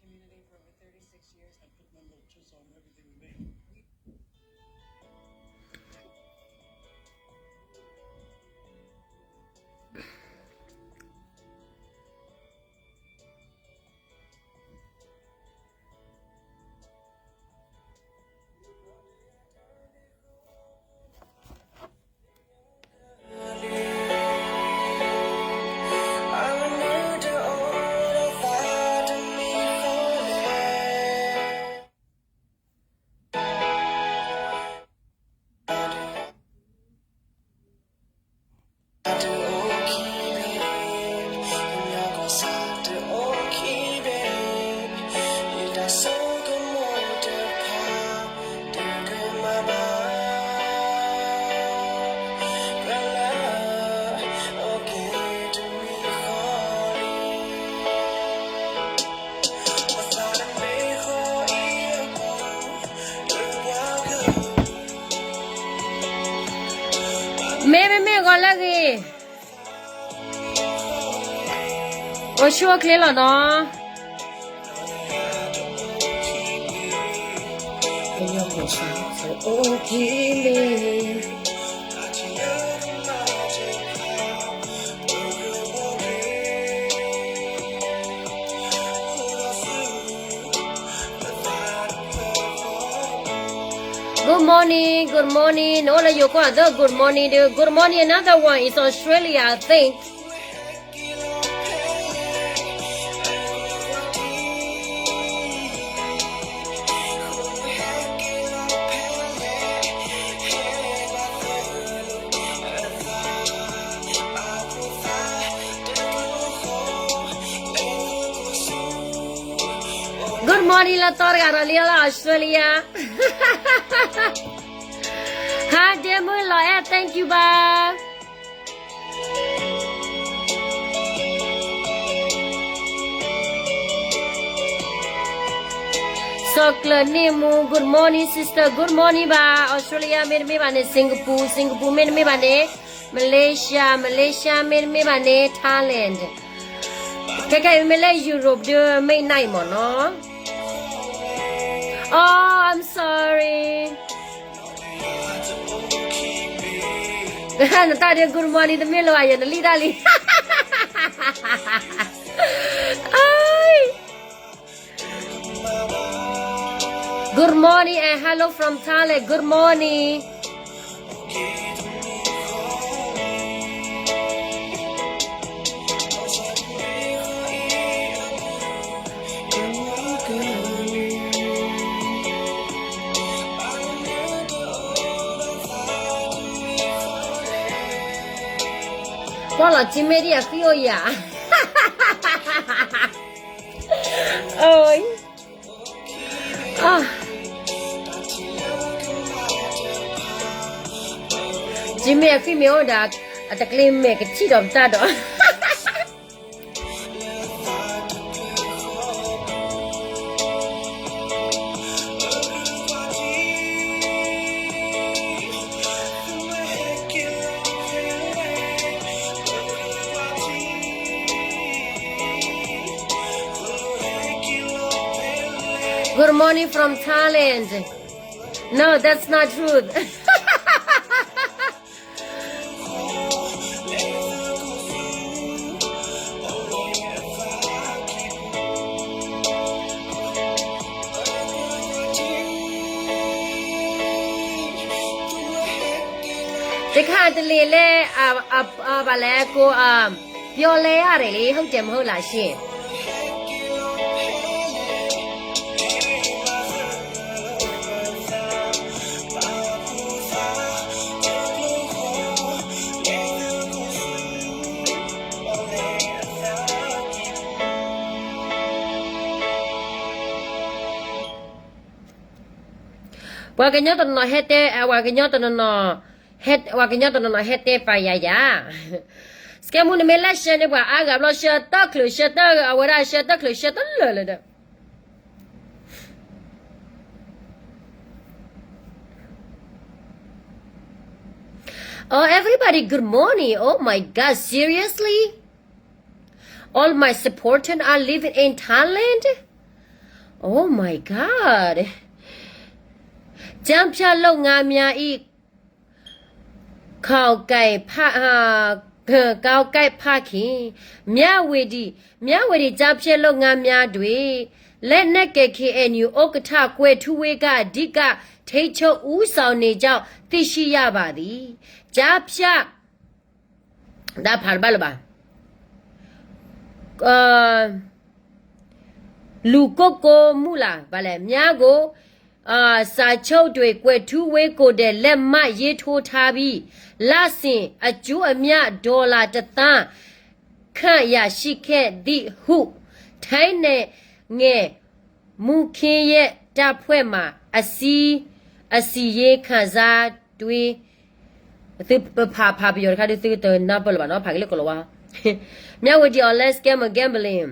မ့မ့ၢ်မ့ၢ်ဂီၤလၢအဂ့ၤ, အိၣ်ဆူၣ်အိၣ်ချ့လီၤနီၤ. Good morning, good morning. နအိၣ်လၢယိၤကီၢ်အသိး good morning ဒီး good morning. Another one is Australia, I think. Good morning လၢသီတဂၤဒီးလံလၢ Australia. Hi ဒ့မုၢ်လီၤအဲၣ် thank you ဘၣ်. စီၤကျၢၤန့ၢ်မူ good morning sister, good morning ဘၣ်. Australia မ့တမ့ၢ်ဘၣ်န့ၣ် Singapore, Singapore မ့တမ့ၢ်ဘၣ်န့ၣ် Malaysia, Malaysia မ့တမ့ၢ်ဘၣ်န့ၣ် Thailand. ခဲခဲအံၤမ့ၢ်လၢ Europe ဒီး midnight မ့ၢ်နီၤ. Oh, I'm sorry. နတၢ်ဒုး good morning တမ့ၢ်လၢၤဘၣ်ယဲ နလံၣ်တၢ်လံ. Good morning and hello from Thailand. Good morning. ကွၢ်လီၤကၠ့မဲာ်ဒံးအဃံအိၣ်ယၤ. Jimmy အဃံမ့ၢ်အိၣ်ဒီး အတကျ့မဲာ်ကထံၣ်ဒီးပတၢ်ဒီး Good morning from Thailand. No, that's not true. တခါတလံၤလဲၣ်, ဘၣ်လဲၣ် ကိး ပြောလဲရတယ်လေ, ဟုတ်တယ်မဟုတ်လားရှင်? Pwa kenyot no hete, pwa kenyot no, pwa kenyot no hete pa ya ya. Ske mu ne me la share ne pwa aga blo share ta klu share ta awara share ta klu share ta le le de. Oh, everybody, good morning. Oh my God, seriously? All my supporters are living in Thailand? Oh my God. จับพระโลกงามยาอีก ข่าวไก่ผ้า อ่า ข่าวไก่ผ้าเขียว မြဝတီ မြဝတီ ကျားဖြန့်လုပ်ငန်းများတွင် လက်နက်ကိုင် KNU ဥက္ကဋ္ဌ ကွဲထူဝေးက အဓိက ထိန်းချုပ်ဦးဆောင်နေကြောင်း သိရှိရပါသည် ကျားဖြန့် တၢ်ဖးတဘၣ်လၢၤဘၣ် လူကိုကိုမူလာ ဘာလဲ များကို အာ စာချုပ်တွင် ကွဲထူဝေးကိုယ်တိုင် လက်မှတ်ရေးထိုးထားပြီး လစဉ်အကျိုးအမြတ် ဒေါ်လာတစ်သန်း ခန့်ရရှိခဲ့သည်ဟု ထိုင်းနိုင်ငံ မူခင်းရဲတပ်ဖွဲ့မှ အစည်း အစည်းအဝေး ခံစားတွင် သုပဖး ဖးပယီၤတခါဒီး သုတနၢ်ပၢၢ်လၢၤဘၣ်နီၤ ဖးက့ၤလၢကီၢ်လီၤဝါ မြဝတီ online scam and gambling.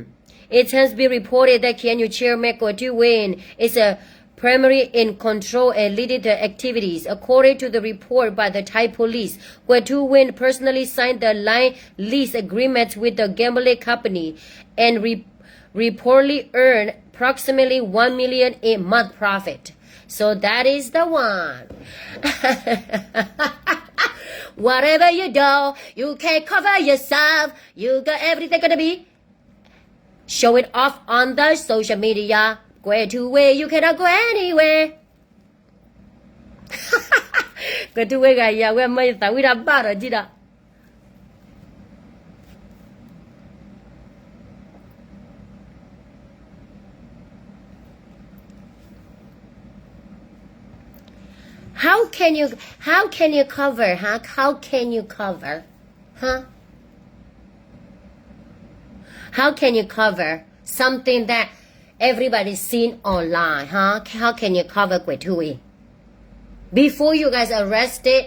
It has been reported that K N U chairman Kwe Thu Win is a primary in control and leading the activities. According to the report by the Thai police, Kwe Thu Win personally signed the line lease agreement with the gambling company and re- reportedly earned approximately one million in month profit. So that is the one. Whatever you do, you can cover yourself. You got everything gonna be show it off on the social media. Go to where you cannot go anywhere. ကွဲထူဝေးဂၤယၤဝဲမ့ၢ်ယသးဝံၣ်တၢ်ဘၣ်ဒီးဒ်ဒီး How can you, how can you cover, huh? How can you cover? Huh? How can you cover something that everybody seen online, huh? How can you cover ကွဲထူဝေး before you guys arrested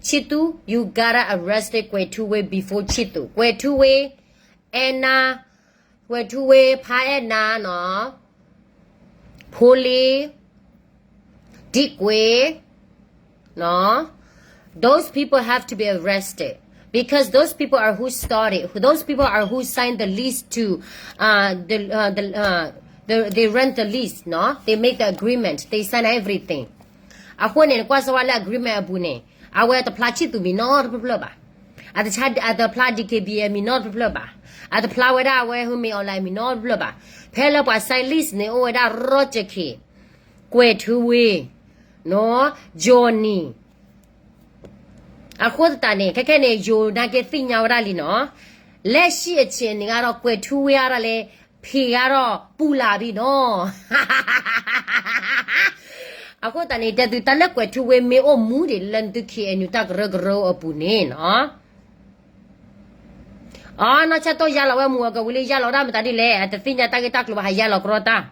ချစ်သူ you gotta arrested ကွဲထူဝေး before ချစ်သူ ကွဲထူဝေး အဲၣ်နၤ ကွဲထူဝေး ဖါအဲၣ်နၤနီၤ ဖိလ့ ဒံကွ့ no, those people have to be arrested because those people are who started. Those people are who signed the lease to, uh, the, uh, the, uh, the, they rent the lease, no? They make the agreement. They sign everything. အဃိန့ၣ် ကွၢ်စၢ်ဝဲလၢ agreement အပူၤန့ၣ် အဝဲတဖျါ ချစ်သူ မံၤနီတဖျၢၣ်ဘၣ်. အတဖျါ D K B A မံၤနီတဖျၢၣ်ဘၣ်. အတဖျါဝဲဒၣ်အဝဲ ဟူမ့ၢ် online မံၤနီတဖျၢၣ်ဘၣ်. ဖဲလၢပှၤ sign lease န့ၣ် အိၣ်ဝဲဒၣ် ရီၣ်ကၠၢၣ်ခ့ၣ် ကွဲးထူဝ့ နီၢ် Johnny အဃိသတးန့ၣ် ခဲခဲန့ၣ် ယိၤနာ်က့သ့ၣ်ညါဝဲဒၣ်လံနီၤ, လက်ရှိအချိန်န့ၣ်ကတော့ ကွဲးထူဝ့အါထီၣ်လဲၣ် ဖံးအါထီၣ်ပူၤလၢ်ဘံနီၤ. အဃိသတးန့ၣ် တဲသုတၢ်လၢကွဲးထူဝ့မ့ၢ်အိၣ်မူဒံးလၢနသု K N U တၢ်ကရၢကရိအပူၤန့ၣ်နီၤ. အနီၢ်ဆၢတိၢ်ယါလီၤဝဲမူအကဝံၤလံ ယါလီၤဒၣ်မတၤဒ်လဲၣ် အတသ့ၣ်ညါတၢ်ဂ့ၢ်တၢ်ကျိၤဘၣ် ဟးယါလီၤကရီတၢ်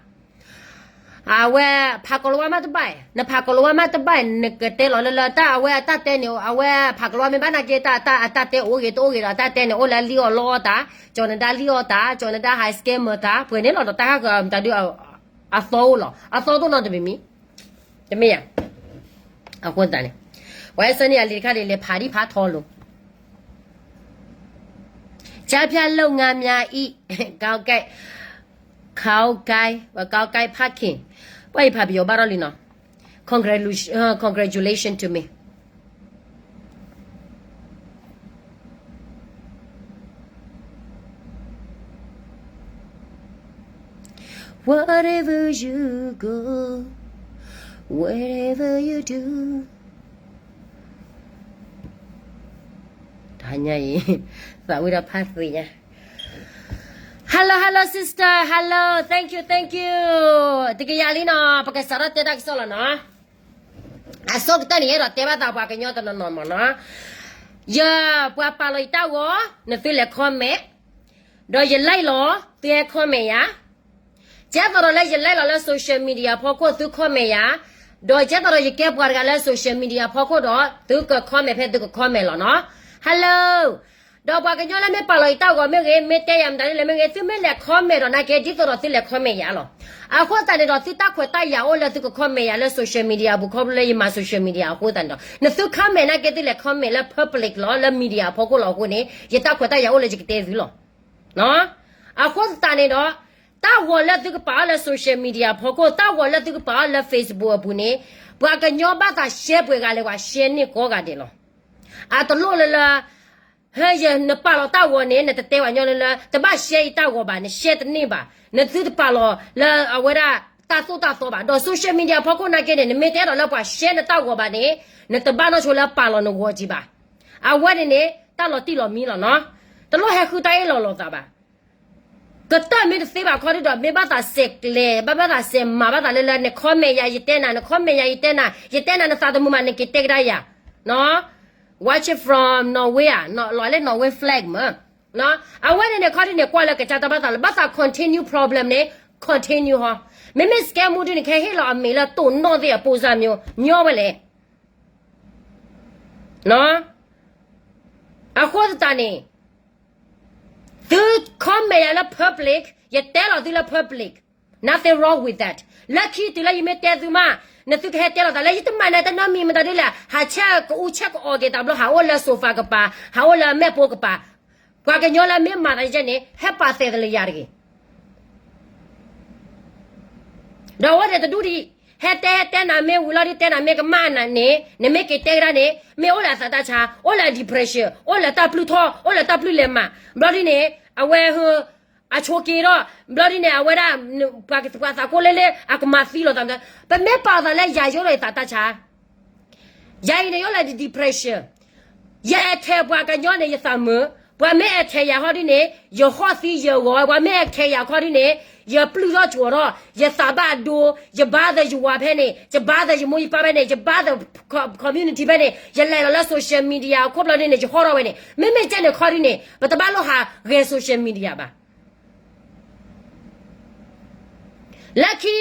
အဝဲဖးကိၤလၤဝါမးတဘၣ်, နဖးကိၤလၤဝါမးတဘၣ် နကတဲလီၤလၢလၢတၢ် အဝဲအတၢ်တဲန့ၣ် အဝဲဖးကိၤလၤဝါမ့ၢ်ဘၣ်နာ်က့ တၢ်အတၢ်တဲအိၣ်ဂ့ၤတအိၣ်ဂ့ၤဒီး အတၢ်တဲန့ၣ် အိၣ်လၢအလံၣ်အီၣ်လီအီၣ်တၢ်, ကၠီၤနဒါလံၣ်အီၣ်တၢ်, ကၠီၤနဒါဟး scammer တၢ်, ပှဲၤန့ၣ်လီၤဒီးတၢ်ဟးကမတၤဒု အသီအိၣ်လီၤ, အသီဒိၣ်နီတမံၤမံၤ, တမ့ၢ်ဧါ. အဃိသတးန့ၣ် ပှၤဟဲဆၢန့ၢ်အလံာ်တခါန့ၣ် လဲၤဖးဒံးဖးထီလိၤ ကျားဖြန့်လုပ်ငန်းများ၏ ကောက်ကိုက် ခေါင်းကိုက် ကောက်ကိုက်ဖခင် ပှၤအံၤဖးပယီၤဘၣ်ထီၣ်လံနီၤ. Congratulation, uh, congratulations to me. Whatever you go, whatever you do. တဟါညါအံၤ သးဝံၣ်ဒီးဖးသံညါ Hello, hello, sister. Hello. Thank you, thank you. တကယၤလံနီၤ ပကစးထီၣ်တဲတၢ်ကစီၣ်လီၤနီၤ. အဆိကတၢၢ်န့ၣ် ယအဲၣ်ဒိးတဲဘၣ်သးပှၤကညီတနီၤနီၤမးနီၤ. ယပှၤပာ်လီၤယတၢ်ဂီၤ နသုလဲၤ comment ဒီးယ like လီၤ သုဟဲ comment ယၤ ကဲသိးဒီးလၢယ like လီၤလၢ social media ဖီခိၣ် သု comment ယၤ, ဒီးကဲသိးဒီးယကဲပှၤတဂၤလၢ social media ဖီခိၣ်ဒီး သုက comment ဖဲသုက comment လီၤနီၤ. Hello. ဒီးပှၤကညီလၢမ့ၢ်ပာ်လီၤယတၢ်ဂီၤမ့ၢ်ဂ့ၤ မ့ၢ်တဲယၤမတၤဒ်လဲၣ်မ့ၢ်ဂ့ၤ သုမ့ၢ်လဲၤ comment ဒီးနာ်က့ ဒ်သိးဒီးသုလဲၤ comment ယၤလီၤ. အဃိသတးန့ၣ်ဒီး သုတၢ်ခွဲးတၢ်ယာ်အိၣ်လၢသုက comment ယၤလၢ social media အပူၤ ခီဖျိလၢယမၤ social media အဃိသတးန့ၣ်ဒီး နသု comment နာ်က့ သုလဲၤ comment လၢ public လီၤ လၢ media အဖီခိၣ်လီၤအဃိန့ၣ် ယတၢ်ခွဲးတၢ်ယာ်အိၣ်လၢယကတဲသုလီၤ. အဃိသတးန့ၣ်ဒီး တၢ်ဂီၤလၢသုကပာ်အီၤလၢ social media ဖီခိၣ်, တၢ်ဂီၤလၢသုကပာ်အီၤလၢ Facebook အပူၤန့ၣ်, ပှၤကညီဘၣ်သး share ပှဲၤဂၤလဲၣ်, ပှၤ share န့ၢ်ကိးဂၤဒဲးလီၤ. အတလိၣ်လၢလၢ ဟဲယနပာ်လီၤတၢ်ဂီၤန့ၣ် နတတဲပှၤကညီလၢလၢ တဘၣ် share အံၤတၢ်ဂီၤဘၣ်, န share တန့ၢ်ဘၣ်, နသုတပာ်လီၤလၢအဝဲဒၣ်တၢ်သိၣ်တၢ်သီဘၣ်. ဒီး social media ဖီခိၣ်နာ်က့န့ၣ် နမ့ၢ်တဲဒီးလၢပှၤ share နတၢ်ဂီၤဘၣ်န့ၣ်, နတဘၣ်နီၢ်ဆိလၢပာ်လီၤနဂီၤက့ၤဘၣ်. အဝဲန့ၣ်န့ၣ် တၢ်လီၤတံၢ်လီၤမံလီၤနီၤ. တလိၣ်ဟဲဃုတၢ်အ့ၣ်လိာ်လိာ်သးဘၣ်. ကတၢၢ်မ့ၢ်တသ့ဘၣ်ခီဒုဒီး မ့ၢ်ဘၣ်သးစဲးကျဲး, ဘၣ်ဘၣ်သးစဲးမၤဘၣ်သးလၢလၢ န comment ယၤ ယတဲနၤ, န comment ယၤ ယတဲနၤ, ယတဲနၤ နသးသမူမး နက့ၤတဲကဒါယၤ. Watch it from Norway ဧါ, လီၤလၢ Norway flag မး. အဝဲန့ၣ်န့ၣ် ခီဒုန့ၣ် ကွၢ်လၢကစၢ်တၢ်ဘၣ်သးလၢ ဘၣ်သး continue problem န့ၣ် continue ဟီ. မ့မ့ၢ် scam မူဒုန့ၣ် ကဟဲဟ့ၣ်လီၤအမံၤလၢတိၢ်နီၣ်သ့ၣ်အပိစၢ်မၠိ ညီဝဲလဲၣ်. အဃိသတးန့ၣ် သု comment ယၤလၢ public, ယတဲလီၤသုလၢ public, nothing wrong with that. လၢခံတုၤလၢယမ့ၢ်တဲသုမး, နသုကဟဲတဲလီၤသးလၢ ယတမၤနၤတနီတမံၤ မတၤဒ်လဲၣ်, ဟးဆဲးကအူဆဲးကအီၤက့ၤသးဘျီ ဟးအိၣ်လၢ sofa ကပၤ, ဟးအိၣ်လၢမဲာ်ပိကပၤ, ပှၤကညီလၢမ့ၢ်မၤသးယဲန့ၣ် ဟဲပာ်သဲးသလၢယၤတဂ့ၤ. ဒီးအဝဲန့ၣ်တဒူၣ်ဒံး, ဟဲတဲဟဲတဲနၤမ့ၢ်ဝံၤလီၤဒ်တဲနၤမ့ၢ်ကမၣ်နၤန့ၣ်, နမ့ၢ်က့ၤတဲကဒါန့ၣ် မ့ၢ်အိၣ်လၢအသးတၢ်ဆါ, အိၣ်လၢအ depression, အိၣ်လၢတၢ်ပျုၢ်ထီၣ်, အိၣ်လၢတၢ်ပျုၢ်လဲၤမး, ဘျီဒ်န့ၣ် အဝဲဟ အဆိးက့ၤထီၣ်, ဘျီဒ်န့ၣ် အဝဲဒၣ် ပှၤသးကိးလၢလၢ အကမၤသံလိာ်သး, ပမ့ၢ်ပာ်သးလၢယၤယအိၣ်ဒီးယသးတၢ်ဆါ, ယၤအံၤန့ၣ် ယအိၣ်လၢ depression, ယ attack ပှၤကညီန့ၣ် ယသးမုာ်, ပှၤမ့ၢ် attack ယၤခီဒ်န့ၣ် ယဟီၣ်သံယဂီၤ, ပှၤမ့ၢ် attack ယၤခီဒ်န့ၣ် ယပျုၢ်ထီၣ်ကၠိထီၣ်, ယသးဘၣ်ဒိ, ယ bother ယဝၤဖဲန့ၣ်, ယ bother ယမိၢ်ယပၢ်ဖဲန့ၣ်, ယ bother community ဖဲန့ၣ်, ယလဲၤလီၤလၢ social media အခိၣ်ဘျီဒ်န့ၣ် ယဟီၣ်ထီၣ်ဝဲန့ၣ်, မ့မ့ၢ်ကဲန့ၣ်ခီဒ်န့ၣ် ပတဘၣ်လိၣ်ဟးဂဲၤ social media ဘၣ်. လၢခံ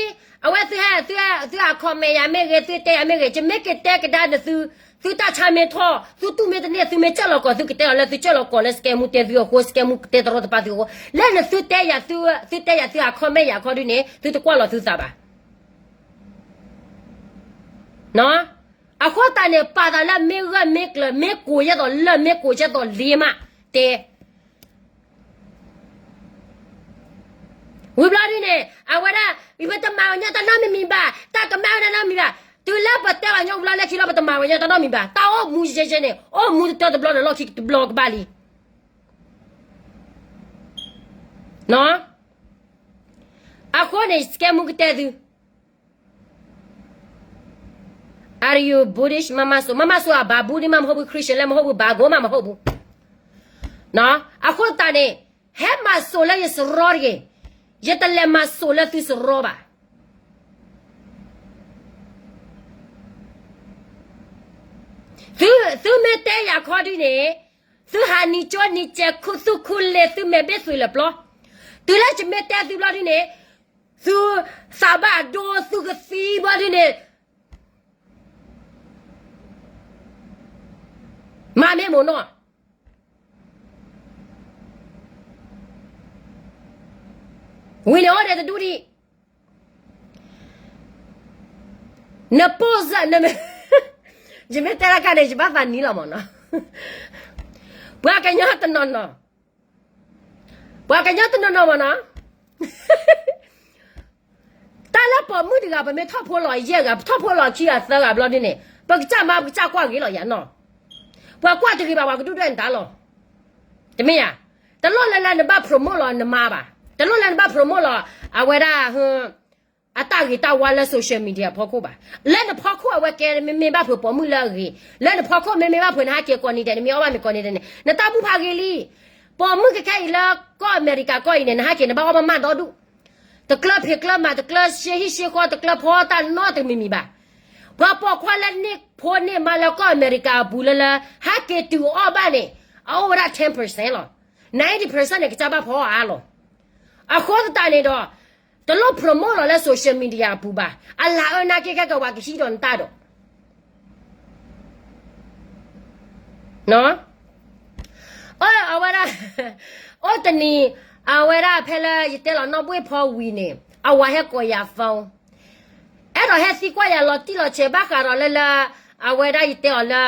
အဝဲသုဟဲ သုဟဲ သုဟး comment ယၤမ့ၢ်ဂ့ၤ, သုတဲယၤမ့ၢ်ဂ့ၤ, ယမ့ၢ်က့ၤတဲကဒါနသု, သုတၢ်ဆါမ့ၢ်ထီၣ်, သုတူၢ်မ့ၢ်တန့ၢ်, သုမ့ၢ်ကၢ်လီၤကီး, သုကတဲလီၤလၢသုကၢ်လီၤကီးလၢ scam မူတဲသုအဃိ, scam မူတဲတရီတပါသုအဃိ, လၢနသုတဲယၤ, သုတဲယၤ သုဟး comment ယၤခီဒ်န့ၣ် သုတကွၢ်လီၤသုသးဘၣ်. အဃိသတးန့ၣ် ပာ်သးလၢမ့ၢ်ဂၢၢ်မ့ၢ်ကျၢၤ, မ့ၢ်ကိးယဲၢ်သိးလၢၢ်, မ့ၢ်ကိးယဲၢ်သိးလ့မး, တဲ ဝံၤဘျီဒ်န့ၣ် အဝဲဒၣ် ပတမၤဝဲညီတၢ်နီတမံၤဘၣ်, တၢ်ကမၣ်ဝဲတၢ်နီတမံၤဘၣ်, တုၤလၢပတဲဝဲညီဝံၤဘျီလၢခံလီၤ ပတမၤဝဲညီတၢ်နီတမံၤဘၣ်, တၢ်အိၣ်မူယဲယဲန့ၣ် အိၣ်မူတတၢၢ်တဘျီန့ၣ်လီၢ်ခံတဘျီကဘၣ်လံ. အဃိန့ၣ် scam မူကတဲသု Are you Buddhist မၤမၤစိၤ, မၤမၤစိၤအဘၣ် Buddhist မးမဟုတ်ဘူး, Christian လည်းမဟုတ်ဘူး, ဘာကိုမှမဟုတ်ဘူး. အဃိသတးန့ၣ် ဟဲမၤစိၤလၢယစရီတဂ့ၤ, ယတလဲၤမၤစိၤလၢသုစရီဘၣ်. သုမ့ၢ်တဲယၤခီဒ်န့ၣ်, သုဟးနံၤကၠိနံၤကဲး ခူသူၣ်ခူလ့ၤ သုမဲာ်ဘ့ၣ်သွံၣ်လၢာ်ပျီ, တုၤလၢယမ့ၢ်တဲသုဘျီဒ်န့ၣ်, သုသးဘၣ်ဒိ သုကသံဘျီဒ်န့ၣ်, မၤမ့ၢ်မိၢ်နီၢ် ဝံၤန့ၣ်အိၣ်ဒီးတဒူၣ်ဒံး, နပိၢ်စၢ်, ယမ့ၢ်တဲလၢကါန့ၣ် ယဘၣ်သးနံၤလီၤမၢ်နီၤ, ပှၤကညီတနီၤနီၤ, ပှၤကညီတနီၤနီၤမၢ်နီၤ, တၢ်လၢပိာ်မုၣ်တဂၤ ပမ့ၢ်ထီၣ်ဖိလီၤယဲၢ်ဂၤ, ပထီၣ်ဖိလီၤခံဂၤသၢဂၤဘျီဒ်န့ၣ် ပကစၢ်မါ ပကစၢ်ကွၢ်ဂ့ၤလီၤယၤနီၤ, ပှၤကွၢ်တဂ့ၤဘၣ် ပှၤကဒုၣ်ဒွဲၣ်နတၢ်လီၤ, တမ့ၢ်ဧါ, တလိၣ်လၢလၢနဘၣ် promote လီၤနမါဘၣ်, တလိၣ်လၢနဘၣ် promote လီၤ အဝဲဒၣ် အတၢ်ဂ့ၤတၢ်ဝါလၢ social media ဖီခိၣ်ဘၣ်, လၢနဖီခိၣ်အဝဲကဲ မ့မ့ၢ်ဘၣ်ဖုးပိာ်မုၣ်လၢအဂ့ၤ, လၢနဖီခိၣ်မ့မ့ၢ်ဘၣ်ဖုး နဟးက့ၤကိးနံၤဒဲး နမ့ၢ်အီၣ်ဘၣ်မ့ၤကိးနံၤဒဲးန့ၣ် နတၢ်ဘူၣ်ဖးဂ့ၤလံ, ပိာ်မုၣ်ကခဲအံၤလၢကီၢ်အမဲရကၤကီၢ်အံၤန့ၣ် နဟးက့ၤနဘၣ်အီၣ်ဘၣ်မးဒီဒူၣ်, တကျၢဖံးကျၢမၤ တကျၢရှဲဟံၣ်ရှဲဃီ တကျၢဖီတၢ်နီတမံၤမံၤဘၣ်, ပှၤပိာ်ခွါလၢန့ၢ်ဖိန့ၢ်မါလၢကီၢ်အမဲရကၤအပူၤလၢလၢ ဟဲက့ၤတုၤအီၣ်ဘၣ်န့ၣ် အအိၣ်ဝဲဒၣ် ten percent လီၤ, ninety percent န့ၣ် ကစၢ်ဘၣ်ဖီအါလီၤ, အဃိသတးန့ၣ်ဒီး တလိၣ် promote လီၤလၢ social media အပူၤဘၣ်, အလၤအၢနာ်က့ခဲကဝၤကဟံးဒီးနတၢ်ဒီး အဝဲဒၣ် အိၣ်တနံၤ အဝဲဒၣ်ဖဲလၢယတဲလီၤနီၢ်ဘှ့ၣ်ဖီဝံၤန့ၣ် အဝၤဟဲကိးယၤ phone, အဲၣ်ဒိးဟဲသံကွၢ်ယၤလီၤတံၢ်လီၤဆဲးဘၣ်ဃးဒီးလၢလၢ အဝဲဒၣ်ယတဲအီၤလၢ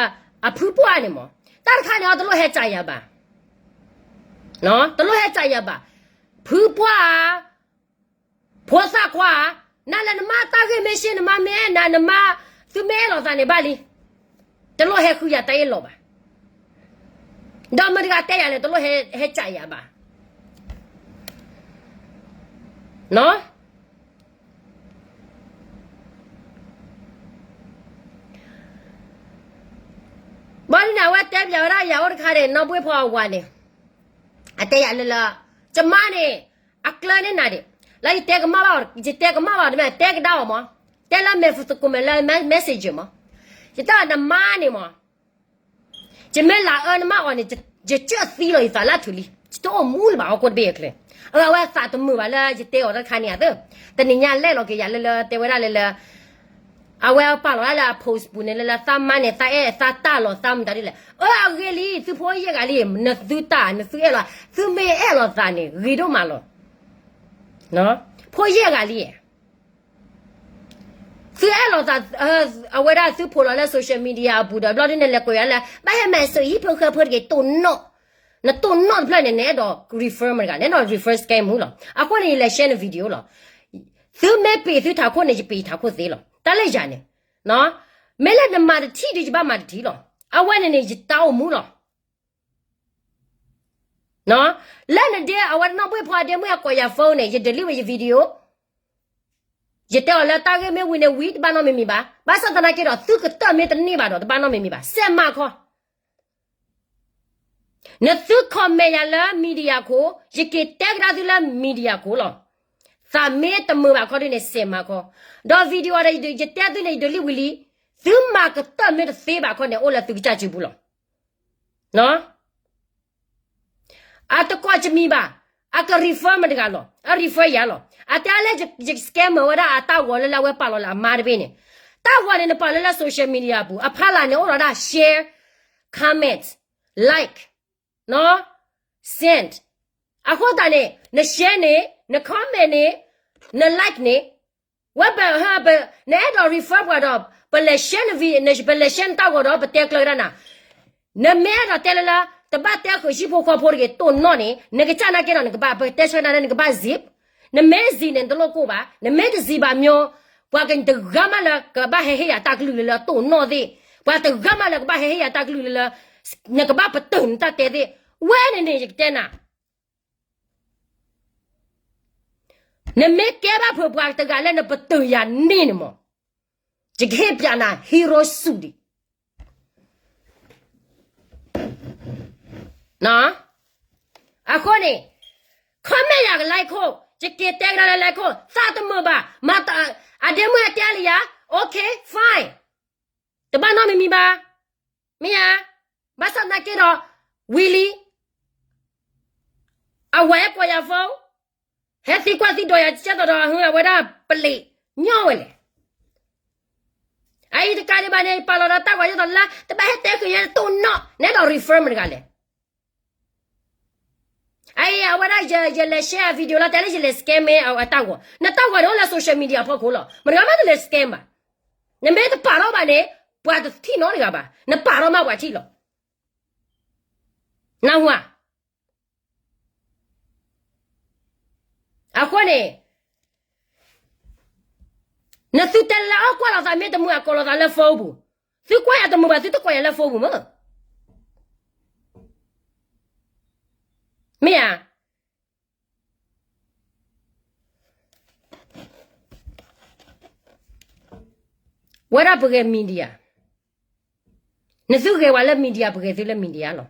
အဖုပှၢ်န့ၣ်မး, တၢ်တခါန့ၣ်အီၤတလိၣ်ဟဲကးယၤဘၣ်, တလိၣ်ဟဲကးယၤဘၣ်, ဖုပှၢ်ဧါ ဖိသၣ်ခွါဧၢ, နလဲၤနမါတၢ်ဂ့ၢ်မ့ၢ်ရှဲ နမါမ့ၢ်အဲၣ်နၤ နမါ, သုမ့ၢ်အဲၣ်လိာ်သးန့ၣ်ဘၣ်လံ. တလိၣ်ဟဲဃုယၤတၢ်အ့ၣ်လိာ်ဘၣ်. ဒီးမတၤတဂၤတဲယၤလဲၣ်, တလိၣ်ဟဲကးယၤဘၣ်. ဘၣ်ဒ်န့ၣ် အဝဲတဲပၠးဝဲဒၣ်ယၤအိၣ်တခါန့ၣ် နီၢ်ဘှ့ၣ်ဖီအဝၤန့ၣ်, အတဲယၤလၢလၢ, ယမါန့ၣ်, အကျၢၤန့ၢ်နၤဒံး, လၢယတဲကမၣ်ဘၣ်အီၤ, ယတဲကမၣ်ဘၣ်အီၤတမ့ၢ် တဲကဒါအီၤမး, တဲလၢမဲာ်သကိးမဲာ်လၢ messenger မး, ယတဲနမါန့ၣ်မး ယမ့ၢ်လၤအၢနမါအီၤန့ၣ်, ယကၢၣ်သံလီၤယသးလၢအထုးလံ, ယတအိၣ်မူလၢၤဘၣ်ဟီၣ်ခိၣ်တဘ့ၣ်အချၢ, အဝဲသးတမုာ်ဘၣ်လၢယတဲအီၤတၢ်တခါန့ၣ်ဧါသၢ, တနံၤညါလဲၣ်လီၤက့ၤယၤလၢလၢ တဲဝဲဒၣ်လၢလၢ အဝဲပာ်လီၤဒၣ်လၢအ post ပူၤန့ၣ် လၢလၢသးမါန့ၣ် သးအဲၣ်သးတၢ်လီၤ သးမတၤဒ်လဲၣ်, အၢ အဂ့ၤလံ သုဖိယဲၢ်ဂၤလံ, နသုတၢ် နသုအဲၣ်လီၤ, သုမ့ၢ်အဲၣ်လီၤသးန့ၣ် ဂ့ၤဒိၣ်မးလီၤ. ဖိယဲၢ်ဂၤလံ သုအဲၣ်လိာ်သး, အဝဲဒၣ်သုဖိးလီၤလၢ social media အပူၤဒီး ဘျီဒ်န့ၣ် လဲၤကွဲးယၤလၢ ဘၣ်ဟဲမၤစၢၤဟံၣ်ဖိဃီဖိတဂ့ၤ တိၢ်နီၣ်, နတိၢ်နီၣ်တဖျၢၣ်န့ၣ် နအဲၣ်ဒိး refer မတၤတဂၤ, နအဲၣ်ဒိး refer scam မူလီၤ. အဃိန့ၣ် ယလဲၤ share န video လီၤ. သုမ့ၢ်ပံာ်သုထးခိၣ်န့ၣ် ယပံာ်ယထးခိၣ်သ့လီၤ. တၢ်လၢယၤန့ၣ်, မ့ၢ်လၢနမၤတထံၣ်ဒီး ယဘၣ်မၤတထံၣ်လီၤ. အဝဲန့ၣ်န့ၣ် ယတၢ်အိၣ်မူလီၤ. လၢနဒ့ အဝဲနီၢ်ဘှ့ၣ်ဖီအဒ့မုၣ်အကိးယၤ phone န့ၣ် ယ delete ဝဲယ video, ယတဲအီၤလၢတၢ်ဂ့ၢ်မ့ၢ်ဝံၤန့ၣ်ဝံၤ တဘၣ်နီတမံၤမံၤဘၣ်. ဘၣ်ဆၣ်သနာ်က့ဒီး သုကတၢၢ်မ့ၢ်တန့ၢ်ဘၣ်ဒီး တဘၣ်နီတမံၤမံၤဘၣ်. စဲးမၤခီ, နသု comment ယၤလၢ media ခိၣ်, ယက့ၤတဲကဒါသုလၢ media ခိၣ်လီၤ. သးမ့ၢ်တမုာ်ဘၣ်ခီဒ်န့ၣ် စဲးမၤခီ, ဒီး video ဒီး ယတဲသုန့ၣ် ယ delete ဝံၤလံ, သုမၤကတၢၢ်မ့ၢ်တသ့ဘၣ်ခီန့ၣ် အိၣ်လၢသုကစၢ်စုပူၤလီၤ. အတကိးတမံၤဘၣ်, အက refer မတၤတဂၤလီၤ, အ refer ယၤလီၤ. အတဲလၢယ scammer ဝဲဒၣ်အတၢ်ဂီၤလၢလၢအဝဲပာ်လီၤလၢအမါတဘ့ၣ်န့ၣ်, တၢ်ဂီၤန့ၣ် နပာ်လၢလၢ social media အပူၤ, အဖီလာ်န့ၣ်အိၣ်ဒီးဒၣ် share, comment, like, send. အဃိသတးန့ၣ် န share န့ၣ်, န comment န့ၣ်, န like န့ၣ်, ဝဲပ, နအဲၣ်ဒိး refer ပှၤဒီး ပလဲၤ share န video, ပလဲၤ share နတၢ်ဂီၤဒီး ပတဲကျၢၤကဒါနၤ. နမ့ၢ်အဲၣ်ဒိးတဲလၢလၢ တဘၣ်တဲဃုာ်ဟံၣ်ဖိဃီဖိတဂ့ၤ တိၢ်နီၣ်န့ၣ် နကစၢ်နာ်က့ဒီး နကဘၣ် ပတဲဆၢကဒါလၢ နကဘၣ် zip, နမ့ၢ် zip န့ၣ် နတလိၣ်ကိၢ်ဘၣ်. နမ့ၢ်တ zip ဘၣ်မၠိ, ပှၤကတဂၤမးလၢကဘၣ်ဟဲဟ့ၣ်ယၤတၢ်ကလုၢ်လၢလၢတိၢ်နီၣ်သ့ၣ်, ပှၤတဂၤမးလၢကဘၣ်ဟဲဟ့ၣ်ယၤတၢ်ကလုၢ်လၢလၢ နကဘၣ်ပတုာ်နတၢ်တဲသ့ၣ်, ဝဲန့ၣ်န့ၣ် ယကတဲနၤ နမ့ၢ်ကဲဘၣ်ဖုးပှၤတဂၤလၢနပတုာ်ယၤန့ၣ်န့ၣ်မး, ယကဟ့ၣ်ပျးနၤ ဟံရိစူၣ်ဒံး. အဃိန့ၣ် comment ယၤက like ခိၣ်, ယက့ၤတဲကဒါလၢ like ခိၣ်, သးတမုာ်ဘၣ်, မၤတ, အဒ့မုၣ်အတဲလၢယၤ, okay, fine, တဘၣ်နီတမံၤမံၤဘၣ်. မ့ၢ်ဧါ, ဘၣ်ဆၣ်သနာ်က့ဒီး ဝံၤလံ အဝဲကိးယၤ phone, ဟဲသံကွၢ်သံဒိးယၤ ကဲသိးဒီး အဝဲဒၣ်ပလံးညီဝဲလဲၣ်. အအံၤတကးဒံးဘၣ်န့ၣ် ပာ်လီၤဒီးတၢ်ဂီၤ ကဲသိးလၢ တဘၣ်ဟဲတဲဃုာ်ယဲတိၢ်နီၣ်, နအဲၣ်ဒိး refer မတၤတဂၤလဲၣ်. အအံၤ အဝဲဒၣ်ယလဲၤ share video လီၤ တဲလၢယလဲၤ scam အတၢ်ဂီၤ, နတၢ်ဂီၤန့ၣ်အိၣ်လၢ social media အဖီခိၣ်လီၤ. မတၤတဂၤမးတလဲၤ scam ဘၣ်. နမ့ၢ်တပာ်ထီၣ်ဘၣ်န့ၣ် ပှၤတထံၣ်နီတဂၤဘၣ်, နပာ်ထီၣ်မးပှၤထံၣ်လီၤ. နၢ်ဟူဧါ. အဃိန့ၣ် နသုတဲလၢအီၣ်ကွၢ်လိာ်သးမ့ၢ်တမုာ် အကိးလိာ်သးလၢ phone ပူၤ, သုကွၢ်ယၤတမုာ်ဘၣ် သုတကိးယၤလၢ phone ပူၤမး. မ့ၢ်ဧါ. ဝဲဒၣ်ပဂဲၤ media, နသုဂဲၤဝဲလၢ media ပဂဲၤသုလၢ media လီၤ.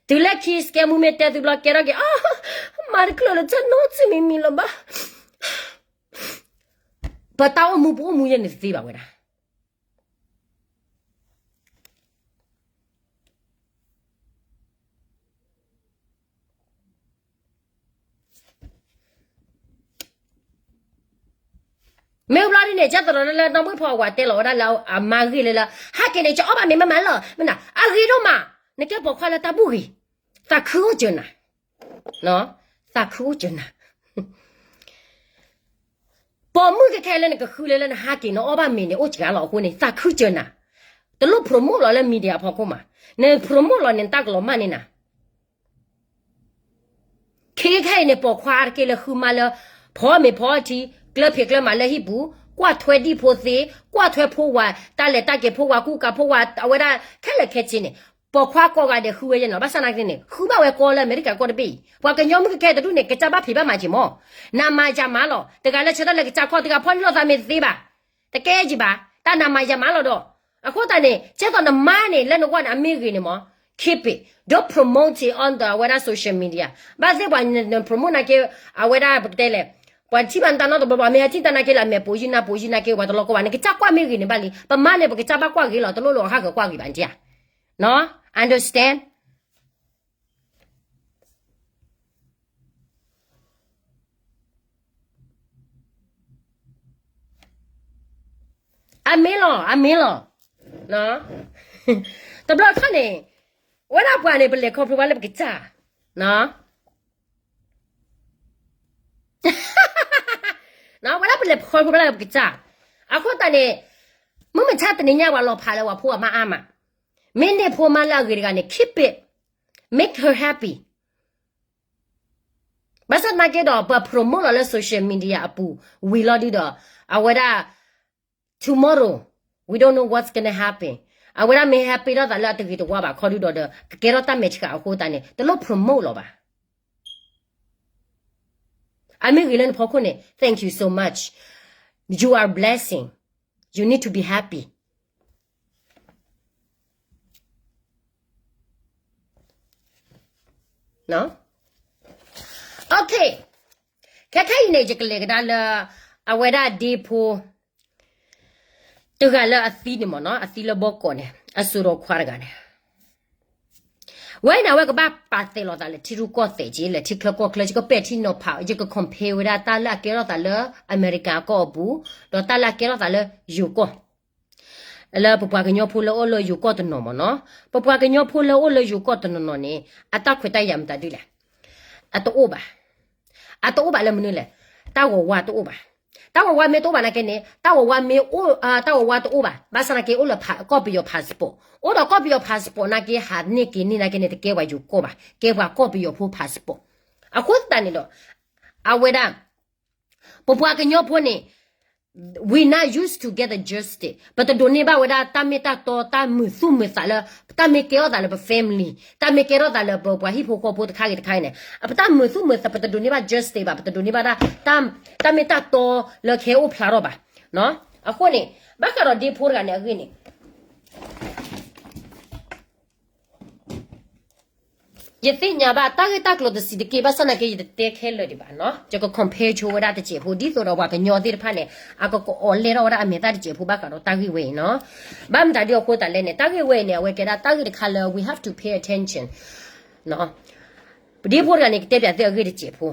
တုၤလၢခံ scam မ့ၢ်တဲသုဘျီ ကဲထီၣ်က့ၤ အ, မၤတချုးလၢၤ တနီၢ်ဆံးမံၤမံၤလၢၤဘၣ်. ပတၢ်အိၣ်မူပအိၣ်မူယဲန့ၣ်တသ့ဘၣ်ဝဲဒၣ်. မ့ၢ်ဘျီဒ်န့ၣ် ကဲသိးဒီးလၢ နီၢ်ဘှ့ၣ်ဖီအဝၤတဲလီၤဝဲဒၣ်လၢအမါဂ့ၢ်လၢလၢ ဟဲက့ၤန့ၣ် ကအီၣ်ဘၣ်မ့ၤမးမးလီၤ. မ့ၢ်နၤ အဂ့ၤဒိၣ်မး, နကဲပိာ်ခွါလၢတၢ်ဘူၣ်ဂ့ၤ, သးခုအိၣ်စၢၤနၤ, သးခုအိၣ်စၢၤနၤ. ပိာ်မုၣ်ခဲခဲလၢနကဃုလၢလၢနဟဲက့ၤ နအီၣ်ဘၣ်မ့ၤန့ၣ် အိၣ်စှၤလီၤအဃိန့ၣ် သးခုစၢၤနၤ. တလိၣ် promote လီၤလၢ media အဖီခိၣ်မး, န promote လီၤန့ၣ် နတၢ်ကလီၤမၢ်န့ၢ်နၤ. ခဲခဲအံၤန့ၣ် ပိာ်ခွါတက့ၢ်လၢဃုမါလၢ ဖီမ့ၤဖီထံ, ကျၢဖံးကျၢမၤလၢဟံၣ်ပူၤ, ကွၢ်ထွဲဒံၣ်ဖိသ့, ကွၢ်ထွဲဖိဝၤ, တၢ်လဲၤတၢ်က့ၤဖိဝၤ, ကူကၤဖိဝၤ, အဝဲဒၣ်ခဲလၢာ်ခဲဆ့န့ၣ်, ပိာ်ခွါကိးဂၤဒဲးဃုဝဲယဲၢ်နီၤ, ဘၣ်ဆၣ်သနာ်က့န့ၣ် ဃုဘၣ်ဝဲကီလၢအမဲရကၤကီၢ်တဘ့ၣ်အံၤ, ပှၤကညီမုၢ်ကခဲတဒူၣ်န့ၣ် ကစၢ်ဘၣ်ဖံးဘၣ်မၤက့ၤမၢ်, နးမၤယၤမၤလီၤ, တဂၤလၢဆၢထၢၣ်လၢကစၢ်ခီၣ် တဂၤဖီၣ်န့ၢ်လိာ်သးမ့ၢ်တသ့ဘၣ်, တကဲက့ၤဘၣ်, တၢ်နးမၤယၤမၤလီၤဒီး, အဃိသတးန့ၣ် ကဲသိးနမါန့ၣ် လၢနဂီၢ်န့ၣ် အမ့ၢ်ဂ့ၤန့ၣ်မၢ်, keep it, don't promote it on the အဝဲဒၣ် social media, ဘၣ်သ့ၣ်ပှၤန promote နာ်က့, အဝဲဒၣ်ပကတဲလဲၣ်, ပှၤထံၣ်ဘၣ်နတၢ်နီတဘျီဘျီ မ့ၢ်ဟဲထံၣ်တၢ်နာ်က့လၢအမဲာ်ပိာ်ယံၤနါပိာ်ယံၤနာ်က့ ပှၤတလီၤကီဘၣ်, နကစၢ်ကွၢ်မ့ၢ်ဂ့ၤန့ၣ်ဘၣ်လံ, ပမါန့ၣ် ပကစၢ်ဘၣ်ကွၢ်ဂ့ၤလီၤ, တလိၣ်လၢအဟးဂီၤကွၢ်ဂ့ၤဘၣ်န့ၣ်ဧါ, နီၤ, understand? အမ့ၢ်လီၤ, အမ့ၢ်လီၤ, တဘျီခီန့ၣ်, ဝဲဒၣ်ပှၤန့ၣ် ပလဲၤခီဖျိဘၣ်လၢပကစၢ်, ဝဲဒၣ်ပလဲၤခီဖျိဘၣ်လၢပကစၢ်, အဃိသတးန့ၣ်, မုၢ်မဆါတနံၤညါပှၤလီၤဖးလၢပှၤဖိအမါအါမး, မ့ၢ်န့ၢ်ဖိမါလၢအဂ့ၤတဂၤန့ၣ် keep it, make her happy. ဘၣ်ဆၣ်သနာ်က့ဒီး ပ promote လီၤလၢ social media အပူၤ ဝံၤလီၤဒုဒီး အဝဲဒၣ် tomorrow, we don't know what's gonna happen. အဝဲဒၣ်မ့ၢ် happy ထီၣ်သးလၢအတဂ့ၤတဝါဘၣ်ခီဒုဒီး ကကဲထီၣ်တၢ်မဲာ်ဆှးအဃိသတးန့ၣ် တလိၣ် promote လီၤဘၣ်. အမ့ၢ်ဂ့ၤလၢနဖီခိၣ်န့ၣ် thank you so much, you are blessing, you need to be happy. Okay, ခဲခဲအံၤန့ၣ် ယကလဲၤကဒါလၢ အဝဲဒၣ်ဒ့ဖိ တဂၤလၢအသံန့ၣ်မ့ၢ်နီၤ, အသံလၢဘီကီးန့ၣ် အစိၤဒီးခွါတဂၤန့ၣ်, ဝဲန့ၣ် အဝဲကဘၣ်ပာ်သဲးလိာ်သးလၢထံရူၢ်ကီၢ်သဲးက့ လၢထံချၢကီၢ်ချၢ ယကပဲာ်ထံနီၤဖး ယက compare ဝဲဒၣ်တၢ်လၢအကဲထီၣ်သးလၢအမဲရကၤကီၢ်အပူၤ, ဒီးတၢ်လၢအကဲထီၣ်သးလၢယိၤကီၢ် လၢပပှၤကညီဖိလၢအိၣ်လၢယိၤကီၢ်တနီၤမ့ၢ်နီၤ, ပပှၤကညီဖိလၢအိၣ်လၢယိၤကီၢ်တနီၤနီၤန့ၣ် အတၢ်ခွဲးတၢ်ယာ်မတၤဒ်လဲၣ်, အတအိၣ်ဘၣ်, အတအိၣ်ဘၣ်လၢမနုၤလဲၣ်, တၢ်ဂီၤဝါတအိၣ်ဘၣ်, တၢ်ဂီၤဝါမ့ၢ်တအိၣ်ဘၣ်နာ်က့န့ၣ် တၢ်ဂီၤဝါမ့ၢ်အိၣ်, တၢ်ဂီၤဝါတအိၣ်ဘၣ်, ဘၣ်ဆၣ်နာ်က့အိၣ်လၢကီၢ်ပယီၤ passport, အိၣ်ဒီးကီၢ်ပယီၤ passport နာ်က့ ဟးန့ၢ်က့ၤန့ၢ်နာ်က့န့ၣ် တကဲပှၤယိၤကီၢ်ဘၣ်, ကဲပှၤကီၢ်ပယီၤဖိ passport. အဃိသတးန့ၣ်ဒီး အဝဲဒၣ် ပပှၤကညီဖိန့ၣ် we not used to get the justice, ပတဒိးန့ၢ်ဘၣ်ဝဲဒၣ်တၢ်မ့ၢ်တၢ်တီ တၢ်မုာ်သူၣ်မုာ်သးလၢ တၢ်မ့ၢ်ကဲထီၣ်သးလၢပ family, တၢ်မ့ၢ်ကဲထီၣ်သးလၢပပှၤဟံၣ်ဖိဃီဖိတခါဂ့ၤတခါဂ့ၤန့ၣ် ပတၢ်မုာ်သူၣ်မုာ်သး ပတဒိးန့ၢ်ဘၣ် justice ဘၣ်, ပတဒိးန့ၢ်ဘၣ်ဒၣ် တၢ်မ့ၢ်တၢ်တီလၢကဟဲအိၣ်ဖျါထီၣ်ဘၣ်. အဃိန့ၣ် ဘၣ်ဃးဒီးဒ့ဖိတဂၤန့ၣ်အဂ့ၢ်န့ၣ် ယသ့ၣ်ညါဘၣ်တၢ်ဂ့ၢ်တၢ်ကျိၤတဆံးတက့ၢ်, ဘၣ်ဆၣ်နာ်က့ ယတတဲခဲလၢာ်ဒံးဘၣ်နီၤ, ယက compare ဆိဝဲဒၣ်တစဲးဖိ ဒ်သိးဒီးပှၤကညီသ့ၣ်တဖၣ်န့ၣ် အကကအီၣ်လဲၢ်ထီၣ်ဝဲဒၣ်အမဲာ်သၣ်တစဲးဖိ ဘၣ်ဃးဒီးတၢ်ဂ့ၢ်ဝဲအံၤနီၤ. ဘၣ်မတၤဒ်အဃိသတးလဲၣ်န့ၣ် တၢ်ဂ့ၢ်ဝဲအံၤန့ၣ် အဝဲကဲဒၣ်တၢ်ဂ့ၢ်တခါလၢ we have to pay attention. ဒ့ဖိတဂၤန့ၣ် ကတဲပၠးသုအဂ့ၢ်တစဲးဖိ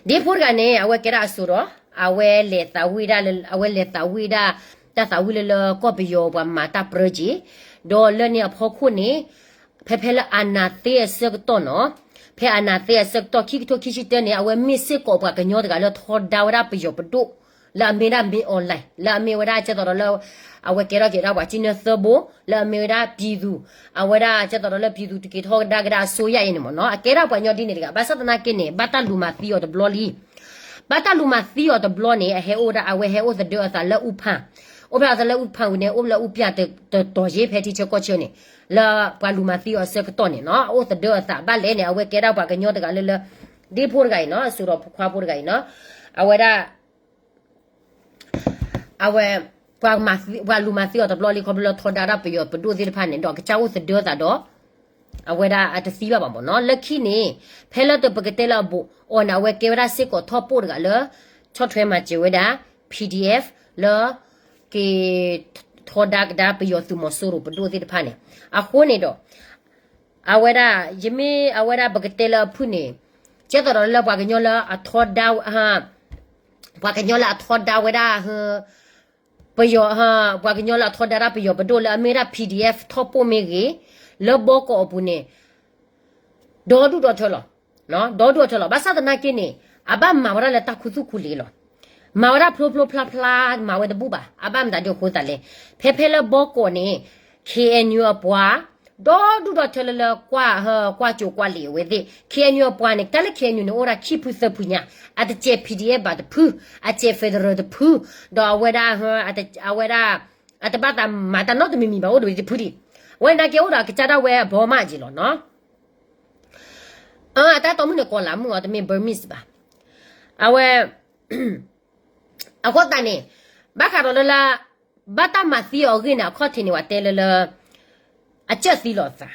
ဒ့ဖိတဂၤန့ၣ် အဝဲကဲဒၣ်အစိၤဒီး အဝဲလဲၤသးဝံၣ်ဒၣ်လၢ အဝဲလဲၤသးဝံၣ်ဒၣ် တၢ်သးဝံၣ်လၢလၢကီၢ်ပယီၤပှၤမၤတၢ်ပြၢက့ၤ, ဒီးလၢန့ၣ်အဖီခိၣ်န့ၣ် ဖဲဖဲလၢအာဏာသိမ်းအဆၢကတီၢ်နီၤ, ဖဲအာဏာသိမ်းအဆၢကတီၢ် ခံကထိခံဆံတၢန့ၣ် အဝဲမ့ၢ်စ့ၢ်ကီးပှၤကညီတဂၤလၢထီဒါဝဲဒၣ်ပယီၤပဒိၣ် လၢအမ့ၢ်ဒၣ် မင်းအောင်လှိုင် လၢအမ့ၢ်ဝဲဒၣ်ကဲသိးဒီးလၢ အဝဲကဲထီၣ်က့ၤဒၣ်ပှၤကညီသၢဘိ လၢအမ့ၢ်ဝဲဒၣ် ပြည်သူ့ အဝဲဒၣ်ကဲသိးဒီးလၢ ပြည်သူ့တက့ၤထီဒါက့ၤဒၣ်အစိုးရအံၤန့ၣ်မ့ၢ်နီၤ, အကဲဒၣ်ပှၤကညီဒ်န့ၣ်တဂၤ ဘၣ်ဆၣ်သနာ်က့န့ၣ် ဘၣ်တၢ်လူၤမၤသံအီၤတဘျီလံ. ဘၣ်တၢ်လူၤမၤသံအီၤတဘျီန့ၣ် အဟဲအိၣ်ဒၣ် အဝဲဟဲအိၣ်သဒၢအသးလၢ ဦးဖန်, အိၣ်ဖျါအသးလၢ ဦးဖန် ဝံၤန့ၣ် အိၣ်လၢ ဦးဖန် တတီၤယ့ၢ် ဖဲထံဆၢကီၢ်ဆၢန့ၣ်, လၢပှၤလူၤမၤသံအီၤအဆၢကတီၢ်န့ၣ်နီၤ အအိၣ်သဒၢအသးဘၣ်လဲၣ်န့ၣ် အဝဲကဲဒၣ်ပှၤကညီတဂၤလၢလၢ ဒ့ဖိတဂၤအံၤနီၤ အစိၤဒီးဖိခွါဖိတဂၤအံၤနီၤ, အဝဲဒၣ် အဝဲ ပှၤလူၤမၤသံအီၤတဘျီလံ ခီဖျိလၢထီဒါဒၣ်ပယီၤပဒိၣ်သ့ၣ်တဖၣ်န့ၣ် ဒီးကစၢ်အိၣ်သဒၢသးဒီး အဝဲဒၣ်အတသံဘၣ်ဘၣ်မ့ၢ်နီၤ. လၢခံန့ၣ် ဖဲလၢတပကတဲလၢအဘူးအီၤန့ၣ် အဝဲကဲဝဲဒၣ်စ့ၢ်ကီးထီၣ်ပိၢ်တဂၤလၢ ဆီၣ်ထွဲမၤစၢၤဝဲဒၣ် PDF လၢ က့ၤထီဒါကဒါပယီၤသုးမီၤစိရိၤပဒိၣ်သ့ၣ်တဖၣ်န့ၣ် အဃိန့ၣ်ဒီး အဝဲဒၣ် ယမ့ၢ်အဝဲဒၣ်ပကတဲလၢအဖုၣ်န့ၣ် ကဲသိးဒီးလၢပှၤကညီလၢအထီဒါ ပှၤကညီလၢအထီဒါဝဲဒၣ် ပယီၤ ပှၤကညီလၢအထီဒါဒၣ်ပယီၤပဒိၣ်လၢအမ့ၢ်ဒၣ် PDF ထီၣ်ပိၢ်မ့ၢ်ဂ့ၤ လၢဘီကီးအပူၤန့ၣ် ဒီဒူၣ်ဒီထၢလီၤ. ဒီဒူၣ်ဒီထၢလီၤ. ဘၣ်ဆၣ်သနာ်က့န့ၣ် အဘၣ်မၤဝဲဒၣ်လၢတၢ်ခူသူၣ်ခူလံၤလီၤ. မၤဝဲဒၣ်ဖျိဖျိဖျါဖျါ မၤဝဲတဘူၣ်ဘၣ်. အဘၣ်မတၤဒ်အဃိသတးလဲၣ်. ဖဲဖဲလၢဘီကီးန့ၣ် KNU အပှၤ ဒီဒူၣ်ဒီထၢလၢလၢ ကွၢ်ဟၢ ကွၢ်ကၠိကွၢ်လံာ်အဝဲသ့ၣ် ခ့ၣ်အဲၣ်ယူၣ်အပှၤန့ၣ် တၢ်လၢ ခ့ၣ်အဲၣ်ယူၣ်န့ၣ် အိၣ်ဒၣ်ခံဖုသၢဖုညါ, အတကဲး ဖံးဒံးအ့ၣ် ဘၣ်တဖု, အကဲး federal တဖု, ဒီးအဝဲဒၣ် အဝဲဒၣ် အတဘၣ်သးမၤတၢ်နီတမံၤမံၤဘၣ် အိၣ်ဒီးဝဲတဖုဒံး, အဝဲန့ၣ်က့အိၣ်ဒီးအကစၢ်ဒၣ်ဝဲအဘီမးက့လီၤနီၤ. အတၢ်တိာ်မုၣ်န့ၣ် ကီၤလၤမုၣ်အီၤ တမ့ၢ် Burmese ဘၣ်. အဝဲ အဃိသတးန့ၣ် ဘၣ်ဃးဒီးလၢလၢ ဘၣ်တၢ်မၤသံအီၤအဂ့ၢ်န့ၣ် အခီၣ်ထံးန့ၣ် ပှၤတဲလၢလၢ အကၢၣ်သံလီၤအသး,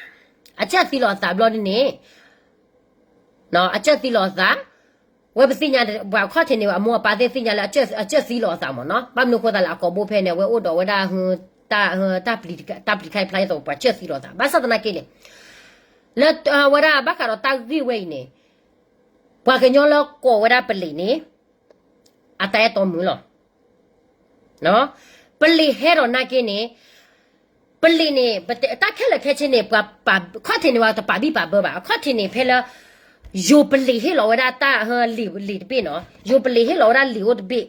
အကၢၣ်သံလီၤအသးဘျီဒ်န့ၣ် အကၢၣ်သံလီၤအသး, ဝဲပသ့ၣ်ညါ ပှၤအခီၣ်ထံးန့ၣ် အမိၢ်အပၢ်သ့ၣ်သ့ၣ်ညါလၢ အကၢၣ်သံလီၤအသးမ့ၢ်နီၤ. ဘၣ်မနုၤအဃိသတးလၢအကိာ်ဘိဖဲန့ၣ် အဝဲအိၣ်ဒီးဝဲဒၣ် တၢ် တၢ်ပျံၤခါအံၤဖျါအသိး ပှၤကၢၣ်သံလီၤအသး ဘၣ်ဆၣ်သနာ်က့န့ၣ် လၢဝဲဒၣ်ဘၣ်ဃးဒီးတၢ်ဂ့ၢ်ဝဲအံၤန့ၣ် ပှၤကညီလၢကိးဝဲဒၣ်ပလံးန့ၣ် အတၢ်အဲၣ်တီမုာ်လီၤ. ပလံးဟဲဒီးနာ်က့န့ၣ် ပလံးန့ၣ် တၢ်ခဲလၢာ်ခဲဆ့န့ၣ် အခီၣ်ထံးန့ၣ် ပှၤတပာ်ဘံၣ်ပာ်ဘၢဘၣ်. အခီၣ်ထံးန့ၣ် ဖဲလၢ ယိၤပလံးဟ့ၣ်လီၤဝဲဒၣ်တၢ် လံာ်တဘ့ၣ်နီၤ, ယိၤပလံးဟ့ၣ်လီၤဝဲဒၣ်လံာ်အိၣ်တဘ့ၣ်,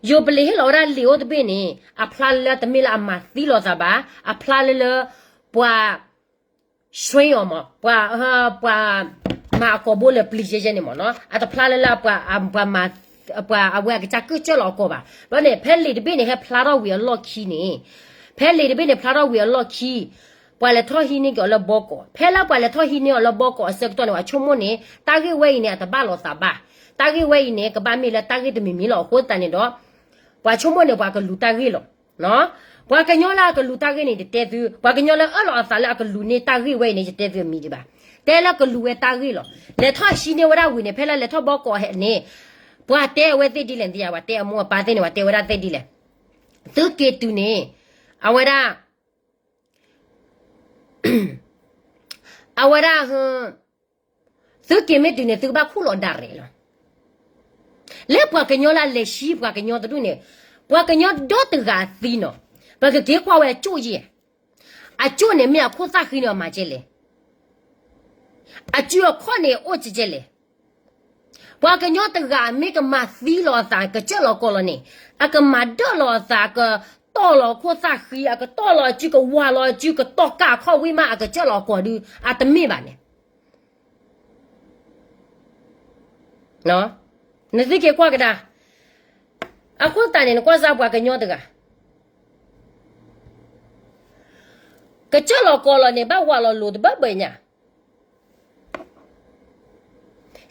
ယိၤပလံးဟ့ၣ်လီၤဝဲဒၣ်လံာ်အိၣ်တဘ့ၣ်န့ၣ် အဖျါလၢတမ့ၢ်လၢအမၤသံလီၤသးဘၣ်, အဖျါလၢလၢ ပှၤ ဆှ့အီၤမး ပှၤ ပှၤ မၤအကိာ်ဘိလၢပျံၤယဲယဲန့ၣ်မ့ၢ်နီၤ, အတဖျါလၢလၢပှၤ ပှၤမၤ ပှၤအဝဲအကစၢ်ကၢၣ်ကၢၣ်လီၤအကိာ်ဘၣ်. ဘျီန့ၣ် ဖဲလံာ်တဘ့ၣ်န့ၣ် ဟဲဖျါထီၣ်ဝံၤအလီၢ်ခံန့ၣ်, ဖဲလံာ်တဘ့ၣ်န့ၣ် ဖျါထီၣ်ဝံၤအလီၢ်ခံ ပှၤလဲၤထီၣ်ဟံးန့ၢ်က့ၤအီၤလၢဘီကီး, ဖဲလၢပှၤလဲၤထီၣ်ဟံးန့ၢ်အီၤလၢဘီကီးအဆၢကတီၢ်န့ၣ် ပှၤဆိကမိၣ်န့ၣ် တၢ်ဂ့ၢ်ဝဲအံၤန့ၣ် အတဘၣ်လီၤသးဘၣ်, တၢ်ဂ့ၢ်ဝဲအံၤန့ၣ် ကဘၣ်မ့ၢ်လၢတၢ်ဂ့ၢ်တမံၤမံၤလီၤ. အဃိသတးန့ၣ်ဒီး ပှၤဆိကမိၣ်န့ၣ် ပှၤကလူၤတၢ်ဂ့ၢ်လီၤ. ပှၤကညီလၢအကလူၤတၢ်ဂ့ၢ်န့ၣ် ယတဲသု, ပှၤကညီလၢအၢၣ်လီၤအသးလၢအကလူၤန့ၢ်တၢ်ဂ့ၢ်ဝဲအံၤန့ၣ် ယတဲသုအမံၤဒံးဘၣ်. တဲလၢကလူၤဝဲတၢ်ဂ့ၢ်လီၤ. လဲၤထီၣ်ဟံးန့ၢ်ဝဲဒၣ်ဝံၤန့ၣ် ဖဲလၢလဲၤထီၣ်ဘီကီးဟဲန့ၣ် ပှၤတဲအဝဲသ့ၣ်ဒ်လဲၣ်နသ့ဧါ, ပှၤတဲအမိၢ်အပၢ်သ့ၣ်န့ၣ် ပှၤတဲဝဲဒၣ်သ့ၣ်ဒ်လဲၣ်, သုက့ၤတုၤန့ၣ် အဝဲဒၣ် အဝဲဒၣ် သုက့ၤမ့ၢ်တုၤန့ၣ် သုကဘၣ်ခူၣ်လီၤဒၣ်ရဲၣ်လီၤ. လၢပှၤကညီလၢအလဲၤဟံးပှၤကညီတဒူၣ်န့ၣ်, ပှၤကညီဒီတဂၤအသံနီၤ, ပကက့ၤကွၢ်ဝဲအကၠိၣ်ယဲၢ်, အကၠိၣ်န့ၣ်မ့ၢ်အခိၣ်သၣ်ဃံန့ၣ်အမၤကဲလဲၣ်, အစုအခီၣ်န့ၣ်အိၣ်ကဲလဲၣ်. ပှၤကညီတဂၤမ့ၢ်ကမၤသံလီၤအသး ကစၢၢ်လီၤကီးလီၤန့ၣ်, အကမၤဒၢၣ်လီၤအသး အကတီၢ်လီၤအခိၣ်သၣ်ဃံ, အကတီၢ်လီၤအစု ကဝၤလီၤအစု ကတီၢ်ကၢ်အခီၣ်ဝံၣ်မး အကစၢၢ်လီၤကီးဒုး အတမ့ၢ်ဘၣ်န့ၣ် နသုက့ၤကွၢ်ကဒါ, အဃိသတးန့ၣ် နကွၢ်စၢ်ပှၤကညီတဂၤ, ကစၢၢ်လီၤကီးလီၤန့ၣ် ဘၣ်ဝၤလီၤလိၤတဘၢဘၢညါ,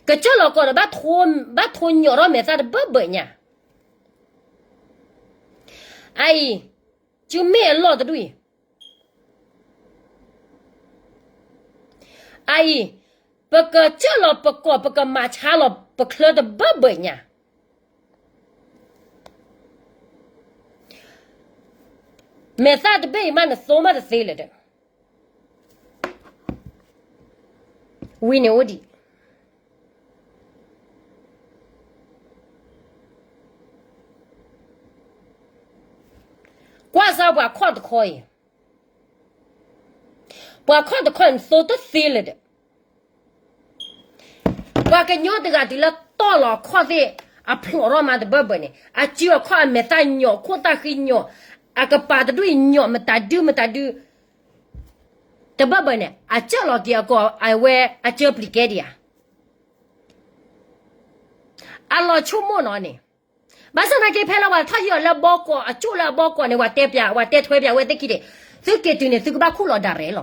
ကစၢၢ်လီၤကီးဒီး ဘၣ်ထိညိးထီၣ်မဲာ်သၣ်တဘၢဘၢညါ, အအံၤ စုမ့ၢ်အလီၢ်တဒူၣ်အံၤ အအံၤ ပကစၢၢ်လီၤပကီၢ် ပကမၤဆါလီၤပချၢတဘၢဘၢညါ, မဲာ်သၣ်တဘ့ၣ်အံၤမး နသိမးတသ့လၢၤဒီး ဝံၤန့ၣ်အိၣ်ဒံး, ကွၢ်စၢ်ပှၤခီၣ်တခီအံၤ, ပှၤခီၣ်တခီအံၤ နသိတသ့လၢၤဒီး ပှၤကညီတဂၤတုၤလၢတီၢ်လီၤအခီၣ်သ့ၣ် အဖျိးထီၣ်မးတဘၢဘၢန့ၣ် အစုအခီၣ်အမဲာ်သၣ်ညိး ခိၣ်သၣ်ဃံညိး အကပၤတဒူၣ်အံၤညိး မတၤဒုမတၤဒု တဘၢဘၢန့ၣ် အစၢၢ်လီၤက့ၤအကီၢ် အဝဲအစၢၢ်ပျံၤကဲဒံးဧါ. အလီၤဆိကမိၣ်နီၤန့ၣ်, ဘၣ်ဆၣ်သနာ်က့ ဖဲလၢပှၤထီၣ်ဟံးအီၤလၢဘီကီး အကၠိၣ်လၢအဘီကီးန့ၣ် ပှၤတဲပၠး ပှၤတဲထွဲပၠးဝဲသ့ၣ်ခံန့ၣ်, သုက့ၤတုၤန့ၣ် သုကဘၣ်ခူၣ်လီၤဒၣ်ရဲၣ်လီၤ.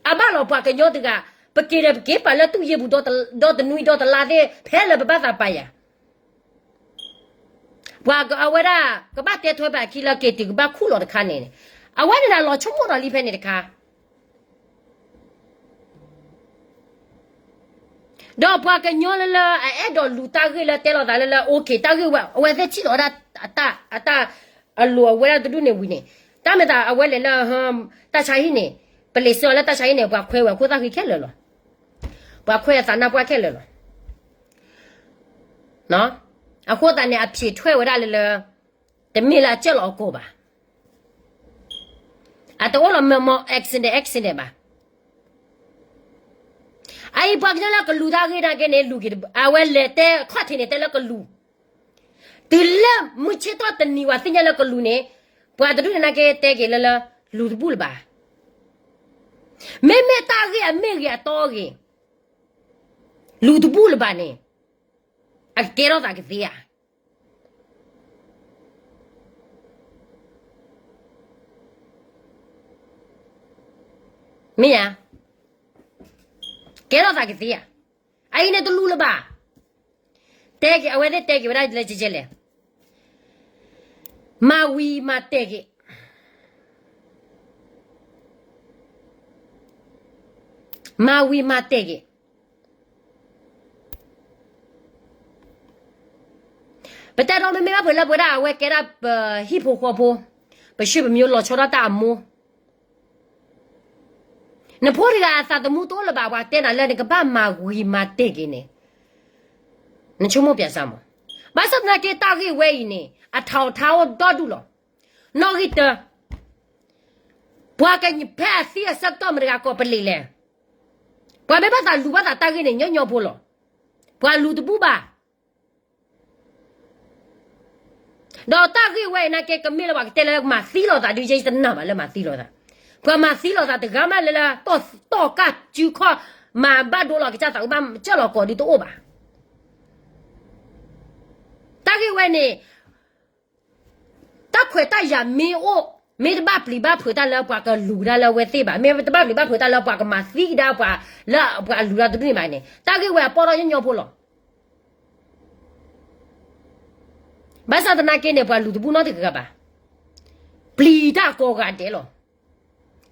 အဘၣ်လီၤပှၤကညီတဂၤ, ပက့ၤဒီးပက့ၤပာ်လၢသူၣ်ယ့ပူၤ ဒီတနွံဒီတလါသ့ၣ် ဖဲလၢပဘၣ်သးပာ်ယၤ ပှၤအဝဲဒၣ် ကဘၣ်တဲထွဲပှၤခံလၢက့ၤတုၤကဘၣ်ခူၣ်လီၤတခါန့ၣ်, အဝဲန့ၣ်ဒီးလီၤဆိကမိၣ်ဒီးလံဖဲန့ၣ်တခါ, ဒီးပှၤကညီလၢလၢ အအဲၣ်ဒိးလူၤတၢ်ဂ့ၢ်လၢတဲလီၤသးလၢလၢ okay တၢ်ဂ့ၢ်ဝဲ အဝဲသ့ၣ်ထံၣ်လီၤဝဲဒၣ် အတၢ် အတၢ် အလိၤအဝဲဒၣ်တဒူၣ်န့ၣ်ဝံၤန့ၣ်, တၢ်မ့ၢ်သးအဝဲလဲၤလၢ တၢ်ဆါဟံၣ်န့ၣ်, ပလံးစၢၤအီၤလၢတၢ်ဆါဟံၣ်န့ၣ် ပှၤခွဲးဝဲအခိၣ်သၣ်ဃံခဲလၢာ်လီၤ. ပှၤခွဲးအသးနါပှၢ်ခဲလၢာ်လီၤ. အဃိသတးန့ၣ် အဖြေထွက်ဝဲဒၣ်လၢလၢ တမ့ၢ်လၢအစၢၢ်လီၤအကီၢ်ဘၣ်. အတအိၣ်လီၤမ့ၢ်မ့ၢ် accident accident ဘၣ်. အအံၤပှၤကညီလၢကလူၤတၢ်ဂ့ၢ်နာ်က့န့ၣ် လူၤက့ၤတဘၣ်, အဝဲလဲၤတဲခီၣ်ထံးန့ၣ် တဲလၢကလူၤ, တုၤလၢမုၢ်ဆ့ၣ်ထီၣ်တနံၤဝဲသ့ၣ်ညါလၢကလူၤန့ၣ်, ပှၤတဒူၣ်န့ၣ်နာ်က့တဲက့ၤလၢလၢ လူၤတဘူၣ်လၢၤဘၣ်. မ့မ့ၢ်တၢ်ဂ့ၢ်အမ့ၢ်ဂ့ၤအတီအဂ့ၤ, လူၤတဘူၣ်လၢၤဘၣ်န့ၣ်, အကကဲထီၣ်သးကသ့ဧါ. မ့ၢ်ဧါ. ကဲထီၣ်သးကသ့ဧါ. အအံၤန့ၣ်တလူၤလၢၤဘၣ်. တဲက့ၤ အဝဲသ့ၣ်တဲက့ၤဝဲဒၣ်လၢကဲကဲလဲၣ်, မၤဝံၤမၤတဲာ်က့ၤ, မၤဝံၤမၤတဲာ်က့ၤ. ပတဲဒီးမ့မ့ၢ်ဘၣ်ဖုးလၢပဝဲဒၣ် အဝဲကဲဒၣ်ပဟံၣ်ဖိဃီဖိ, ပဆံးပမျိုးလီၤဆီဒၣ်တၢ်အမိၢ်, နဖိတဂၤအသးသမူတအိၣ်လၢၤဘၣ် ပှၤတဲနၤလၢနကဘၣ်မၤဝံၤမၤတဲာ်က့ၤန့ၣ်, နဆိကမိၣ်ပၠးစၢ်မး. ဘၣ်ဆၣ်သနာ်က့တၢ်ဂ့ၢ်ဝဲအံၤန့ၣ် အထးအီၤထါအိၣ်ဒီဒူၣ်လီၤ. နီၣ်ဂံၢ်တၢ, ပှၤကဖဲအသံအဆၢကတီၢ်မတၤတဂၤကိးပလံးလဲၣ်. ပှၤမ့ၢ်ဘၣ်သးလူၤဘၣ်သးတၢ်ဂ့ၢ်န့ၣ် ညီညီဖိလီၤ. ပှၤလူၤတဘူၣ်ဘၣ်. ဒီးတၢ်ဂ့ၢ်ဝဲအံၤနာ်က့ ကမ့ၢ်လၢပှၤကတဲလၢမၤသံလီၤသးဒုး ယတနာ်ဘၣ်လၢမၤသံလီၤသး, ပှၤမၤသံလီၤသးတဂၤမးလၢလၢ တီၢ်ကၢ်စုခီၣ် မၤဘၣ်ဒိလီၤကစၢ်သး ကဘၣ်ကၢၢ်လီၤကီးဒုးတအိၣ်ဘၣ်. တၢ်ဂ့ၢ်ဝဲန့ၣ် တၢ်ခွဲးတၢ်ယာ်မ့ၢ်အိၣ်, မ့ၢ်တဘၣ်ပျံၤဘၣ်ဖုးတၢ်လၢပှၤကလူၤကဒါလၢအဝဲသ့ၣ်ဘၣ်, မ့ၢ်တဘၣ်ပျံၤဘၣ်ဖုးတၢ်လၢပှၤကမၤသံကဒါပှၤလၢပှၤအလူၤတၢ်တဒူၣ်န့ၣ်ဘၣ်န့ၣ် တၢ်ဂ့ၢ်ဝဲအပီၢ်ထီၣ်ညီညီဖိလီၤ. ဘၣ်ဆၣ်သနာ်က့န့ၣ် ပှၤလူၤတဘူၣ်နီတဂၤဘၣ်. ပျံၤတၢ်ကိးဂၤဒဲးလီၤ.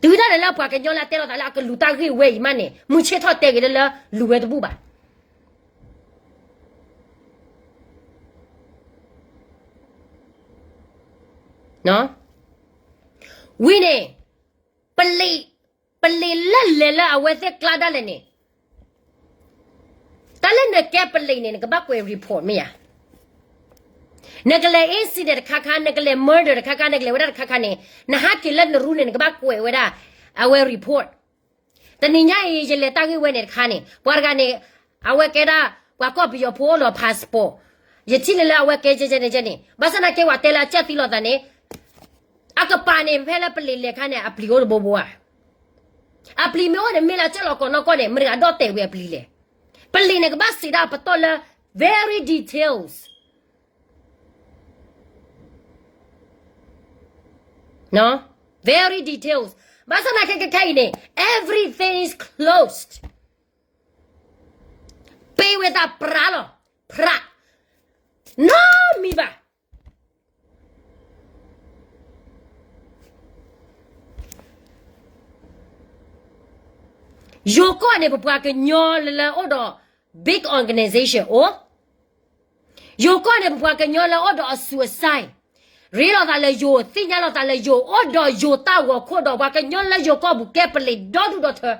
တုၤဒၣ်လဲာ်လၢပှၤကညီလၢအတဲလီၤသးလၢအကလူၤတၢ်ဂ့ၢ်ဝဲအံၤမးန့ၣ် မုၢ်ဆ့ၣ်ထီၣ်တဲဂ့ၤလၢလၢလူၤဝဲတဘူၣ်ဘၣ်. ဝံၤန့ၣ် ပလံၤ, ပလံၤလၢလဲၤလၢအဝဲသ့ၣ်ကျါဒၣ်လဲာ်န့ၣ်, တၢ်လၢနကဲပလံၤန့ၣ် နကဘၣ်ကွဲး report မ့ၢ်ဧါ. နကလဲၤ incident တခါခါ, နကလဲၤ murder တခါခါ, နကလဲၤဝဲဒၣ်တခါခါန့ၣ်, နဟးက့ၤလၢနရူန့ၣ် နကဘၣ်ကွဲးဝဲဒၣ် အဝဲ report. တနံၤညါအံၤ ယလဲၤတၢ်ဂ့ၢ်ဝဲန့ၣ်တခါန့ၣ် ပှၤတဂၤန့ၣ် အဝဲကဲဒၣ် ပှၤကီၢ်ပယီၤဖိအိၣ်လီၤ passport, ယထံၣ်လၢလၢအဝဲကဲကဲန့ၣ်ကဲန့ၣ် ဘၣ်ဆၣ်သနာ်က့ ပှၤတဲလၢအကၢ်သံလီၤသးန့ၣ်, အကပၤန့ၣ် ဖဲလၢပလံၤလဲၤခါန့ၣ် အပျံၤအိၣ်တဘိဘိဧါ. အပျံၤမ့ၢ်အိၣ်န့ၣ် မ့ၢ်လၢကၢၢ်လီၤကီးနီၢ်ကီၢ်န့ၣ် မတၤတဂၤဒီၣ်တဲာ်ဝဲအပျံၤလဲၣ်. ပလံၤန့ၣ် ကဘၣ်စံးဒၣ်ပတီၢ်လၢ very details. နီၢ်, very details. ဘၣ်ဆၣ်သနာ်က့ခဲခဲအံၤန့ၣ် everything is closed. ပ့ၤဝဲသးပြးလီၤ, ပြး, နီတမံၤဘၣ်. ယိၤကီၢ်န့ၣ် ပပှၤကညီလၢလၢအိၣ်ဒီး big organization အိၣ်, ယိၤကီၢ်န့ၣ် ပပှၤကညီလၢအိၣ်ဒီးအစူးအစါ, ရ့လိာ်သးလၢယိၤ, သ့ၣ်ညါလိာ်သးလၢယိၤ, အိၣ်ဒီးယိၤတၢ်ဂီၤခိၣ်ဒီး ပှၤကညီလၢယိၤကီၢ်ပူၤကဲပလံၤဒီဒူၣ်ဒီထၢ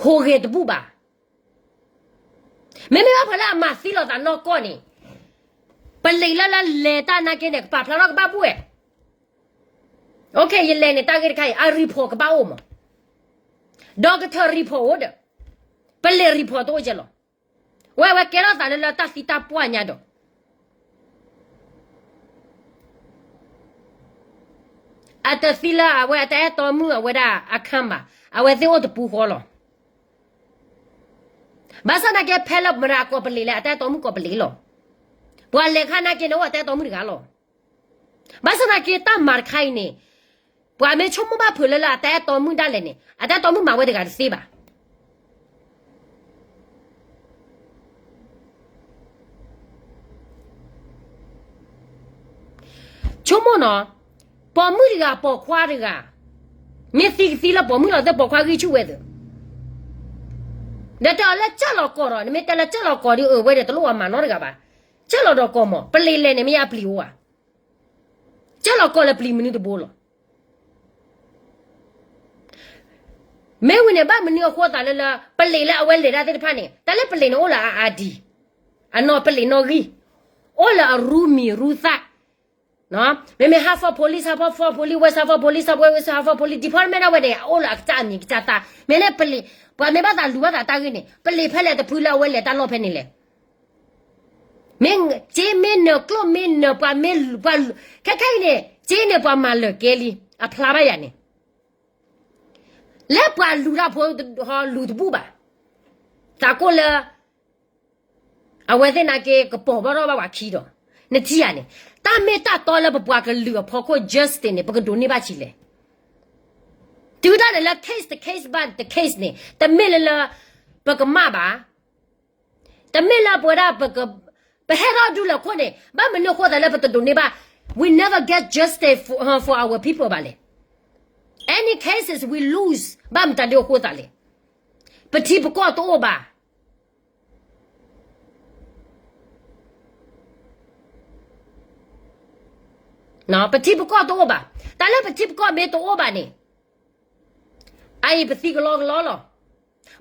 ဟူးဂဲၤတဘူၣ်ဘၣ်. မ့မ့ၢ်ဘၣ်ဖဲလၢအမၤသံလိာ်သးနီၢ်ကီၢ်န့ၣ်, ပလံၤလၢလၢလဲၤတၢ်နာ်က့န့ၣ် ကပာ်ဖျါထီၣ်ကဘၣ်ဘူၣ်ဝဲ. ယလဲၤန့ၣ် တၢ်ဂ့ၢ်တခါအံၤ အ report ကဘၣ်အိၣ်မး, ဒီးကထၢ report အိၣ်ဒီး, ပလံၤ report တအိၣ်ကဲလီၤ. ဝဲဝဲကဲထီၣ်သးလၢလၢတၢ်သံတၢ်ပှၢ်ညါဒီး အတသံလၢအဝဲအတၢ်အဲၣ်တီမုၣ်အဝဲဒၣ်အခါဘၣ်, အဝဲသ့ၣ်အိၣ်တပူၤဃီလီၤ. ဘၣ်ဆၣ်သနာ်က့ ဖဲလၢမတၤကိးပလံၤလဲၣ် အတၢ်အဲၣ်တီမုၣ်ကိးပလံၤလီၤ. ပှၤလဲၤခါနာ်က့န့ၣ် အိၣ်အတၢ်အဲၣ်တီမုၣ်တဂၤလီၤ. ဘၣ်ဆၣ်သနာ်က့တၢ်မၤတခါအံၤန့ၣ်, ပှၤမ့ၢ်ဆိကမိၣ်ဘၣ်ဖုးလၢလၢအတၢ်အဲၣ်တီမုၣ်ဒၣ်လဲာ်န့ၣ် အတၢ်အဲၣ်တီမုၣ်မၤဝဲတဂၤတသ့ဘၣ်. ဆိကမိၣ်နီၤ, ပိာ်မုၣ်တဂၤပိာ်ခွါတဂၤ, မ့ၢ်သံကသံလၢပိာ်မုၣ်လီၤသ့ၣ်ပိာ်ခွါဂံၢ်ဆူၣ်ဝဲသ့ၣ်, ဒီးတဲအီၤလၢကၢၢ်လီၤကီးဒီး နမ့ၢ်တဲလၢကၢၢ်လီၤကီးဒီး အၢ ဝဲဒီးတလိၣ်အီၤမၤနီတဂၤဘၣ်. ကၢၢ်လီၤဒီးကီးမး ပလံၤလဲၤန့ၣ်မ့ၢ်ယါပျံၤအိၣ်ဧါ. ကၢၢ်လီၤကီးလၢပျံၤမနုၤတဘိလီၤ. မ့ၢ်ဝံၤန့ၣ် ဘၣ်မနုၤအဃိသးလၢလၢ ပလံၤလၢအဝဲလဲၤတၢ်သ့ၣ်တဖၣ်န့ၣ် တၢ်လၢပလံၤန့ၣ်အိၣ်လၢအ ID, အနီၢ်ပလံၤနီၢ်ဂံၢ်, အိၣ်လၢအရူမံၤရူသၣ်, မ့မ့ၢ် Half Form Police, Half Form Police, West Half Form Police, South West Half Form Police, department ဝဲန့ၣ် အအိၣ်လၢအကစၢ်အမံၤကစၢ်သၣ်, မ့ၢ်လၢပလံၤ, ပှၤမ့ၢ်ဘၣ်သးလူၤဘၣ်သးတၢ်ဂ့ၢ်န့ၣ် ပလံၤဖဲလဲၣ်တဖုလၢအဝဲလဲၤတၢ်လီၢ်ဖဲန့ၣ်လဲၣ်. မ့ၢ်စ့မ့ၢ်နၢၤကျိၣ်မ့ၢ်နၢၤပှၤမ့ၢ်ပှၤ, ခဲခဲအံၤန့ၣ် စ့န့ၣ်ပှၤမၤလၢာ်ကဲလံ. အဖျါဘၣ်ယၤန့ၣ် လၢပှၤလူၤတၢ်ဖိဟီလူၤတဘူၣ်ဘၣ်. သးကိၣ်လၢ အဝဲသ့ၣ်နာ်က့ကပိာ်ဘၣ်ထီၣ်ဘၣ်ပှၤခံဒီး, နထံၣ်ဧါန့ၣ်, တၢ်မ့ၢ်တၢ်တီလၢပပှၤကလုာ်အဖီခိၣ် justice န့ၣ် ပကဒိးန့ၢ်ဘၣ်ဆံးလဲၣ်. တုၤဒၣ်လဲာ်လၢ case တ case ဘၣ်တ case န့ၣ် တမ့ၢ်လၢလၢ ပကမၣ်ဘၣ်. တမ့ၢ်လၢပဝဲဒၣ် ပဟဲထီၣ်ဒူလၢာ်ခိၣ်န့ၣ် ဘၣ်မနုၤအဃိသးလၢပတဒိးန့ၢ်ဘၣ်, we never get justice for, for our people ဘၣ်လဲၣ်. Any cases we lose ဘၣ်မတၤဒုအဃိသးလဲၣ်. ပထံပကီၢ်တအိၣ်ဘၣ်. ပထံပကီၢ်တအိၣ်ဘၣ်. တၢ်လၢပထံပကီၢ်မ့ၢ်တအိၣ်ဘၣ်န့ၣ် အအံၤပသံကလီကလီလီၤ.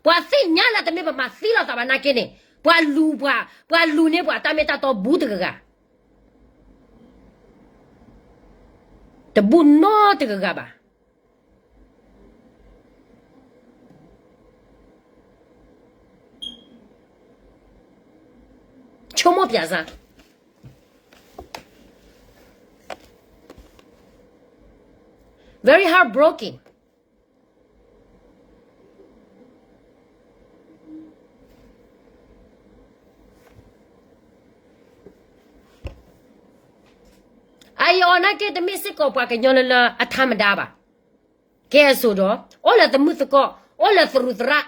ပှၤသ့ၣ်ညါလၢတမ့ၢ်ပမၤသံလိာ်သးဘၣ်နာ်က့န့ၣ် ပှၤလူၤပှၤ, ပှၤလူၤန့ၢ်ပှၤတၢ်မ့ၢ်တၢ်တီဘူးတဂၤဂၤ, တဘူးနီတဂၤဂၤဘၣ်. ဆိကမိၣ်ပၠးစါ very heartbroken. အအံၤအီၤနာ်က့ တမ့ၢ်စ့ၢ်ကီးပှၤကညီလၢလၢအထါမဒါဘၣ်. ကဲအစိၤဒီး အိၣ်လၢသမုၣ်သကိး, အိၣ်လၢသရူးသရၣ်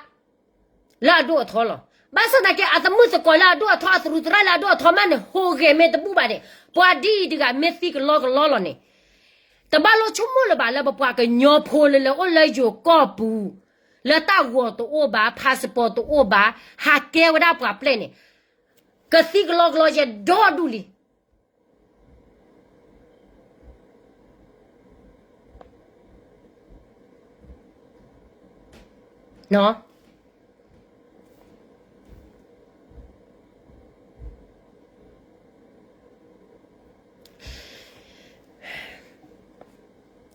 လၢအဒိၣ်အထီလီၤ. ဘၣ်ဆၣ်သနာ်က့ အသမုၣ်သကိးလၢအဒိၣ်အထီ အသရူးသရၣ်လၢအဒိၣ်အထီမးန့ၣ် ဟူးဂဲၤမ့ၢ်တဘူၣ်ဘၣ်န့ၣ် ပှၤဒ်အံၤတဂၤမ့ၢ်သံကလီကလီလီၤန့ၣ် တဘၣ်လိၣ်ဆိကမိၣ်လၢၤဘၣ်လၢပပှၤကညီဖိလၢလၢအိၣ်လၢယိၤကီၢ်ပူၤ လၢတၢ်ဂီၤတအိၣ်ဘၣ်, passport တအိၣ်ဘၣ်, ဟးကဲဝဲဒၣ်ပှၤပျဲၢ်န့ၣ် ကသံကလီကလီယဲၢ်ဒီဒူၣ်လံ.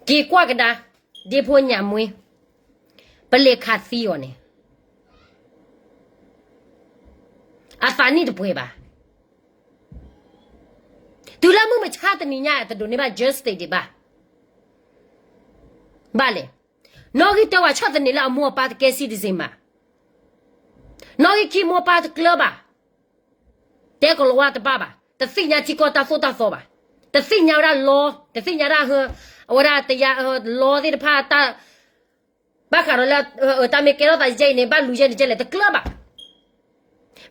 က့ၤကွၢ်ကဒါ ဒ့ဖိညၣ်မှ့, ပလဲၤခးသံအီၤန့ၣ် အသးနံၣ်တပှဲၤဘၣ်. တုၤလၢမုၢ်မဆါတနံၤညါ တဒိးန့ၢ်ဘၣ် justice ဒံးဘၣ်. ဘၣ်လဲၣ်. နီၣ်ဂံၢ်တၢဝဲဆီၣ်သနံးလၢအမိၢ်အပၢ်တကဲ citizen ဘၣ်. နီၣ်ဂံၢ်ခံမိၢ်ပၢ်တကျၢၤဘၣ်. တဲကလီၤဝါတဘၣ်ဘၣ်. တသ့ၣ်ညါထံကီၢ်တၢ်သိၣ်တၢ်သီဘၣ်. တသ့ၣ်ညါဝဲဒၣ်လီ, တသ့ၣ်ညါဒၣ် အဝဲဒၣ်တယါ လီသ့ၣ်တဖၣ် ဘၣ်ဃးဒီးလၢ တၢ်မ့ၢ်ကဲထီၣ်သးယဲအံၤန့ၣ် ဘၣ်လူၤယဲန့ၣ်ကဲလဲၣ် တကျၢၤဘၣ်.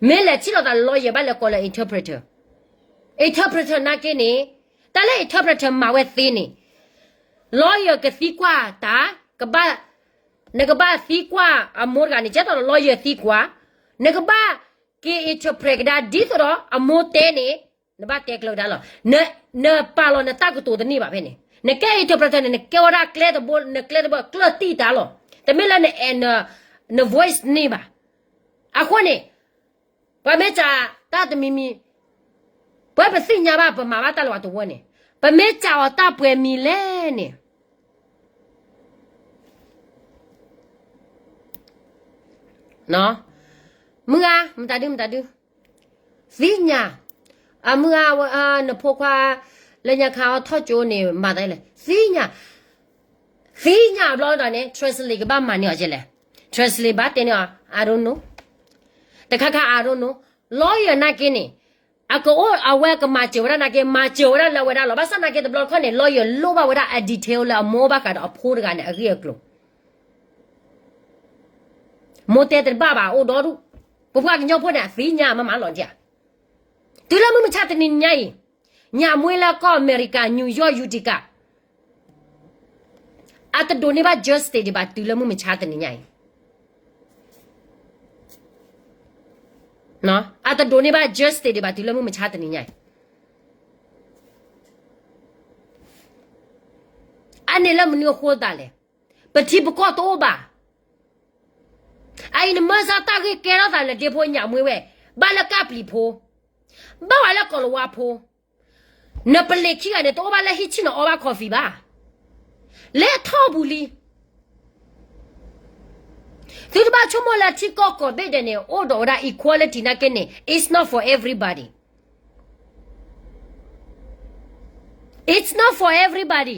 မ့ၢ်လဲၤထံၣ်လိာ်သး lawyer ဘၣ်လဲၤကိးလၢ interpreter. Interpreter နာ်က့န့ၣ် တၢ်လၢ interpreter မၤဝဲသ့န့ၣ် lawyer ကသံကွၢ်တၢ်, ကဘၣ်, နကဘၣ်သံကွၢ်အမိၢ်တဂၤန့ၣ် ကဲသိးဒီး lawyer သံကွၢ်, နကဘၣ်က့ၤ interpret ကဒါ ဒ်သိးဒီးအမိၢ်တဲန့ၣ် နဘၣ်တဲကျၢၤကဒါလီၤ. နပာ်လီၤနတၢ်ကတိၤတန့ၢ်ဘၣ်ဖဲန့ၣ်. နကဲ interpreter န့ၣ် နကဲဝဲဒၣ်ကျဲတဘိ နကျဲတဘိကျၢၢ်တံၢ်တၢ်လီၤ. တမ့ၢ်လၢနအဲၣ် န voice န့ၢ်ဘၣ်. အဃိန့ၣ် ပှၤမ့ၢ်စံးတၢ်တမံၤမံၤ, ပဝဲပသ့ၣ်ညါဘၣ် ပမၤဘၣ်တၢ်လၢပှၤတဝၢန့ၣ်, ပမ့ၢ်စံးအီၤတၢ်ပှဲၤမံၤလဲၣ်န့ၣ်, မုၢ်ဂၤ မတၤဒု မတၤဒု သ့ၣ်ညါ, အမုၢ်ဂၤ နဖိခွါ လၢညါခါအီထီၣ်ကၠိန့ၣ် မၤသးလဲၣ်, သ့ၣ်ညါ, သ့ၣ်ညါအဘျီဒီးန့ၣ် translate ကဘၣ်မၤန့ၢ်အီၤကဲလဲၣ်, translate ဘၣ်တဲန့ၢ်အီၤ I don't know, တခါခါ I don't know, lawyer နာ်က့န့ၣ် အကအိၣ်အဝဲကမၤစၢၤဝဲဒၣ်နာ်က့ မၤစၢၤဝဲဒၣ်လၢအဝဲဒၣ်လီၤ. ဘၣ်ဆၣ်နာ်က့တဘျီတခီၣ်န့ၣ် lawyer လိၣ်ဘၣ်ဝဲဒၣ်အ detail လၢအမိၢ်ဘၣ်ဃးဒီးအဖိတဂၤန့ၣ် အဂ့ၢ်အကျိၤ မိၢ်တဲတဘၣ်ဘၣ် အိၣ်ဒီဒူၣ်, ပပှၤကညီဖိန့ၣ် အသ့ၣ်ညါမးမးလီၤဒၣ်ဧါ. တုၤလၢမုၢ်မဆါတနံၤညါအံၤ, ညၣ်မှ့လၢကီၢ်အမဲရကၤ New York Utica အတဒိးန့ၢ်ဘၣ် justice ဒံးဘၣ် တုၤလၢမုၢ်မဆါတနံၤညါအံၤ, အတဒိးန့ၢ်ဘၣ် justice ဒံးဘၣ် တုၤလၢမုၢ်မဆါတနံၤညါအံၤ. အန့ၣ်လၢမနုၤအဃိသတးလဲၣ်. ပထံပကီၢ်တအိၣ်ဘၣ်. အအံၤနမၢစၢ်တၢ်ဂ့ၢ်ကဲထီၣ်သးလၢဒ့ဖိညၣ်မှ့ဝဲ, ဘၣ်လၢကၢ်ပျံၤဖိ, ဘၣ်ဝဲလၢကီၢ်လၤဝါဖိ, နပလံၤခံဂၤန့ၣ် တအိၣ်ဘၣ်လၢဟံၣ်ဆံၣ်နီၤအီဘၣ် coffee ဘၣ်. လဲၤထီၣ်ပူၤလံ. သုတဘၣ်ဆိကမိၣ်လၢထံကီၢ်ကိးဘ့ၣ်ဒဲးန့ၣ် အိၣ်ဒီးဝဲဒၣ် equality နာ်က့န့ၣ် it's not for everybody. It's not for everybody.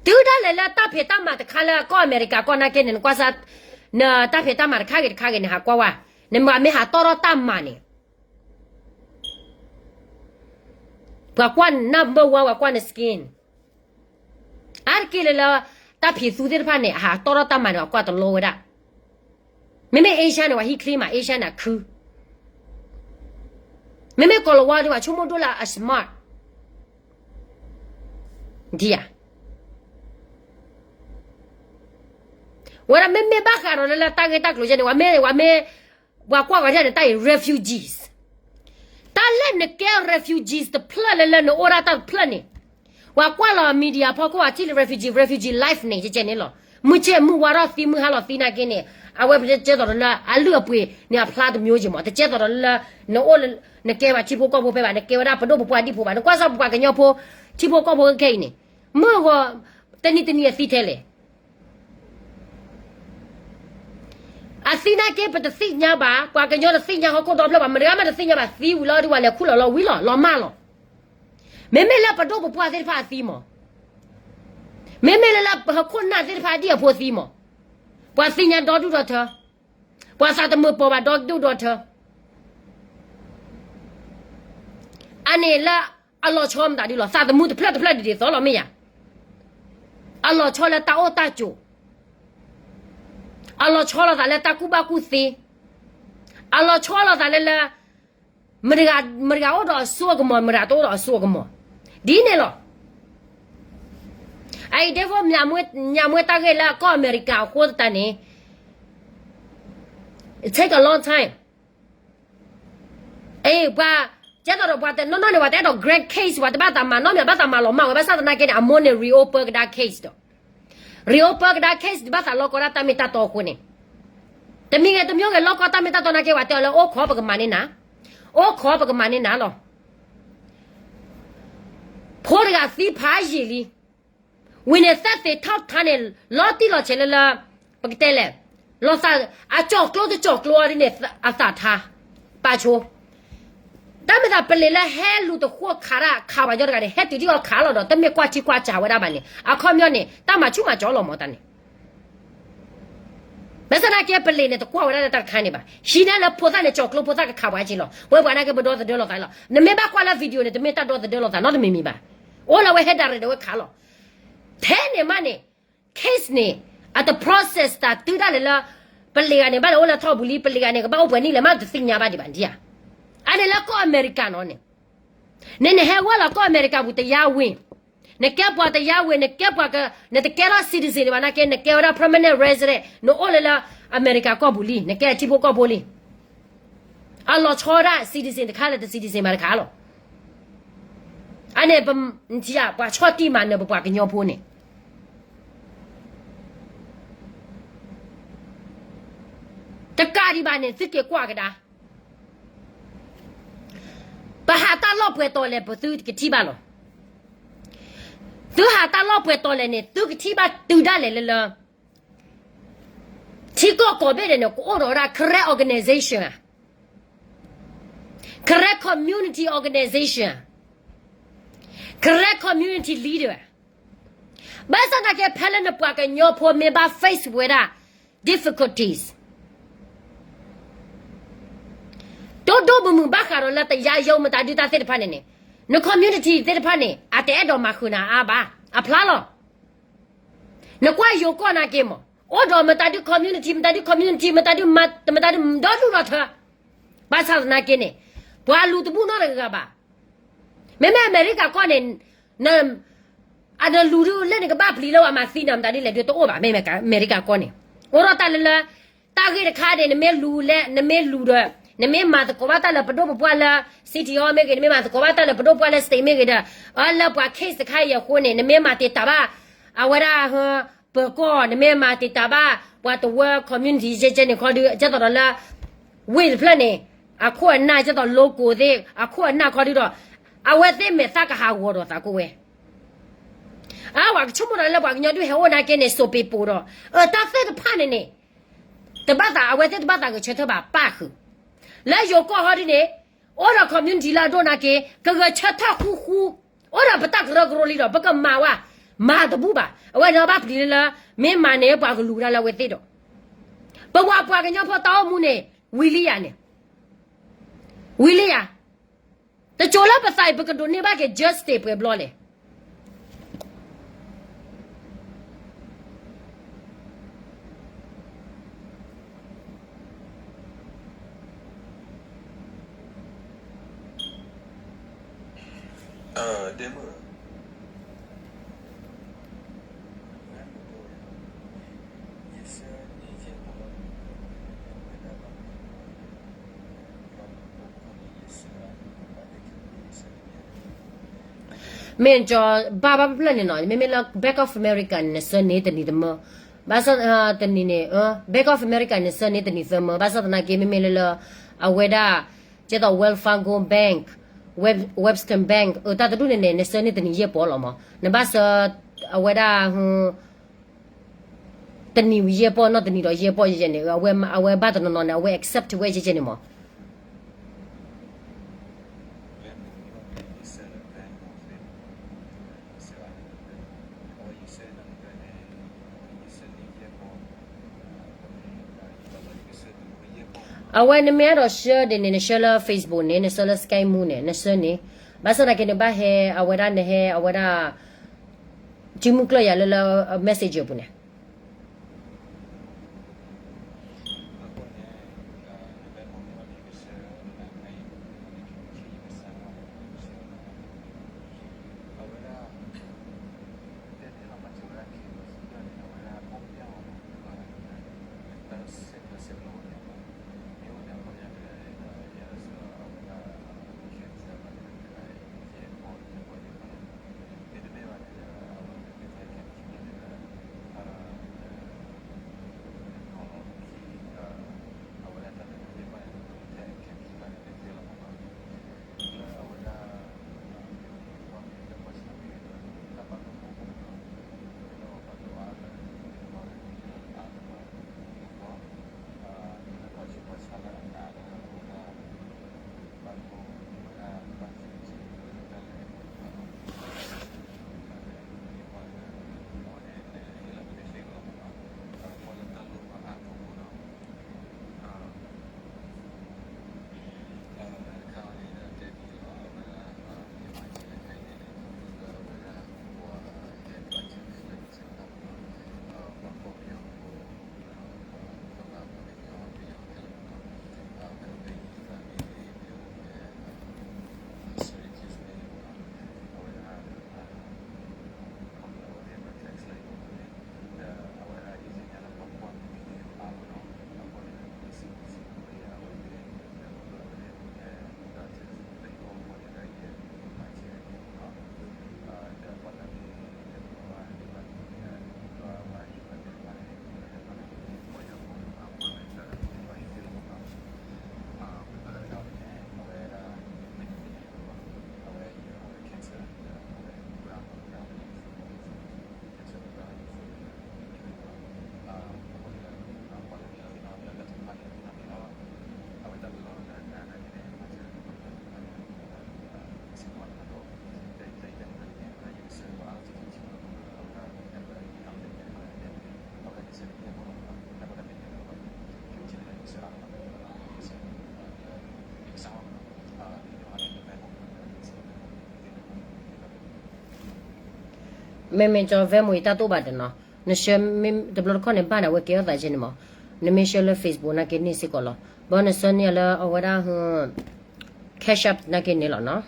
တုၤဒၣ်လဲာ်လၢတၢ်ဖံးတၢ်မၤတခါလၢကီၢ်အမဲရကၤကီၢ်နာ်က့န့ၣ် နကွၢ်စၢ်, နတၢ်ဖံးတၢ်မၤတခါဂ့ၤတခါဂ့ၤန့ၣ် ဟးကွၢ်ဝဲ, နမ့ၢ်မ့ၢ်ဟးတီၣ်ထီၣ်တၢ်မၤန့ၣ် ပှၤကွၢ်နနၢ်ဘၢဝါ ပှၤကွၢ်န skin. အါတက့ၢ်လၢလၢ တၢ်ဖံးသူသ့ၣ်တဖၣ်န့ၣ် အဟးတီၣ်ထီၣ်တၢ်မၤန့ၣ် အကွၢ်တလီဝဲဒၣ်. မ့မ့ၢ် Asian န့ၣ် ပှၤဟံးချ့မး Asian န့ၣ် အခု, မ့မ့ၢ်ကိၤလၤဝါဒ် ပှၤဆိကမိၣ်ဒိၣ်လၢအ smart ဒ်ဧါ. ဝဲဒၣ်မ့မ့ၢ်ဘၣ်ဃးဒီးလၢလၢတၢ်ဂ့ၢ်တၢ်ကျိၤယဲန့ၣ် ပှၤမ့ၢ်, ပှၤမ့ၢ်, ပှၤကွၢ်ဂၤဒ်န့ၣ် တၢ်အံၤ refugees. တၢ်လၢနကဲ refugees တဖျၢၣ်လၢလၢနအိၣ်ဒၣ်တၢ်တဖျၢၣ်န့ၣ်, ပှၤကွၢ်လီၤ media ဖီခိၣ် ပှၤထံၣ်လၢ refugee, refugee life န့ၣ် ကဲကဲန့ၣ်လီၤ. မုၢ်ဆ့ၣ်မုၢ်ဝါထီၣ်သံ မုၢ်ဟါလီၤသံနာ်က့န့ၣ် အဝဲပကဲသိးဒီးလၢ အလုၢ်အပှ့ၤန့ၣ် အဖျါတမျိုးက့မး တကဲသိးဒီးလၢ နအိၣ်လၢ, နကဲပှၤထံဖိကီၢ်ဖိဖဲဘၣ် နကဲဝဲဒၣ်ပဒိၣ်ပပှၢ်ဒံဖိဘၣ် နကွၢ်စၢ်ပပှၤကညီဖိ ထံဖိကီၢ်ဖိခဲအံၤန့ၣ်, မုၢ်ဂီၤ, တနံၤတနံၤအသံထဲလဲၣ် အသံနာ်က့ ပတသ့ၣ်ညါဘၣ်, ပှၤကညီတသ့ၣ်ညါဟီၣ်ခိၣ်ဒီဖျၢၣ်ဘၣ်, မတဂၤမးတသ့ၣ်ညါဘၣ်, သံဝံၤလီၤ ဒ်ဝဲလဲၤခူၣ်လီၤလီၤဝံၤလီၤ လီၤမၢ်လီၤ. မ့မ့ၢ်လၢပဒိၣ်ပပှၢ်သ့ၣ်တဖၣ်အသံမး, မ့မ့ၢ်လၢလၢပဟီၣ်ခိၣ်နၢ်သ့ၣ်တဖၣ်အဒံၣ်အဖိအသံမး, ပှၤသ့ၣ်ညါဒီဒူၣ်ဒီထၢ, ပှၤသးတမုာ်ပိာ်ဘၣ်ဒီဒူၣ်ဒီထၢ အန့ၣ်လၢအလီၤဆီမတၤဒ်လီၤ, သးသမူတဖျၢၣ်တဖျၢၣ်ဒ်ဒ်သိးလီၤမ့ၢ်ယၤ, အလီၤဆီလၢတၢ်အိၣ်တၢ်ကၠိၤ, အလီၤဆီလိာ်သးလၢတၢ်ကူၣ်ဘၣ်ကူၣ်သ့, အလီၤဆီလိာ်သးလၢလၢ မတဂၤ, မတဂၤအိၣ်ဒီးအစိအကမီၤ, မတဂၤတအိၣ်ဒီးအစိအကမီၤ, ဒ်န့ၣ်လီၤ. အအံၤဒ်ဖိ မ့ၢ်မွဲတၢ်ဂ့ၢ်လၢကီၢ်အမဲရကၤအဃိသတးန့ၣ် it take a long time. အ့ ပှၤ, ကဲသိးဒီးပှၤတနီၤနီၤန့ၣ် ပှၤတအဲၣ်ဒိး grand case ပှၤတဘၣ်သးမၤနီတမံၤ ဘၣ်သးမၤလီၤမၢ်ဝဲ ဘၣ်ဆၣ်သနာ်က့န့ၣ် အမိၢ်န့ၣ် reopen ကဒါ case ဒီး reopen ကဒါ case ဘၣ်သးလီၤကီဒၣ်တၢ်မ့ၢ်တၢ်တီအဃိန့ၣ်, တမံၤဂ့ၤတမံၤဂ့ၤ လီၤကီတၢ်မ့ၢ်တၢ်တီနာ်က့ ပှၤတဲအီၤလၢအိၣ်ခိးပကမၤန့ၢ်နၤ, အိၣ်ခိးပကမၤန့ၢ်နၤလီၤ. ဖိတဂၤသံဖးယံာ်လံ, ဝံၤန့ၣ် သက်သေထီၣ်ထါန့ၣ် လီၤတံၢ်လီၤဆဲးလၢလၢ, ပကတဲလဲၣ်, လီၤသး, အကၠီၣ်ကျိတကၠီၣ်ကျိအီၤဒ်န့ၣ် အသးထါ, ပာ်ဆိ, တၢ်မ့ၢ်သးပလံၤလၢဟဲလူၤတဃိခးတၢ်ခးပှၤကညီတဂၤန့ၣ် ဟဲတုၤဒံၣ်အီၤခးလီၤဒီး တမ့ၢ်ကွၢ်ထံကွၢ်စးဝဲဒၣ်ဘၣ်န့ၣ် အခီပညီန့ၣ် တၢ်မၤဆူၣ်မၤကၠီလီၤမၢ်တၢ်န့ၣ် ဘၣ်ဆၣ်သနာ်က့ပလံၤန့ၣ် တကွၢ်ဝဲဒၣ်လၢတၢ်တခါန့ၣ်ဘၣ်. ဟံးန့ၢ်လၢဖိသၣ်န့ၣ် ကၠီၣ်ကျိဖိသၣ်ကခးပှၤက့လီၤ. ပဝဲပှၤနာ်က့ပဒီသဒၢလိာ်သးလီၤ. နမ့ၢ်ဘၣ်ကွၢ်လၢ video န့ၣ် တမ့ၢ်တၢ်ဒီသဒၢလိာ်သးနီတမံၤမံၤဘၣ်. အိၣ်လၢဝဲဟဲဒၣ်ရဲၣ်ဒီးဝဲခးလီၤ. ထဲန့ၣ်မးန့ၣ် case န့ၣ် အတ process တၢ်တုၤဒၣ်လဲာ်လၢ ပလံၤဂၤန့ၣ် ဘၣ်လဲၤအိၣ်လၢထီၣ်ပူၤလံ ပလံၤဂၤန့ၣ် ကဘၣ်အိၣ်ပှဲၤနံၣ်လဲၣ်မး တသ့ၣ်ညါဘၣ်ဒံးဘၣ်ဒံးဧါ. အန့ၣ်လၢကီၢ်အမဲရကၤနီၤန့ၣ် နနဟဲဝဲလီၤကီၢ်အမဲရကၤပူၤ တရားဝင်, နကဲပှၤ တရားဝင်, နကဲပှၤက, နတကဲထီၣ် citizen ဒံးဘၣ်နာ်က့ နကဲဝဲဒၣ် permanent resident, နအိၣ်လၢလၢအမဲရကၤကီၢ်ပူၤလံ, နကဲထံဖိကီၢ်ဖိလံ. အလီၤဆီဒၣ် citizen တခါလၢတ citizen မးတခါလီၤ. အန့ၣ် ပှၤဆီၣ်တံၢ်မၤနၢၤပပှၤကညီဖိန့ၣ် တကးဒံးဘၣ်န့ၣ် သုက့ၤကွၢ်ကဒါ ပဟးတၢ်လီၢ်ပှဲၤတီၤလဲၣ် ပသုကထံၣ်ဘၣ်လီၤ. သုဟးတၢ်လီၢ်ပှဲၤတီၤလဲၣ်န့ၣ် သုကထံၣ်ဘၣ်တုၤဒၣ်လဲာ်လၢလၢ ထံကီၢ်ကိးဘ့ၣ်ဒဲးန့ၣ် ကအိၣ်ဒီးဝဲဒၣ် Karen organization ဧါ, Karen community organization ဧါ, Karen community leader ဧါ. ဘၣ်ဆၣ်သနာ်က့ ဖဲလၢနပှၤကညီဖိမ့ၢ်ဘၣ် face ဝဲဒၣ် difficulties ဒိၣ်ဒိၣ်မုၢ်မုၢ်ဘၣ်ဃးဒီးလၢ တရားရုံး မတၤဒုတၢ်သ့ၣ်တဖၣ်န့ၣ်န့ၣ် န community သ့ၣ်တဖၣ်န့ၣ် အတအဲၣ်ဒိးမၤဃုာ်နၤအါဘၣ်. အဖျါလီၤ. နကွၢ်ယိၤကီၢ်နာ်က့မး အိၣ်ဒီးမတၤဒု community မတၤဒု community မတၤဒု မတၤဒု ဒီဒူၣ်ဒီထၢ ဘၣ်ဆၣ်သနာ်က့န့ၣ် ပှၤလူၤတဘူၣ်နီတဂၤဘၣ်. မ့မ့ၢ်အမဲရကၤကီၢ်န့ၣ် အနလူၤဒုးလၢနကဘၣ်ပျံၤလၢပှၤမၤသံနၤမတၤဒ်လဲၣ်ဒုးတအိၣ်ဘၣ်. မ့မ့ၢ်အမဲရကၤကီၢ်န့ၣ် အိၣ်ဒီးတၢ်လၢလၢ တၢ်ဂ့ၢ်တခါန့ၣ် နမ့ၢ်လူၤလၢ နမ့ၢ်လူၤဒီး နမ့ၢ်မၤသကိးဘၣ်တၢ်လၢပဒိၣ်ပပှၢ်လၢ city hall မ့ၢ်ဂ့ၤ နမ့ၢ်မၤသကိးဘၣ်တၢ်လၢပဒိၣ်ပှၢ်လၢ state မ့ၢ်ဂ့ၤဒီး အလၢပှၤ case တခါအံၤအဃိန့ၣ် နမ့ၢ်မၤတ့ၢ်တၢ်ဘၣ် အဝဲဒၣ် ပၢၤကီၢ် နမ့ၢ်မၤတ့ၢ်တၢ်ဘၣ် ပှၤတဝၢ community ယဲကဲန့ၣ်ခီဒုး ကဲသိးဒီးလၢ ဝ့ၢ်တဖျၢၣ်န့ၣ် အခိၣ်အနၢ် ကဲသိး local သ့ၣ် အခိၣ်အနၢ်ခီဒုးဒီး အဝဲသ့ၣ်မဲာ်သၣ်ကဟးဂီၤဒီးသးကိးဝဲ အဝဲကဆိကမိၣ်ဒီးလၢပှၤကညီဒုးဟဲအိၣ်နာ်က့န့ၣ် စိာ်ပ့ၤပိာ်ဒီး အတၢ်သ့ၣ်တဖၣ်န့ၣ်န့ၣ် တဘၣ်သး အဝဲသ့ၣ်တဘၣ်သးဂဲၤဆၢထၢၣ်ဘၣ်ပၣ်ဃုာ် လၢယိၤကီၢ်ဟီဒ်န့ၣ် အိၣ်ဒီး community လၢအဒိၣ်နာ်က့ ကဂဲၤဆၢထၢၣ်ဃူဃူ အိၣ်ဒီးပတၢ်ကရၢကရိလံဒီး ပကမၤဝဲ မၤတဘူၣ်ဘၣ်. အဝဲန့ၣ်ဘၣ်ပျံၤလၢလၢ မ့ၢ်မၤန့ၣ် ပှၤကလူၤဝဲဒၣ်လၢအဝဲသ့ၣ်ဒီး ပဝဲပှၤကညီဖိတၢ်အိၣ်မူန့ၣ် ဝံၤလံယၤန့ၣ်, ဝံၤလံယၤ. တကၠိလၢပသးအံၤ ပကဒိးန့ၢ်ဘၣ်က့ၤ justice ပှဲၤဘျီလဲၣ်. မ့ၢ်ကၠီ ဘၣ်ဘၣ်ဖျၢၣ်န့ၣ်နီၤ, မ့မ့ၢ်လၢ Bank of America န့ၣ် နဆှၢန့ၢ်တနံၤတမၢ, ဘၣ်ဆၣ်တနံၤန့ၣ် Bank of America န့ၣ် ဆှၢန့ၢ်တနံၤသၢမၢ, ဘၣ်ဆၣ်သနာ်က့ မ့မ့ၢ်လၢလၢ အဝဲဒၣ် ကဲသိး Wells Fargo Bank, Web- Webster Bank အတၢ်တဒူၣ်န့ၣ်န့ၣ် နဆှၢန့ၢ်တနံၤယဲၢ်ပီၢ်လီၤမး, နဘၣ်ဆှၢ အဝဲဒၣ် တနံၤယဲၢ်ပီၢ် နီၢ်တနံၤဒီးယဲၢ်ပီၢ်ယဲၢ်န့ၣ် အဝဲဘၣ်တနီၤနီၤန့ၣ် အဝဲ accept ဝဲယဲၢ်ယဲၢ်န့ၣ်မး. အဝဲနမ့ၢ်အဲၣ်ဒိးဆှၢဒ်န့ၣ် နဆှၢလၢ Facebook န့ၣ် နဆှၢလၢ Sky Moo န့ၣ် နဆှၢန့ၣ်, ဘၣ်ဆၣ်သနာ်က့ နဘၣ်ဟဲအဝဲဒၣ် နဟဲအဝဲဒၣ် စုမုၢ်ကျၢၢ်ယၤလၢလၢ Messenger ပူၤန့ၣ်. မ့မ့ၢ်ကၠီ Venmo အံၤတၢ်တအိၣ်ဘၣ်ဒီးနီၤ, နဆှၢ တဘျီတခီၣ်န့ၣ် ဘၣ်န့ၣ် အဝဲကဲထီၣ်သးကဲန့ၣ်မး, နမ့ၢ်ဆှၢလၢ Facebook နာ်က့န့ၢ်စ့ၢ်ကီးလီၤ, ဘၣ်နဆှၢန့ၢ်လၢအဝဲဒၣ် Cash App နာ်က့န့ၣ်လီၤနီၤ.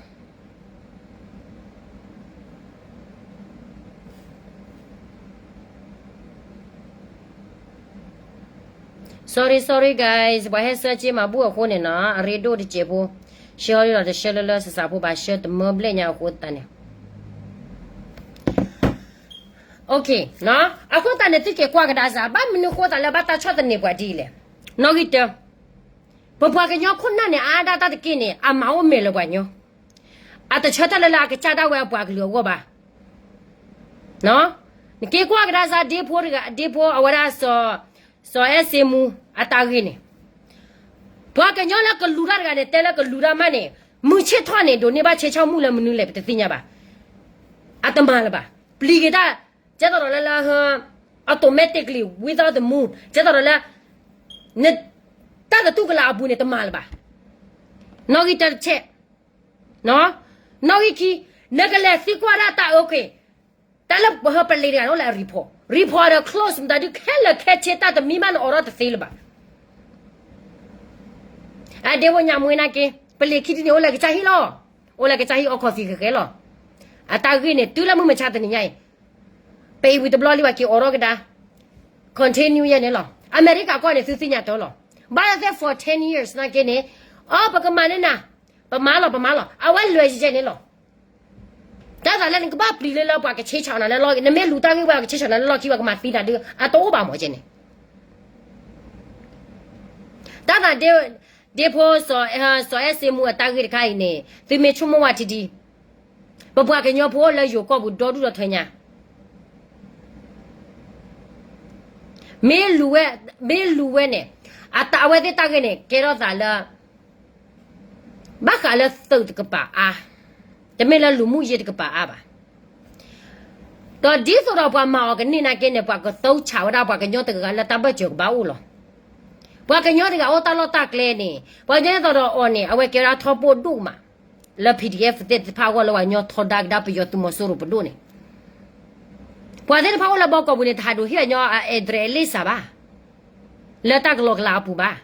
Sorry, sorry guys, ပှၤဟဲဆှၢက့မၤဘူၣ်အဃိန့ၣ်နီၤ, အရ့ဒိၣ်တစဲးဖိ, ဆှၢအီၤလီၤ တဆှၢလၢလၢစစးဖိဘၣ်, ဆှၢတမၢဘျဲၣ်ညါအဃိသတးန့ၣ်. Okay, အဃိသတးန့ၣ် သုက့ၤကွၢ်ကဒါစၢ်, ဘၣ်မနုၤဃိသတးလၢဘၣ်တၢ်ဆီၣ်သနံးပှၤဒ်လဲၣ်, နီၣ်ဂံၢ်တၢ ပပှၤကညီခိၣ်နၢ်န့ၣ် အါဒၣ်တၢ်တက့ၢ်န့ၣ် အမၤအိၣ်မဲာ်လၢပှၤကညီ, အတဆၢထၢၣ်လၢလၢအကစၢ်ဒၣ်ဝဲအပှၤကလုာ်အဂီၢ်ဘၣ်. နက့ၤကွၢ်ကဒါစၢ် ဒ့ဖိတဂၤ ဒ့ဖိအဝဲဒၣ် စီၤ စီၤအဲၣ်စ့မူ အတၢ်ဂ့ၢ်န့ၣ်, ပှၤကညီလၢကလူၤတၢ်တဂၤန့ၣ် တဲလၢကလူၤတၢ်မးန့ၣ်, မုၢ်ဆ့ၣ်ထီၣ်န့ၣ် ဒိးန့ၢ်ဘၣ်ဆဲးဆီၣ်မုၢ်လၢမနုၤလဲၣ် ပတသ့ၣ်ညါဘၣ်. အတမၤလၢၤဘၣ်. ပျံၤက့ၤတၢ်, ကဲသိးဒီးလၢလၢ automatically without the moon ကဲသိးဒီးလၢ န တၢ်သတူၢ်ကလာ်အပူၤန့ၣ်တမၤလၢၤဘၣ်. နီၣ်ဂံၢ်တၢတဆဲး, နီၣ်ဂံၢ်ခံ, နကလဲၤသံကွၢ်ဒၣ်တၢ်အုၣ်က့ၤ, တၢ်လၢပဟၢပလ့ၤတဂၤန့ၣ်အိၣ်လၢအ report, report ဒီး close မတၤဒုးခဲလၢာ်ခဲဆ့ တၢ်တမံၤမးနအိးထီၣ်တသ့လၢၤဘၣ်. အဒ့ဖိညၣ်မွ့နာ်က့, ပလ့ၤခံဒုန့ၣ်အိၣ်လၢကစၢ်ဟံၣ်လီၤ, အိၣ်လၢကစၢ်ဟံၣ်အီ coffee ဃဲဃဲလီၤ. အတၢ်ဂ့ၢ်န့ၣ် တုၤလၢမုၢ်မဆါတနံၤညါအံၤ, ပအံၤဝံၤတဘျီလံ ပှၤက့ၤအိးထီၣ်ကဒါ continue ယဲန့ၣ်လီၤ. အမဲရကၤကီၢ်န့ၣ် သုသ့ၣ်ညါတၢ်လီၤ. ဘၣ်သ့ၣ်သ့ၣ် for ten years နာ်က့န့ၣ်, အီ ပကမၤန့ၢ်နၤ, ပမၤလီၤ ပမၤလီၤ အဝဲလဲၤယဲန့ၣ်လီၤ. တၢ်သးလၢနကဘၣ်ပျံၤလၢလၢပှၤကဆ့ဆၢနၤလၢလီၢ်, နမ့ၢ်လူၤတၢ်ဂ့ၢ်ဝဲ ပှၤကဆ့ဆၢနၤလၢလီၢ်ခံ ပှၤကမၤသံနၤဒုး အတအိၣ်ဘၣ်မးကဲန့ၣ်. တၢ်သး ဒ့ဖိ စီၤအဲၣ်စ့မူအတၢ်ဂ့ၢ်တခါအံၤန့ၣ် သုမ့ၢ်ဆိကမိၣ်ဝဲထံဒံ, ပပှၤကညီဖိအိၣ်လၢယိၤကီၢ်ပူၤဒီဒူၣ်ဒီထၢညါ မ့ၢ်လူၤဝဲ, မ့ၢ်လူၤဝဲန့ၣ်, အတၢ်အဝဲသ့ၣ်တၢ်ဂ့ၢ်န့ၣ် ကဲထီၣ်သးလၢ ဘၣ်ဃးလၢသုးတကပၤအါ, တမ့ၢ်လၢလူၤမူယ့တကပၤအါဘၣ်. ဒီးဒ်သိးဒီးပှၤမၤအီၤကန့ၢ်နာ်က့န့ၣ် ပှၤကသိဆးဝဲဒၣ်ပှၤကညီတဂၤလၢတၢ်ဘၢၣ်စၢၤကဘၣ်အိၣ်လီၤ. ပှၤကညီတဂၤအိၣ်တၢ်လီၢ်တၢ်ကျဲန့ၣ် ပှၤကညီသိးဒီးအီၤန့ၣ် အဝဲကဲဝဲဒၣ်ထီဘိဒိၣ်မး လၢ PDF သ့ၣ်တဖၣ်အဂီၢ်လၢပှၤကညီထီဒါကဒါပယီၤသုးမီၤစိရိၤပဒိၣ်န့ၣ် ပှၤသ့ၣ်တဖၣ်အိၣ်လၢဘီကီၢ်ပူၤန့ၣ် တဟးဒိးဟ့ၣ်အညီအ address အလ့ၣ်စးဘၣ်, လၢတၢ်ကလီကလီအပူၤဘၣ်.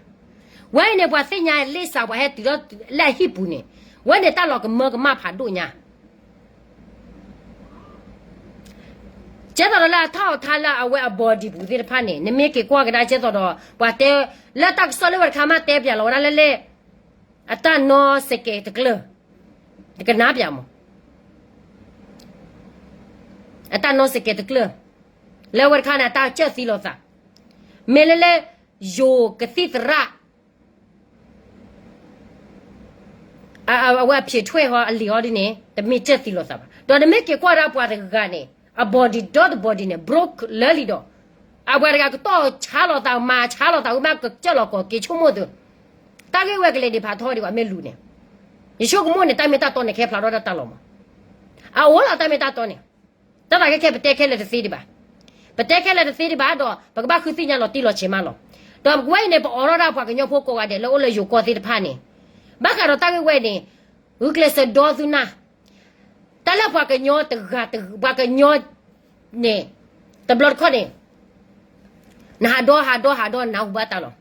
ဝဲအံၤန့ၣ် ပှၤသ့ၣ်ညါလ့ၣ်စး ပှၤဟဲတုၤဒီးလၢအဟံၣ်ပူၤန့ၣ်, ဝဲန့ၣ်တၢ်လီၤကမၢကမၣ်ဖးဒိၣ်ညါ ကဲသိးဒီးလၢအထီၣ်အထါလၢအဝဲအ body ပူၤသ့ၣ်တဖၣ်န့ၣ် နမ့ၢ်က့ၤကွၢ်ကဒါကဲသိးဒီး ပှၤတဲ လၢတၢ်ကစီၣ်လၢဝဲတခါမးတဲပၠးလီၤဝဲဒၣ်လၢလၢ အတၢ်နီစကဲးတကျၢၢ်, နကနၣ်ပၠးမး, အတၢ်နီစကဲးတကျၢၢ်, လၢဝဲတခါန့ၣ် အတၢ်ကၢၢ်သံလိာ်သး, မ့ၢ်လၢလၢ ယိၤကသံၣ်သရၣ် အဝဲအဖံးထွဲဟီအလံာ်ဟီဒ်န့ၣ် တမ့ၢ်ကၢၢ်သံလိာ်သးဘၣ်. ဒီးနမ့ၢ်က့ၤကွၢ်ဒၣ်ပှၤတဂၤန့ၣ် အ body ဒီတ body န့ၣ် broke လၢလံဒီး အပှၤတဂၤကတီၢ်ဆါလိာ်သး မၤဆါလိာ်သး ဝံၤမးကစၢၢ်လီၤကီးက့ၤဆိကမိၣ်သု, တၢ်ဂ့ၢ်ဝဲကလဲၤဒံးဖးထီဒံးဘၣ်မ့ၢ်လူၤန့ၣ်, ယဆိကမိၣ်န့ၣ် တၢ်မ့ၢ်တၢ်တီန့ၣ် ကဟဲဖျါထီၣ်ဒၣ်တၢ်လီၤမး, အအိၣ်လီၤတၢ်မ့ၢ်တၢ်တီန့ၣ်, တၢ်သးခဲခဲပတဲခဲလၢာ်တသ့ဒံးဘၣ်, ပတဲခဲလၢာ်တသ့ဒံးဘၣ်ဒီး ပကဘၣ်ဃုသ့ၣ်ညါလီၤတံၢ်လီၤဆဲးမးလီၤ. ဒီးပဝဲအံၤန့ၣ် ပအိးထီၣ်ဒၣ်ပှၤကညီဖိကိးဂၤဒဲးလၢအိၣ်လၢယိၤကီၢ်သ့ၣ်တဖၣ်န့ၣ်, ဘၣ်ဃးဒီးတၢ်ဂ့ၢ်ဝဲန့ၣ် ဂုာ်ကျဲးစၢးဒီသုနၢ်, တၢ်လၢပှၤကညီတဂၤ ပှၤကညီန့ၣ် တဘျီတခီၣ်န့ၣ် နဟးဒီဟးဒီဟးဒီနၢ်ဟူဘၣ်တၢ်လီ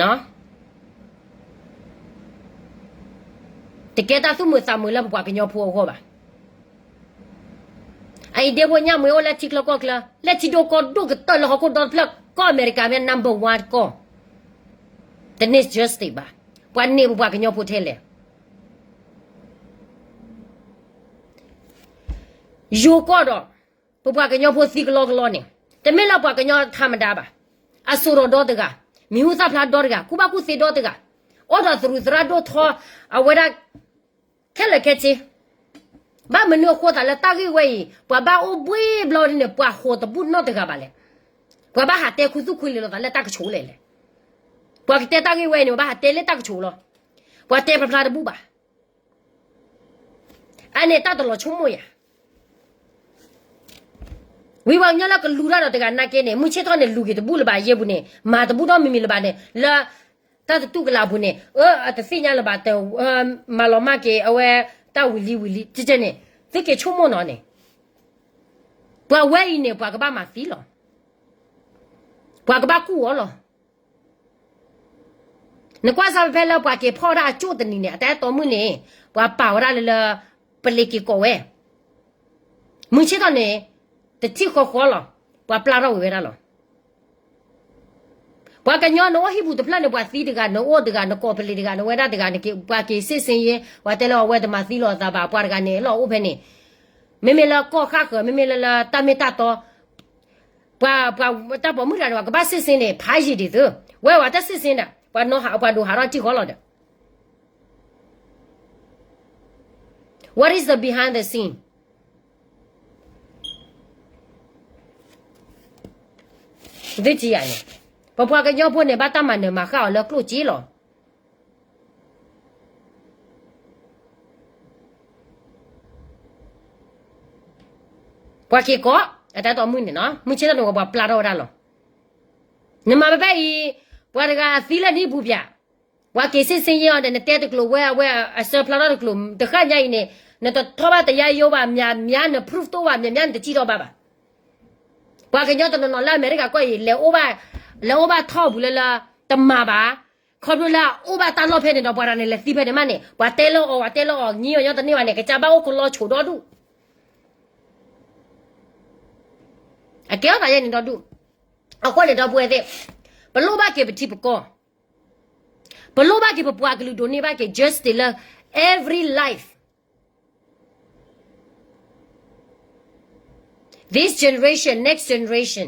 ၤ. တကဲတၢ်သူၣ်မုာ်သးမုာ်လၢပပှၤကညီဖိအဂီၢ်ဘၣ်. အအံၤဒ့ဖိညၣ်မှ့အိၣ်လၢထံချၢကီၢ်ချၢ လၢထံဒိၣ်ကီၢ်ဒိၣ်ကတၢၢ်လၢဟီၣ်ခိၣ်ဒီတဖျၢၣ် ကီၢ်အမဲရကၤမ့ၢ် number one ကီၢ်, တန့ၢ် justice ဘၣ်. ပှၤန့ၢ်ပပှၤကညီဖိထဲလဲၣ် ယိၤကီၢ်ဒီး ပပှၤကညီဖိသံကလီကလီန့ၣ် တမ့ၢ်လၢပှၤကညီထါမဒါဘၣ်. အစိၤဒီးဒီတဂၤ, မံၤဟူသၣ်ဖျါဒီတဂၤ, ကူၣ်ဘၣ်ကူၣ်သ့ဒီတဂၤ, အိၣ်ဒီးသရူးသရၣ်ဒိၣ်ထီ အဝဲဒၣ်ခဲလၢာ်ခဲဆ့. ဘၣ်မနုၤအဃိသးလၢတၢ်ဂ့ၢ်ဝဲအံၤ ပှၤဘၣ်အိၣ်ဘှ့ၣ်ဘျီဒ်န့ၣ် ပှၤဟီၣ်တဘူၣ်နီတဂၤဘၣ်လဲၣ်. ပှၤဘၣ်ဟးတဲခူသူၣ်ခူလံာ်လိာ်သးလၢတၢ်ကဆိးလဲၣ်လဲၣ်. ပှၤကတဲတၢ်ဂ့ၢ်ဝဲအံၤန့ၣ် ပှၤဘၣ်ဟးတဲလၢတၢ်ကဆိးလီၤ. ပှၤတဲဖျါဖျါတဘူၣ်ဘၣ်. အန့ၣ်တၢ်တလီၤဆိကမိၣ်ယၤ ဝံၤပှၤကညီလၢကလူၤတၢ်ဒီးတဂၤနာ်က့န့ၣ် မုၢ်ဆ့ၣ်ထီၣ်န့ၣ် လူၤက့ၤတဘူၣ်လၢၤဘၣ် ယဲၢ်ပူၤန့ၣ် မၤတဘူၣ်ဒီးမံၤမံၤလၢၤဘၣ်န့ၣ် လၢတၢ်သတူၢ်ကလာ်ပူၤန့ၣ် အတသ့ၣ်ညါလၢၤဘၣ် တမၤလီၤမၢ်က့ၤအဝဲတၢ်ဝံၤလံဝံၤလံ ကဲန့ၣ် သုက့ၤဆိကမိၣ်နီၤန့ၣ် ပှၤဝဲအံၤန့ၣ် ပှၤကဘၣ်မၤသံလီၤ. ပှၤကဘၣ်ကူၣ်အီၤလီၤ. နကွၢ်စၢ်ဖဲလၢပှၤက့ၤဖီၣ်ဝဲဒၣ်အကၠိၣ်တနံၤန့ၣ် အတၢ်အဲၣ်တီမုၣ်န့ၣ် ပှၤပာ်ဝဲဒၣ်လၢလၢ ပလ့ၤက့ၤကိးဝဲ မုၢ်ဆ့ၣ်ထီၣ်န့ၣ် တထံၣ်ဃီဃီလီၤ. ပှၤပျၢ်ထီၣ်ဝံၤဝဲဒၣ်လီၤ. ပှၤကညီနအိၣ်ဟံၣ်ပူၤတဖျၢၣ်န့ၣ် ပှၤသံတဂၤ နအိၣ်တဂၤ နကိးပလံၤတဂၤ နဝဲဒၣ်တဂၤ ပှၤက့ၤစ့ၢ်စ့ၢ်ယဲ ပှၤတဲလၢအဝဲတမၤသံလိာ်အသးဘၣ် ပှၤတဂၤန့ၣ် လီၤအိၣ်ဖဲန့ၣ် မ့မ့ၢ်လၢကီၢ်ဃၣ်ဃၢၤ မ့မ့ၢ်လၢလၢတၢ်မ့ၢ်တၢ်တီ ပှၤ ပှၤတၢ်ပိာ်မုၣ်တဂၤန့ၣ် ပှၤကဘၣ်စ့ၢ်စ့ၢ်န့ၣ် ဖးယံာ်ဒ်သိး ဝဲဝဲတၢ်စ့ၢ်စ့ၢ်န့ၣ် ပှၤနီၤဟး ပှၤဒိးဟးထီၣ်ထံၣ်ဃီလီၤဒီး What is the behind the scene? သုထံၣ်ယၤန့ၣ် ပပှၤကညီဖိန့ၣ် ဘၣ်တၢ်မၤနၢၤမၤဃၣ်အီၤလၢကျိၣ်စ့လီၤ. ပှၤက့ၤကိး အတၢ်တိာ်မုၢ်န့ၣ်နီၤ မုၢ်ဆ့ၣ်ထီၣ်န့ၣ်ဝဲပှၤပျၢ်ထီၣ်ဝဲဒၣ်လီၤ. နမၤဖဲဖဲအံၤ ပှၤတဂၤအသံလၢနဟံၣ်ပူၤပၠး, ပှၤက့ၤစ့ၣ်စ့ၣ်ယဲၢ်အီၤဒီး နတဲတကျိၤဝဲ အဝဲအဆၢဖျါထီၣ်တကျိၤ တဃၣ်ညါအံၤန့ၣ် နတထီၣ်ဘၣ်တယါယိဘၣ် မၠးမၠး န proof တအိၣ်ဘၣ် မၠးမၠး နတစံၣ်ထီၣ်ဘၣ်ဘၣ်. ပှၤကညီတနီၤနီၤလၢအမဲရကၤကီၢ်အံၤ လဲၤအိၣ်ဘၣ် လဲၤအိၣ်ဘၣ်ထီၣ်ပူၤလၢလၢ တမၤဘၣ်, ခီဖျိလၢအအိၣ်ဘၣ်တၢ်လီၢ်ဖဲန့ၣ်ဒီး ပှၤတဂၤန့ၣ် လဲၤသံဖဲန့ၣ်မးန့ၣ် ပှၤတဲလၢအီၤ ပှၤတဲလၢအီၤ ငံအီၤညီတန့ၢ်ဘၣ်န့ၣ် ကစၢ်ဘၣ်အိၣ်ကလီဆိးဒီဒူၣ် အကဲထီၣ်သးယဲၢ်န့ၣ်ဒီဒူၣ်. အဃိန့ၣ်ဒီပုၢ်ဝဲၢ်သ့ၣ်, ပလိၣ်ဘၣ်က့ၤပထံပကီၢ်, ပလိၣ်ဘၣ်က့ၤပပှၤကလုာ်ဒိးန့ၢ်ဘၣ်က့ၤ justice လၢ every life, this generation, next generation,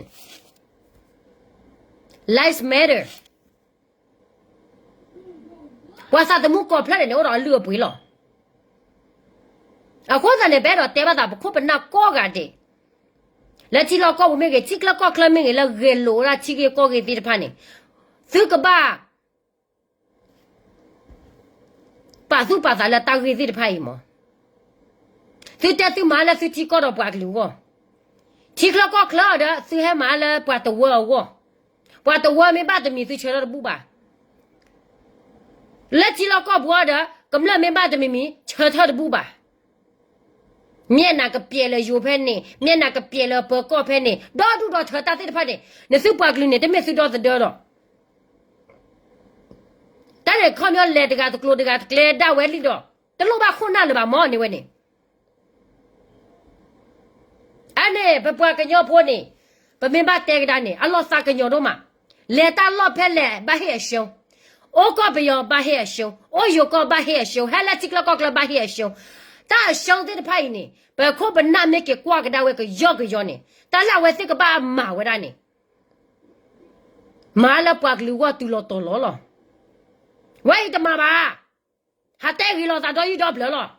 lives matter. ပှၤသးသမူကိးဖျၢၣ်န့ၣ်န့ၣ် အိၣ်ဒီးအလုၢ်အပှ့ၤလီၤ. အဃိသတးန့ၣ် ပအဲၣ်ဒိးတဲဘၣ်သးပခိၣ်ပနၢ်ကိးဂၤဒဲး, လၢထံလီၢ်ကီၢ်ပူၤမ့ၢ်ဂ့ၤ ထံချၢကီၢ်ချၢမ့ၢ်ဂ့ၤ လၢဂဲၤလိာ်ဝဲဒၣ်ထံဂ့ၢ်ကီၢ်ဂ့ၢ်သ့ၣ်တဖၣ်န့ၣ်, သုကဘၣ် ပာ်သူၣ်ပာ်သးလၢတၢ်ဂ့ၢ်သ့ၣ်တဖၣ်အံၤမး, သုတဲသုမၤလၢသုထံကီၢ်ဒီးပှၤကလုာ်အဂီၢ်, ထံချၢကီၢ်ချၢဒီး သုဟဲမၤလၢပှၤတဝၢအဂီၢ်, ပှၤတဝၢမ့ၢ်ဘၣ်တမံၤသုဆၢထၢၣ်တဘူၣ်ဘၣ်. လၢထံလီၢ်ကီၢ်ပူၤဒီး ကမျၢၢ်မ့ၢ်ဘၣ်တမံၤမံၤ ဆၢထၢၣ်တဘူၣ်ဘၣ်. မျဲၢ်နၤကပျဲလၢယိၤဖဲန့ၣ်, မျဲၢ်နၤကပျဲလၢပၢၤကီၢ်ဖဲန့ၣ်, ဒီဒူၣ်ဒီထၢတၢ်သ့ၣ်တဖၣ်န့ၣ်, နသုပှၤကလုာ်န့ၣ် တမ့ၢ်သုဒီသဒၢဒီး တၢ်န့ၣ်ခီပညီလဲၤတဂၤတကျိၤတဂၤတကျဲ ဒၣ်ဝဲလံဒီး တလိၣ်ဘၣ်ခိၣ်နၢ်လၢၤဘၣ်မးန့ၣ်ဝဲန့ၣ်. အန့ၣ် ပပှၤကညီဖိန့ၣ် ပမ့ၢ်ဘၣ်တဲကဒါန့ၣ် အလီၤသးကညီၤဒိၣ်မး, လဲၤတၢ်လီၢ်ဖဲလဲၣ်ဘၣ်ဟ့ၣ်အရှုံး, အိၣ်ကီၢ်ပယီၤဘၣ်ဟ့ၣ်အရှုံး, အိၣ်ယိၤကီၢ်ဘၣ်ဟ့ၣ်အရှုံး, ဟဲလၢထံချၢကီၢ်ချၢဘၣ်ဟ့ၣ်အရှုံး, တၢ်အရှုံးသ့ၣ်တဖၣ်အံၤန့ၣ် ပခိၣ်ပနၢ်မ့ၢ်က့ၤကွၢ်ကဒါဝဲကယီကယီန့ၣ် တၢ်လၢအဝဲသ့ၣ်ကဘၣ်မၤဝဲဒၣ်န့ၣ် မၤလၢပှၤကလုာ်ဂီၢ်တုၤလီၤတီၤလီၤလီၤ. ဝဲအံၤတမၤဘၣ်. ဟးတဲဂ့ၤလိာ်သးဒီယံာ်ဒီဖျၢၣ်လီၤ.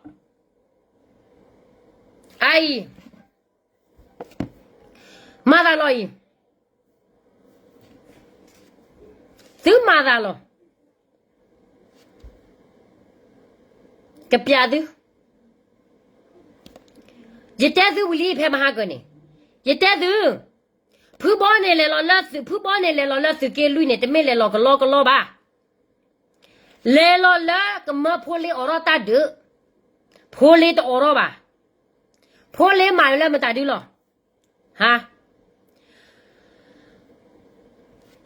အအံၤ မၤသးလီၤအံၤ, သုမၤသးလီၤ. ကပျးသု, ယတဲသုဝံၤလံဖဲမဟါကၢၤန့ၣ်, ယတဲသု, ဖုဘီန့ၣ်လဲၤလီၤလၢသုး, ဖုဘီန့ၣ်လဲၤလီၤလၢသုးက့လွံၢ်န့ၣ် တမ့ၢ်လဲၤလီၤကလီကလီဘၣ်. လဲၤလီၤလၢကမၢဖိလ့အိးထီၣ်တၢ်ဒုး, ဖိလ့တအိးထီၣ်ဘၣ်. ဖိလ့မၤလၢမတၤဒုလီၤ. ဟါ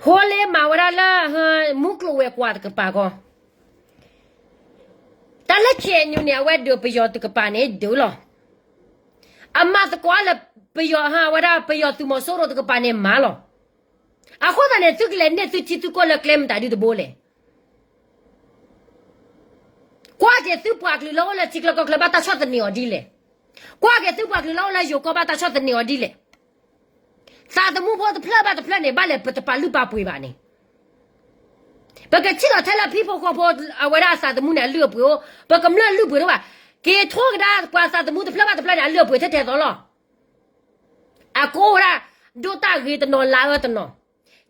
ဖိလ့မၤဝဲဒၣ်လၢ မူကျိာ်ဝဲၤကွာ်တကပၤဃီ, တၢ်လၢ ခ့ၣ်အဲၣ်ယူၣ်န့ၣ် အဝဲဒုးပယီၤတကပၤန့ၣ်ဒုးလီၤ. အမၤသကိးလၢပယီၤဟါ ဝဲဒၣ်ပယီၤသုးမီၤစိရိၤတကပၤန့ၣ်မၤလီၤ. အဃိသတးန့ၣ် သုကလဲၤန့ၢ်သုထံသုကီၢ်လၢကျဲမတၤဒုတဘိလဲၣ်. ကွၢ်က့ၤသုပှၤကလုာ်လၢအိၣ်လၢထံချၢကီၢ်ချၢဘၣ်တၢ်ဆီၣ်သနံးအီၤဒ်လဲၣ်. ကွၢ်က့ၤသုပှၤကလုာ်လၢအိၣ်လၢယိၤကီၢ်ဘၣ်တၢ်ဆီၣ်သနံးအီၤဒ်လဲၣ်. သးသမူဖိတဖျၢၣ်ဘၣ်တဖျၢၣ်န့ၣ် ဘၣ်လဲၤပတပာ်လုၢ်ပာ်ပှ့ၤဘၣ်န့ၣ် ပကထံၣ်လီၤထဲလၢဖံဖိဃီဖိအဝဲဒၣ်အသးသမူန့ၣ် အလုၢ်အပှ့ၤအိၣ်, ပကမျၢၢ်လုၢ်ပှ့ၤတအိၣ်ဘၣ်. က့ၤထိကဒါပှၤသးသမူတဖျၢၣ်ဘၣ်တဖျၢၣ်န့ၣ် အလုၢ်အပှ့ၤထဲထဲသိးလီၤ. အကအိၣ်ဝဲဒၣ် ဒိၣ်တၢ်ဂ့ၤတနီၤ လါအၢတနီၤ,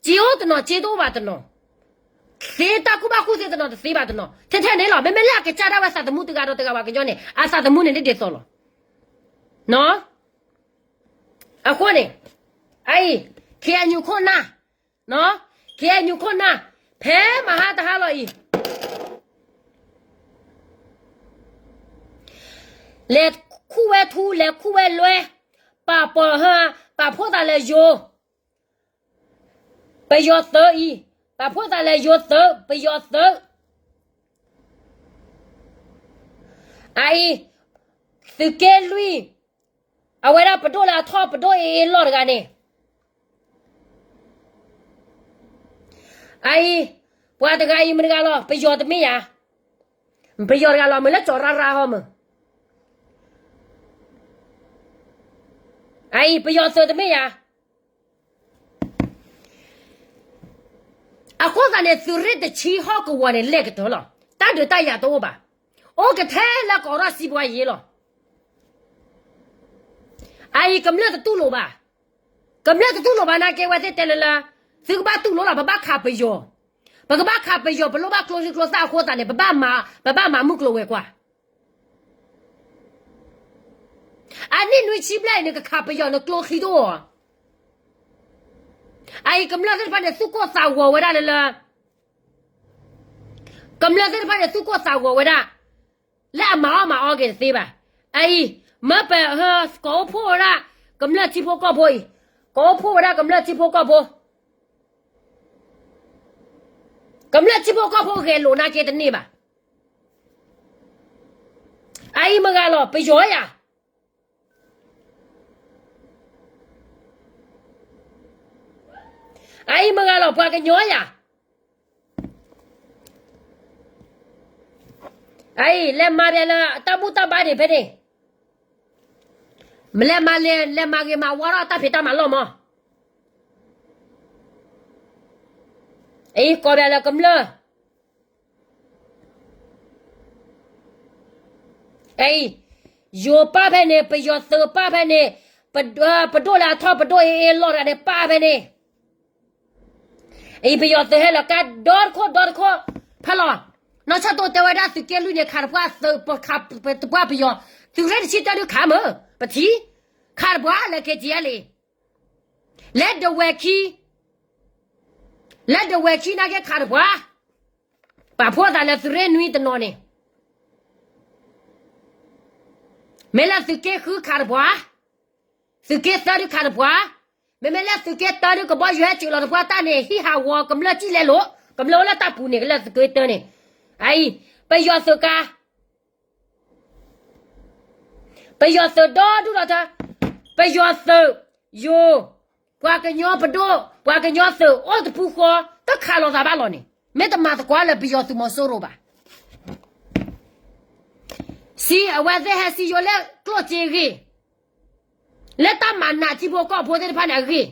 စ့အိၣ်တနီၤ စ့တအိၣ်ဘၣ်တနီၤ, သ့တၢ်ကူၣ်ဘၣ်ကူၣ်သ့တနီၤ တသ့ဘၣ်တနီၤ ထဲထဲန့ၣ်လီၤ. မ့မ့ၢ်လၢအကစၢ်ဒၣ်ဝဲသးသမူတဂၤဒီးတဂၤပှၤကညီန့ၣ် အသးသမူန့ၣ်ဒ်ဒ်သိးလီၤ. အဃိန့ၣ် အအံၤ ခ့ၣ်အဲၣ်ယူၣ်ခိၣ်နၢ်, ခ့ၣ်အဲၣ်ယူၣ်ခိၣ်နၢ် ဖဲမဟါတဟါလီၤအံၤ လဲၤခူၣ်ဝဲထူ လဲၤခူၣ်ဝဲလွဲ, ပာ်ပီၤဟါ, ပာ်ဖှိၣ်သးလၢယိၤ, ပယီၤသုးအံၤ, ပာ်ဖှိၣ်သးလၢယိၤသုး ပယီၤသုး, အအံၤ သုးက့လွံၢ်, အဝဲဒၣ်ပဒိၣ်လၢအထီၣ်ပဒိၣ်အ့အ့လီၢ်တဂၤန့ၣ် အအံၤ ပှၤတဂၤအံၤမတၤတဂၤလီၤ ပယီၤတမ့ၢ်ယၤ, ပယီၤတဂၤလီၤ မ့ၢ်လၢကၠီၤရၢ်ရၢ်ဟီမ့ၢ်, အအံၤ ပယီၤသုးတမ့ၢ်ယၤ. အဃိသတးန့ၣ် သုးရ့ၣ်တဆံဟီၣ်ကဝီၤန့ၣ် လဲၢ်ကတၢၢ်လီၤ. တၢ်ဒုးတၢ်ယၤတအိၣ်ဘၣ်. အိၣ်ကထဲလၢကအိးထီၣ်စံးပှၤယ့လီၤ. အအံၤကမျၢၢ်တတူၢ်လိာ်ဘၣ်. ကမျၢၢ်တတူၢ်လိာ်ဘၣ်နာ်က့ ဝဲသ့ၣ်တဲလၢလၢ သုကဘၣ်တူၢ်လိာ်လီၤ ပဘၣ်ခးပယီၤ, ပကဘၣ်ခးပယီၤ ပလိၣ်ဘၣ်ကျိချံကျိသၣ်အဃိသတးန့ၣ် ပဘၣ်မၤမူကျိၤဝဲၤကွာ် အနံၣ်နွံဆံဘျဲၣ်အံၤ နကခးပယီၤ နကျိချံတအိၣ်ဧါ. အအံၤ ကမျၢၢ်သ့ၣ်တဖၣ်န့ၣ် သူၣ်ကိၢ်သးဂီၤဝဲဒၣ်လၢလၢ ကမျၢၢ်သ့ၣ်တဖၣ်န့ၣ် သူၣ်ကိၢ်သးဂီၤဝဲဒၣ် လၢအမၤအီၣ်မၤအီက့ၤတသ့ဘၣ်. အအံၤ မၢပဟၢ ကိးအိၣ်ဖှိၣ်ဝဲဒၣ် ကမျၢၢ်ထံဖိကီၢ်ဖိအံၤ, ကိးအိၣ်ဖှိၣ်ဝဲဒၣ်ကမျၢၢ်ထံဖိကီၢ်ဖိ, ကမျၢၢ်ထံဖိကီၢ်ဖိဂဲၤလိာ်နာ်က့တန့ၢ်ဘၣ်. အအံၤမတၤဂၤလီၤ ပယီၤဧါ. အအံၤမတၤဂၤလီၤ ပှၤကညီဧါ. အအံၤ လဲၤမၤပျဲလၢတၢ်ဘူၣ်တၢ်ဘါန့ၣ်ဖဲန့ၣ်, မ့ၢ်လဲၤမၤလဲၤ လဲၤမၤဂ့ၤမၤဝါထီၣ်တၢ်ဖံးတၢ်မၤလီၢ်မး. အအံၤ ကိးပျဲလၢကမျၢၢ် အံၤ ယိၤပၢ်ဖဲန့ၣ် ပယီၤသုးပၢ်ဖဲန့ၣ်, ပဒိၣ်လဲၤအထီၣ် ပဒိၣ်အ့အ့လီၤတဂၤန့ၣ် ပၢ်ဖဲန့ၣ်, အံၤ ပယီၤသုးဟဲလီၤကါဒီတခိၣ်ဒီတခိၣ် ဖဲလီၤ. နီၢ်ဆၣ်တိတဲဝဲဒၣ် သုးက့လွံၢ်န့ၣ် ခးတပှၢ်သုး ခးတပှၢ်ပယီၤ, သုးရ့ၣ်တဆံတၢဒုးခးမ့ၢ် ပထံၣ်, ခးတပှၢ်လၢ က့တံၢ်လံ, လၢဒဝဲၤခံ လၢဒဝဲၤခံနာ်က့ခးတပှၢ်, ပာ်ဖှိၣ်သးလၢသုးရ့ၣ်နွံတနီၤန့ၣ်, မ့ၢ်လၢသုးက့ဃုခးတပှၢ်, သုးက့သၢဒုးခးတပှၢ်, မ့မ့ၢ်လၢသုးက့တၢဒုးကဘီယူၤဟဲစၢၤလီၤတပှၢ်တၢ်န့ၣ် ဟံၣ်ဟးဂီၤကမျၢၢ်စံၣ်လဲလိာ်, ကမျၢၢ်အိၣ်လၢတၢ်ပူၤန့ၣ် ကလၢသုးက့တၢန့ၣ်, အအံၤ ပယီၤသုးကါ ပယီၤသုးဒီဒူၣ်လီၤတၢ်, ပယီၤသုး, ယိၤ, ပှၤကညီပဒိၣ်, ပှၤကညီသုးအိၣ်တပူၤဃီ, တခးလိာ်သးဘၣ်လီၤန့ၣ်, မ့ၢ်တမၤသကိးလၢပယီၤသုးမီၤစိရိၤဘၣ်. စံး အဝဲသ့ၣ်ဟဲစံယိၤလၢကျိၣ်စ့အဂ့ၢ်, လၢတၢ်မၤနးထံဖိကီၢ်ဖိသ့ၣ်တဖၣ်န့ၣ်အဂ့ၢ်,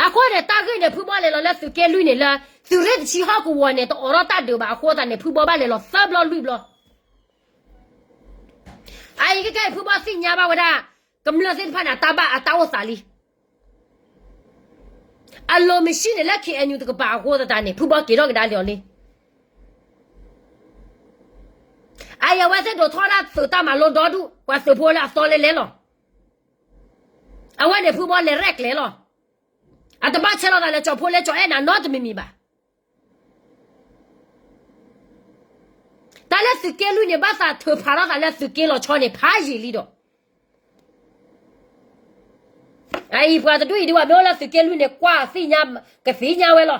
အဃိန့ၣ် တၢ်ဂ့ၢ်န့ၣ် ဖုဘီလဲၤလီၤလၢသုးက့လွံၢ်န့ၣ်လၢ သုးရ့ၣ်တဆံဟီၣ်ကဝီၤန့ၣ် တအိးထီၣ်တၢ်ဒုးဘၣ်အဃိသတးန့ၣ် ဖုဘီဘၣ်လဲၤလီၤသၢဘျီလွံၢ်ဘျီ. အအံၤကဲကဲအံၤ ဖုဘီသ့ၣ်ညါဘၣ်ဝဲဒၣ် ကမျၢၢ်သ့ၣ်တဖၣ်န့ၣ် အတၢ်ဘၣ်အတၢ်အိၣ်သးလံ. အလီၢ်မ့ၢ်ဆံးန့ၣ်လၢ ခ့ၣ်အဲၣ်ယူၣ် တကပၤအဃိသတးန့ၣ် ဖုဘီက့ၤထီၣ်ကဒါလီၤလံ. အအံၤအဝဲသ့ၣ်ဒိးထီၣ်ဒၣ်သုးတၢ်မၤလိဒီဒူၣ် ပှၤသုးဖိလၢအသီလဲလဲလီၤ. အဝဲန့ၣ်ဖုဘီလဲၤရဲၣ်ကျဲၤလီၤ. အတဘၣ်ဆဲးလီၤသးလၢကၠီၤဖိလၢကၠီၤအဲၣ်နၤနီတမံၤမံၤဘၣ်. တၢ်လၢသုးက့လွံၢ်န့ၣ် ဘၣ်သးထုးဖးထီၣ်သးလၢသုးက့လီၤဆီန့ၣ် ဖးယံာ်လံဒီး အအံၤပှၤတဒူၣ်အံၤဒ်ဝဲ မ့ၢ်အိၣ်လၢသုးက့လွံၢ်န့ၣ် ကွၢ်သ့ၣ်ညါ ကသ့ၣ်ညါဝဲလီၤ.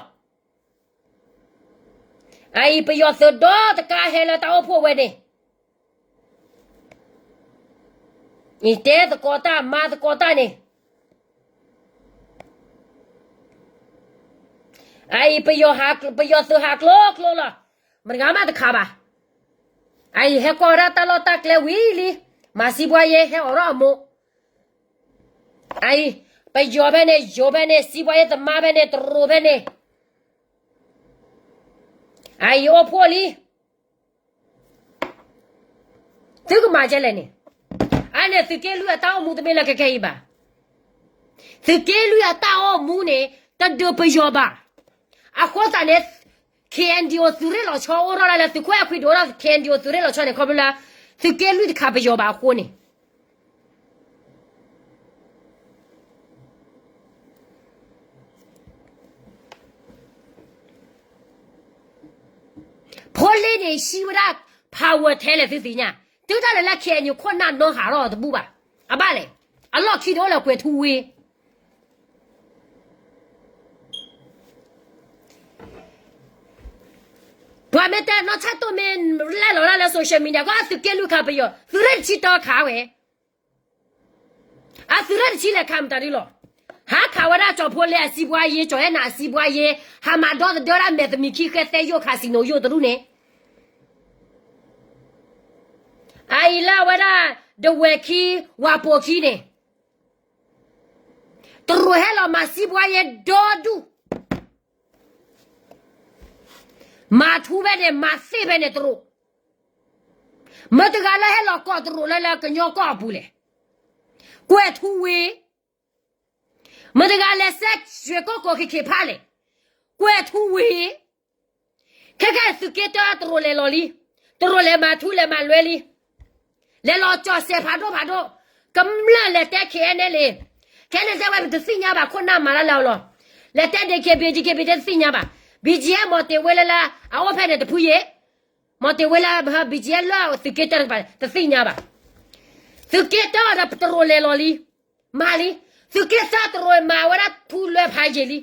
အအံၤပယီၤသုးဒီတကါဟဲလၢတၢ်အိၣ်ဖှိၣ်ဝဲန့ၣ် အံၤတဲသကိးတၢ်မၤသကိးတၢ်န့ၣ် အအံၤ ပယီၤသုးဟးကျိကျိလီၤ. မတဂၤမးတခးဘၣ်. အအံၤ ဟဲကွၢ်ဝဲဒၣ်တၢ်လီၢ်တၢ်ကျဲဝံၤလံ. မၤစံးပှၤယဲဟဲအိးထီၣ်အမိၢ်. အအံၤ ပယီၤဖဲန့ၣ် ယိၤဖဲန့ၣ် စံးပှၤယဲသမါဖဲန့ၣ် တရူးဖဲန့ၣ် အအံၤအိၣ်ဖှိၣ်လံ. သုကမၤဒ်လဲၣ်န့ၣ်. အန့ၣ်သုးက့လွံၢ်အတၢ်အိၣ်မူတမ့ၢ်လၢခဲခဲအံၤဘၣ်. သုးက့လွံၢ်အတၢ်အိၣ်မူန့ၣ် တဒုးပယီၤဘၣ်. အဃိသတးန့ၣ် KNDO သုးရ့ၣ်လီၤဆီအိၣ်ထီၣ်ဒၣ်လၢသုးခိၣ်အဲၣ်ခွံဒိၣ်ထီၣ် KNDO သုးရ့ၣ်လီၤဆီန့ၣ် ခီဖျိလၢ သုးက့လွံၢ်တခးပယီၤဘၣ်အဃိန့ၣ် ဖိလ့န့ၣ် ဟံးဝဲဒၣ် power ထဲလဲၣ်သုသ့ၣ်ညါ, တုၤတၢ်လဲၤလၢ KNU ခိၣ်နၢ်နီၢ်ဟးထီၣ်တဘူၣ်ဘၣ်. အဘၣ်လဲၣ်, အလီၢ်ခံတအိၣ်လၢကွဲၤထူဝ့ ပှၤမ့ၢ်တဲ နီၢ်ဆၣ်တိၢ်မ့ၢ်လဲၣ်လီၤဒၣ်လၢ social media ကီၢ်သုးက့လွံၢ်ခးပယီၤ, သုးရ့ၣ်တဆံတၢခးဝဲ အသုးရ့ၣ်တဆံလဲၤခးမတၤဒ်လီၤ. ဟးခးဝဲဒၣ်ကၠီၤဖိလ့ အစံးဘှါယ့, ကၠီၤအဲၣ်နၤအစံးဘှါယ့, ဟးမၤဒီသဒၢဒၣ်မဲာ်သမံးခံဃဲသဲယိာ် casino ယိာ်တရူၢ်န့ၣ်, အအံၤလၢအဝဲဒၣ် ဒဝဲၢ်ခံ ဝၤပိာ်ခံန့ၣ် တရူးဟဲလီၤမၤစံးဘှါယ့ဒီဒူၣ် မၤထူဖဲန့ၣ် မၤသ့ဖဲန့ၣ်တရူး, မတၤတဂၤလၢဟဲလီၤကိးတရူးလၢလၢကညီကီၢ်အပူၤလဲၣ်, ကွဲၤထူဝ့, မတၤတဂၤလဲၤစဲးရွှ့ၣ်ကိၢ်ကိးခံခံဖးလဲၣ်, ကွဲၤထူဝ့, ခဲခဲသုးက့တၢတရူးလဲၤလီၤလံ, တရူးလဲၤမၤထူလဲၤမၤလွဲလံ, လဲၤလီၤကၠီၣ်စဲးဖးဒိၣ်ဖးဒိၣ်, ကမျၢၢ်လဲၤတဲ ခဲအံၤန့ၣ်လံ, ခဲအံၤန့ၣ်တဲဝဲ ပတသ့ၣ်ညါဘၣ် ခိၣ်နၢ်မၤတၢ်လၢအီၤလီၤ. လဲၤတဲ ဒီး ကဘ့ၣ် ကဘ့ၣ် တသ့ၣ်ညါဘၣ်. ဘံၣ်ကၠံအၢ မီၤတ့ၢ်ဝ့လၢလၢ အအိၣ်ဖဲန့ၣ်တဖုယ့ၣ်, မီၤတ့ၢ်ဝ့လၢ ဘံၣ်ကၠံအၢ လၢသုးက့တၢတကပၤ တသ့ၣ်ညါဘၣ်. သုးက့တၢဒီးတရူးလဲၤလီၤလံ, မၤလံ. သုးက့သၢတရူးမၤဝဲဒၣ်ထူလွဲဖးယံာ်လံ.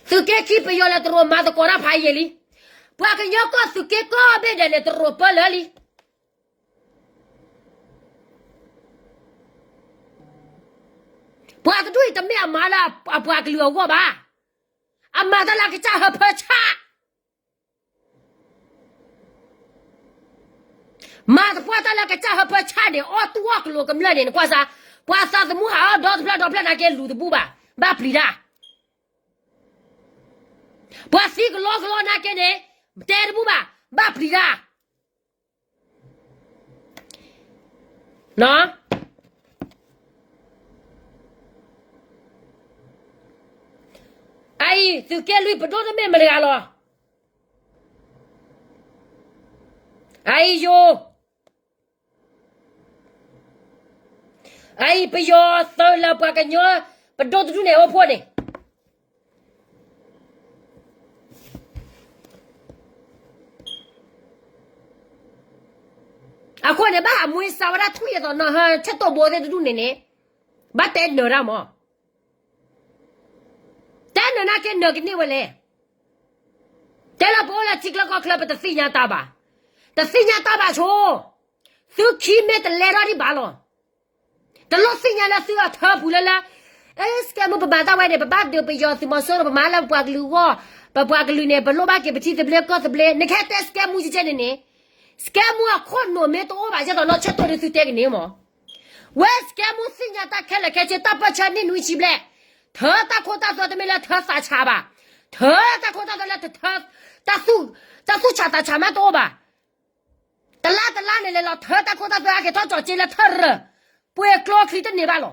သုးက့ခံပယီၤလဲၤတရူးမၤသကိးတၢ်ဖးယံာ်လံ. ပှၤကညီကီၢ်သုးက့ကီၢ်ဘ့ၣ်ဒဲးန့ၣ် တရူးပၢလၢလံ. ပှၤတဒူၣ်အံၤတမ့ၢ်အမၤလၢအပှၤကလုာ်အဂီၢ်ဘၣ်. အမၤတၢ်လၢကစၢ်ဟၢဖၢဆၣ်, မၤသပှၢ်တၢ်လၢကစၢ်ဟၢဖၢဆၣ်န့ၣ် အီၣ်တူၢ်အီၣ်ကလိၤကမျၢၢ်န့ၣ် နကွၢ်စၢ်, ပှၤသးသမူဟးအီၣ်ဒီတဖျၢၣ်ဒီဖျၢၣ်နာ်က့ လူၤတဘူၣ်ဘၣ်, ဘၣ်ပျံၤတၢ်. ပှၤသံကလီကလီနာ်က့န့ၣ် တဲတဘူၣ်ဘၣ်, ဘၣ်ပျံၤတၢ်. အအံၤ သုးက့လွံၢ် ပဒိၣ်တမ့ၢ်မတၤတဂၤလီၤ. အအံၤယိၤ, အအံၤပယီၤသုးလၢပှၤကညီ ပဒိၣ်တဒူၣ်န့ၣ်အိၣ်ဖှိၣ်န့ၣ် အဃိန့ၣ် ဘၣ်ဟးမွှ့စးဝဲဒၣ်ထွံၣ်အသိးနီၤ ဟၢဆဲးတိၢ်ဘိသ့ၣ်တဒူၣ်န့ၣ်န့ၣ် ဘၣ်တဲနၢၤတၢ်မး, တဲနၢၤနာ်က့နၢၤကန့ၢ်ဝဲလဲၣ်. တဲလၢပအိၣ်လၢထံချၢကီၢ်ချၢ ပတသ့ၣ်ညါတၢ်ဘၣ်, တသ့ၣ်ညါတၢ်ဘၣ်ဆိ, သုခံမ့ၢ်တလဲထီၣ်ဒံးဘၣ်လီၤ. တလိၣ်သ့ၣ်ညါလၢသုအထၢပူၤလၢလၢ, အဲ စကဲမူ ပမၤတၢ်ဝဲန့ၣ် ပဘၣ်ဒုးပယီၤသုးမီၤစိရိၤ ပမၤလၢပပှၤကလုာ်အဂီၢ်, ပပှၤကလုာ်န့ၣ် ပလိၣ်ဘၣ်က့ၤပထံသဘျ့ကီၢ်သဘျ့ နကဟဲတဲစကဲမူကဲန့ၣ်န့ၣ်, စကဲမူအခိၣ်နူာ်မ့ၢ်တအိၣ်ဘၣ် ယဲသိးနီၢ်ဆၢတိၢ်ဒ်သုတဲကန့ၣ်မး, ဝဲစကဲမူသ့ၣ်ညါတၢ်ခဲလၢာ်ခဲဆ့ တၢ်ပၢၢ်ဆၢနံၣ်နွံဆံဘျဲၣ်, ထၢတၢ်ခိတၢ်သွဲတမ့ၢ်လၢထၢသးဆးဘၣ်, ထၢတၢ်ခိတၢ်သွဲလၢ တၢ်သူၣ်ဆးသးဆးမးတအိၣ်ဘၣ်. တလါတလါန့ၣ်လဲၤလီၤထၢတၢ်ခိတၢ်သွဲ ဟဲက့ၤထီၣ်ကၠီၤက့လၢထၢရၢၢ်, ပှ့ၤကျိချံတန့ၢ်ဘၣ်လီၤ.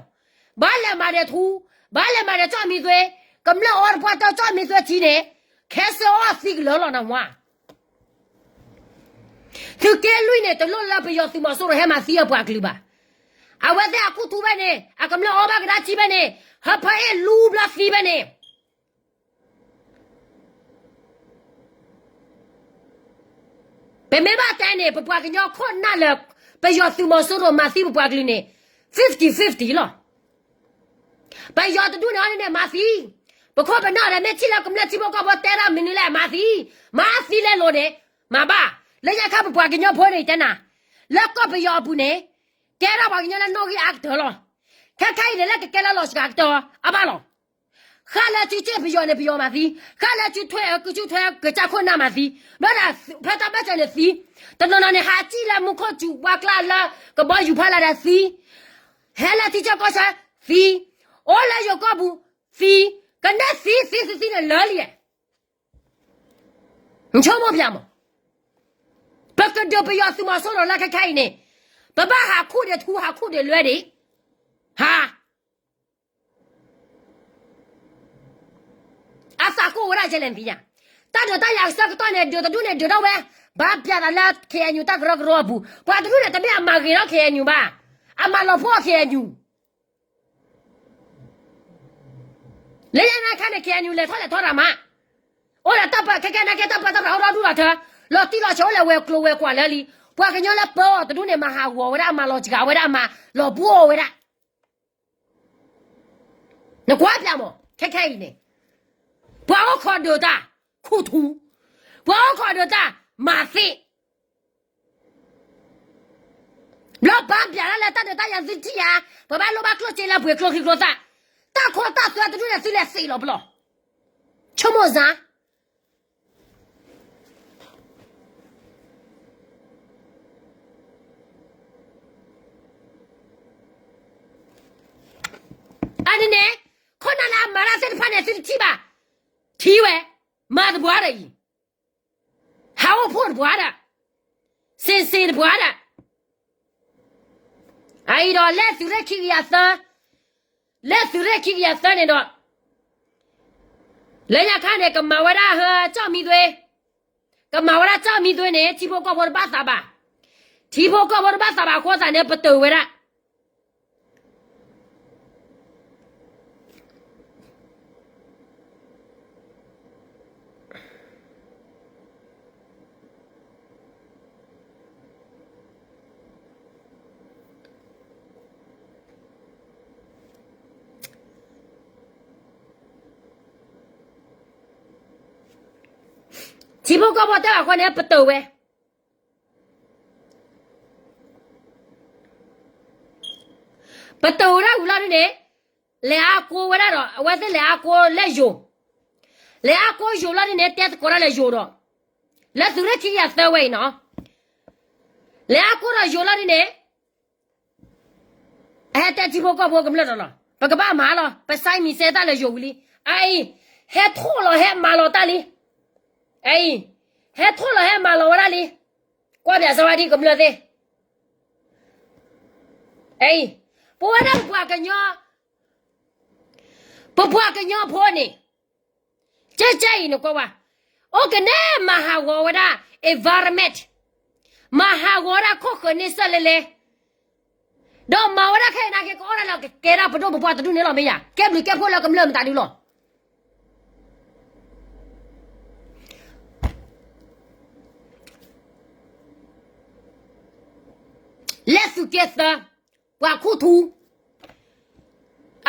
ဘၣ်လဲၤမၤဒီးထူ, ဘၣ်လဲၤမၤဒီးကၠီၣ်မံသွဲ, ကမျၢၢ်အီၣ်တပှၢ်တၢၢ်ကၠီၣ်မံသွဲထံန့ၣ်, ခဲစၢအီၣ်သံကလၢာ်လီၤနဝါ. သုးက့လွံၢ်န့ၣ် တလိၣ်လၢပယီၤသုးမီၤစိရိၤဟဲမၤသံအပှၤကလုာ်ဘၣ်. အဝဲသ့ၣ်အခိၣ်ထူဖဲန့ၣ် အကမျၢၢ်အီၣ်ဘၣ်ကဒါထံဖဲန့ၣ်, ဟၢဖၢအ့ၣ်လူဘျီသံဖဲန့ၣ် ပမ့ၢ်ဘၣ်တဲန့ၣ် ပပှၤကညီခိၣ်နၢ်လၢ ပယီၤသုးမီၤစိရိၤမၤသံပပှၤကလုာ်န့ၣ် fifty fifty လီၤ. ပယီၤတဒူၣ်န့ၣ်အီၤန့ၣ်မၤသံ, ပခိၣ်ပနၢ်ဒီးမ့ၢ်ထံၣ်လၢကမျၢၢ်ထံဖိကီၢ်ဖိတဲဒၣ်မနုၤလဲၣ်မၤသံ, မၤသံလဲၤလိၤန့ၣ်, မၤဘၣ်, လၢညါခါပပှၤကညီဖိန့ၣ်တဲနၤ, လၢကီၢ်ပယီၤအပူၤန့ၣ်, ကဲထီၣ်ပှၤကညီလၢနီၣ်ဂံၢ်အါကတၢၢ်လီၤ. ခဲခဲအံၤန့ၣ် လၢကကဲလၢလီၤစှၤကတၢၢ်အါဘၣ်လီၤ. ဃၣ်လၢစုစ့ၣ်ပယီၤန့ၣ် ပယီၤမၤသံ, ဃၣ်လၢစုထွဲ စုထွဲကစၢ်ခိၣ်နၢ်မၤသံ, ဘၣ်ဒီးဖဲတၢ်ဘၣ်စၢၤန့ၣ်သံ, တနီၤနီၤန့ၣ် ဟးစံၣ်လၢမူခိၣ်စူၤပှၢ်ကျါလၢကဘီယူၤဖးလၢ်ဒီးသံ, ဟဲလၢထံဆၢကီၢ်ဆၢသံ, အိၣ်လၢယိၤကီၢ်ပူၤသံ, ကနဲၣ်သံသံသံသံန့ၣ်လၢာ်လံ. နဆိကမိၣ်ဖျါမး, ပကဒုးပယီၤသုးမီၤစိရိၤလၢခဲခဲအံၤန့ၣ်, ပဘၣ်ဟးခူၣ်ဒီးထူ ဟးခူၣ်ဒီးလွဲဒံး, ဟါ အသးကိၢ်ဝဲဒၣ်ယဲလဲၣ်နသ့ၣ်ညါ, တၢ်ဒုးတၢ်ယၤအဆၢကတီၢ်န့ၣ် ဒုးတဒူၣ်န့ၣ်ဒုးထီၣ်ဝဲ, ဘၣ်ပျဲသးလၢ KNU တၢ်ကရၢကရိအပူၤ, ပှၤတဒူၣ်န့ၣ် တမ့ၢ်အမၤဂ့ၤထီၣ် KNU ဘၣ်, အမၤလီၤပှီၢ် KNU လၢညါခါန့ၣ် KNU လဲၤထီၣ်လဲၤထီတၢ်မး, အိၣ်ဒီးတၢ်ပၢခဲကဲနာ်က့ တၢ်ပၢတၢ်ပြးအိၣ်ဒီဒူၣ်ဒီးထၢ, လီၤတံၢ်လီၤဆဲးအိၣ်လဲၤဝဲၤကျိၤဝဲၤကွာ်လၢလံ, ပှၤကညီလၢပၢအီၤတဒူၣ်န့ၣ် မၤဟးဂီၤဝဲဒၣ် မၤလီၤစှၤဝဲဒၣ်မး လီၤဘှီဝဲဒၣ် နကွၢ်ပျၢ်မး ခဲခဲအံၤန့ၣ်, ပှၤအိၣ်ခိးဒုးတၢ် ခူၣ်ထူ, ပှၤအိၣ်ခိးဒုးတၢ် မၤသ့, ဘျီဘၣ်ပျၢ်လၢလၢတၢ်ဒုးတၢ်ယၤသုထံၣ်ဧါ, ပဘၣ်လိၣ်ဘၣ်ကျိၣ်စ့လၢပှ့ၤကျိချံကျိသၣ်, တၢ်ခိတၢ်သွဲတဒူၣ်န့ၣ်သုလဲၤသ့လီၤပလီၢ်, ဆိကမိၣ်စ့ အန့ၣ်န့ၣ်, ခိၣ်နၢ်လၢအမၤတၢ်သ့ၣ်တဖၣ်န့ၣ် သုတထံၣ်ဘၣ်, ထံၣ်ဝဲ, မၤတပှၤဒီးအံၤ, ဟးအိၣ်ဖှိၣ်တပှၤဒီး, စ့စ့တပှၤဒီး, အအံၤဒီးလၢသုးရ့ၣ်ခံကယၤသၢ, လၢသုးရ့ၣ်ခံကယၤသၢန့ၣ်ဒီး, လၢညါခါန့ၣ် ကမၤဝဲဒၣ်ဟၢကၠီၣ်မံသွဲ, ကမၤဝဲဒၣ်ကၠီၣ်မံသွဲန့ၣ် ထံဖိကီၢ်ဖိတဘၣ်သးဘၣ်, ထံဖိကီၢ်ဖိတဘၣ်သးဘၣ်အဃိသတးန့ၣ် ပတုာ်ဝဲဒၣ် ထံဖိကီၢ်ဖိတဲဘၣ်ဃီန့ၣ် ပတုာ်ဝဲ, ပတုာ်ဝဲဒၣ်ဝံၤလီၤဒ်န့ၣ်, လဲၤအါကိဝဲဒၣ်ဒီး အဝဲသ့ၣ်လဲၤအါကိလၢယိၤ, လဲၤအါကိယိၤလီၤဒ်န့ၣ် တဲသကိးတၢ်လၢယိၤဒီး, လၢသုးရ့ၣ်ခံကယၤသၢဝဲအံၤနီၤ, လဲၤအါကိဒီးယိၤလီၤဒ်န့ၣ် အဟဲတဲထံဖိကီၢ်ဖိကမျၢၢ်တၢ်လီၤ, ပကဘၣ်မၤလီၤ, ပစဲမံၤစဲတၢ်လၢယိၤဝံၤလံ, အအံၤ, ဟဲထီၣ်လီၤဟဲမၤလီၤတၢ်လံ, အအံၤ, ဟဲထီၣ်လီၤဟဲမၤလီၤဝဲဒၣ်လံ, ကွၢ်ပၠးစၢၤဝဲဒ်ကမျၢၢ်သ့ၣ်, အအံၤ, ပဝဲဒၣ်ပပှၤကညီ, ပပှၤကညီဖိန့ၣ် ကဲကဲအံၤနကွၢ်ဝဲ, အိၣ်ကနဲမၤဟးဂီၤဝဲဒၣ် environment, မၤဟးဂီၤဝဲဒၣ်ခိၣ်ဃၢၤန့ဆၢၣ်လဲလဲ, ဒီးမၤဝဲဒၣ်ခဲအံၤနာ်က့ ကအီၣ်ဒၣ်လၢကကဲဒၣ်ပဒိၣ်ပပှၢ်တဒူၣ်န့ၣ်လီၤမ့ၢ်ယါ, ကဲဘျုးကဲဖှိၣ်လၢကမျၢၢ်မတၤဒုလီၤ. လၢသုးက့သၢ, ပှၤခူၣ်ထူ,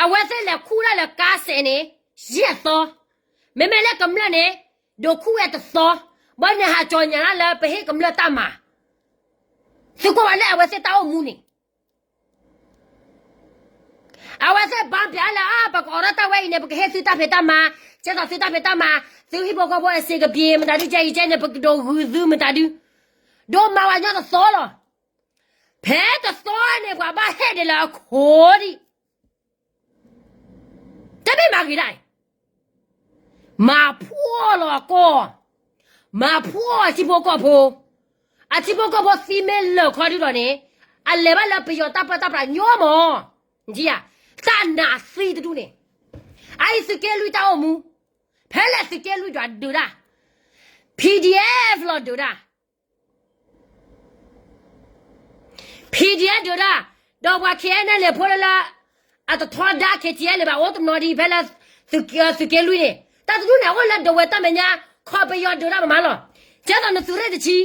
အဝဲသ့ၣ်လဲၤခူၣ်ဒၣ်လၢကါစဲးန့ၣ် ယဲၢ်သီ, မ့မ့ၢ်လၢကမျၢၢ်န့ၣ် ဒိးခူၣ်ဝဲတသီ, ဘၣ်န့ၣ်ဟးကၠီညါဒၣ်လၢပဟ့ၣ်ကမျၢၢ်တၢ်မၤ, သုကွၢ်ဝဲလၢအဝဲသ့ၣ်တၢ်အိၣ်မူန့ၣ် အဝဲသ့ၣ်ဘၣ်ပၠးလၢ အါ ပကအိးထီၣ်တၢ်ဝဲအံၤန့ၣ် ပကဟ့ၣ်သုတၢ်ဖံးတၢ်မၤ, ကဲသိးသုတၢ်ဖံးတၢ်မၤ, သုဟံၣ်ဖိဃီဖိအဆ့ကပ့ၤ မတၤဒုကဲအံၤကဲန့ၣ် ပကဒိးဂုာ်သုမတၤဒု, ဒိးမၤဝဲညီတသီလီၤ. ဖဲတသီန့ၣ် ပှၤဘၣ်ဟဲဒ်လၢအခိၣ်ဒံး တမ့ၢ်မၤဂ့ၤဒၣ်အံၤ, မၤဖှီၣ်လီၤအကီၢ်, မၤဖှီၣ်အထံဖိကီၢ်ဖိ, အထံဖိကီၢ်ဖိသံမ့ၢ်လၢာ်ခီဒုဒီးန့ၣ်, အလဲၤဘၣ်လၢပယီၤတၢ်ပၢတၢ်ပြးညီမး, တၢ်နးသံတဒူၣ်န့ၣ်, အအံၤသုးက့လွံၢ်တၢ်အိၣ်မူ, ဖဲလဲၣ်သုးက့လွံၢ်ဒွးဒုးတၢ်, PDF လီၤဒုးတၢ် PDF ဒုးတၢ်, ဒီးပှၤ KNLA ဖိလၢလၢ အတထီဒါ KTLA ဘၣ်အိၣ်တနီၤဒ်ဖဲလၢ သုးက့လွံၢ်န့ၣ်, တၢ်တဒူၣ်န့ၣ် အအိၣ်လၢဒဝဲၢ်တၢ်မဲာ်ညါ ခီပယီၤဒုးတၢ်မးမးလီၤ. ကဲသိးနသုးရ့ၣ်တဆံ,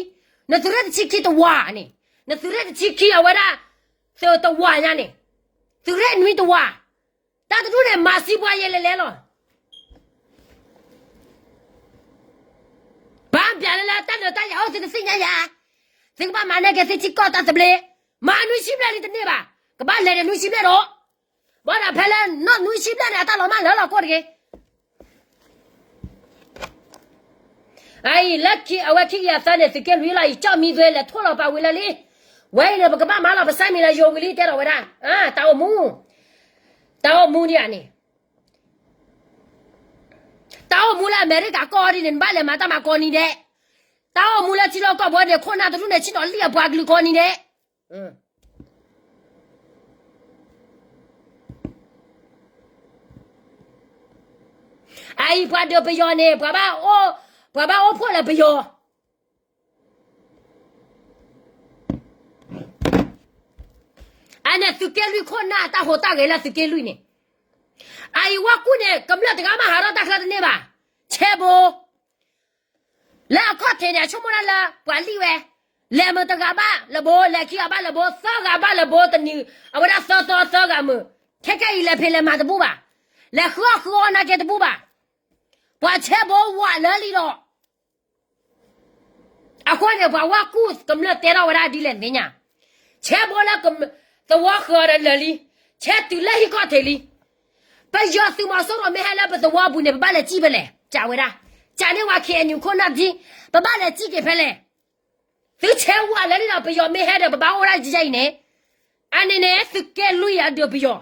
နသုးရ့ၣ်တဆံခံတဝာ်န့ၣ်, နသုးရ့ၣ်တဆံခံအဝဲဒၣ် သုးတဝာ်ညါန့ၣ်, သုးရ့ၣ်နွံတဝာ်, တၢ်တဒူၣ်န့ၣ် မၤစံးပှၤယဲလဲၤလဲၤလီၤ. ဘၣ်ပျးလၢလၢတၢ်နၢၤတၢ်ယၤအိၣ်သုတသ့ၣ်ညါယၤ, သုကဘၣ်မၤန့ၢ်က့ၤသုထံကီၢ်တၢ်သဘျ့, မၤနွံဆံဘျဲၣ်လံတန့ၢ်ဘၣ်, ကဘၣ်လဲၤဒီးနွံဆံဘျဲၣ်ဒီး, ဘၣ်ဒီးဖဲလၢနီၢ်နွံဆံဘျဲၣ်န့ၣ် အတၢ်လီၤမၢ်လၢလီၤကိၢ်တဂ့ၤ အအံၤလၢခံ အဝဲခံကယၤသၢန့ၣ် သုးက့လွံၢ်လီၤအံၤ ကၠီၣ်မံသွဲလဲၤထိၣ်လီၤပာ်ဝံၤလၢလံ. ဝဲအံၤန့ၣ် ပကဘၣ်မၤလီၤ ပစဲမံၤလၢယိၤဝံၤလံတဲဒီးဝဲဒၣ်, တၢ်အိၣ်မူ, တၢ်အိၣ်မူဒံးဧါန့ၣ်, တၢ်အိၣ်မူလၢအမဲရကၤကီၢ်ဒ်န့ၣ် နဘၣ်လဲၤမၤတၢ်မၤကိးနံၤဒဲး, တၢ်အိၣ်မူလၢထံလီၢ်ကီၢ်ပူၤန့ၣ် ခိၣ်နၢ်တဒူၣ်န့ၣ် ဆ့ၣ်နီၤလံၣ်အပှၤကလုာ်ကိးနံၤဒဲး အအံၤပှၤဒုးပယီၤန့ၣ် ပှၤဘၣ်အိၣ်, ပှၤဘၣ်အိၣ်ဖှိၣ်လၢပယီၤ, အန့ၣ်သုးက့လွံၢ်ခိၣ်နၢ်တၢ်ဟူးတၢ်ဂဲၤလၢသုးက့လွံၢ်န့ၣ်, အအံၤဝါကူၣ်န့ၣ် ကမျၢၢ်တဂၤမးဟးထီၣ်တၢ်ချၢတန့ၢ်ဘၣ်, ဆဲဘိ လၢအခီၣ်ထံးန့ၣ် အဆိကမိၣ်ဒၣ်လၢပှၤလံၣ်ဝဲ, လဲၤမုာ်တဂၤဘၣ်လၢဘိ, လဲၤခံဂၤဘၣ်လၢဘိ, သၢဂၤဘၣ်လၢဘိတနံၤ, အဝဲဒၣ်သၢသီသၢဂၤမုာ်, ခဲကဲအံၤလဲၤဖံးလဲၤမၤတဘူၣ်ဘၣ်, လဲၤဃုအီၣ်ဃုအီနာ်က့တဘူၣ်ဘၣ်, ပှၤဆဲဘိဝးလၢလံဒီး အဃိန့ၣ် ပှၤဝါကူၣ်ကမျၢၢ်တဲထီၣ်ဝဲဒၣ်ဒ်လဲၣ်သ့ၣ်ညါ, ဆဲဘိလၢသဝီဃၢၤဒီးလၢာ်လံ, ဆဲတုၤလၢဟံၣ်ခီၣ်ထံးလံ, ပယီၤသုးမီၤစိရိၤမ့ၢ်ဟဲလၢပသဝီပူၤန့ၣ် ပဘၣ်လဲၤစံၣ်ဖဲလဲၣ်, ကးဝဲဒၣ်, ကးန့ၢ်ဝဲ KNU ခိၣ်နၢ်ဒ်, ပဘၣ်လဲၤစံၣ်က့ၤဖဲလဲၣ်, သုဆဲဝးလၢလံဒီး ပယီၤမ့ၢ်ဟဲဒီး ပဘၣ်အိၣ်ဒၣ်ယဲအံၤန့ၣ်, အန့ၣ်န့ၣ် သုးက့လွံၢ်အဒုးပယီၤ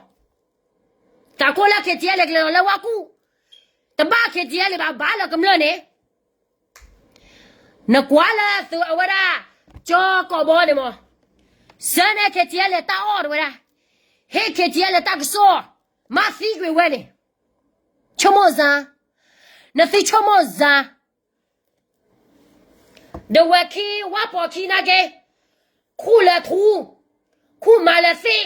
တၢ်ကိၢ်လၢ KTLA ကလဲၤလီၤလၢဝါကူၣ်, တဘၣ် KTLA ဘၣ်ဘၣ်လၢကမျၢၢ်န့ၣ်, နကွၢ်လၢသုးအဝဲဒၣ်, ကၠီကီးဘီန့ၣ်မး, စၢန့ၣ် KTLA တၢ်အီၣ်တဝဲဒၣ်, ဟ့ၣ် KTLA တၢ်ကစီၣ်, မၤသံကွံာ်ဝဲန့ၣ်, ဆိကမိၣ်စၢ်, နသံဆိကမိၣ်စၢ် ဒဝဲၢ်ခံဝါပိာ်ခံနာ်က့, ခူၣ်လၢထူ, ခူၣ်မၤလၢသ့ၣ်,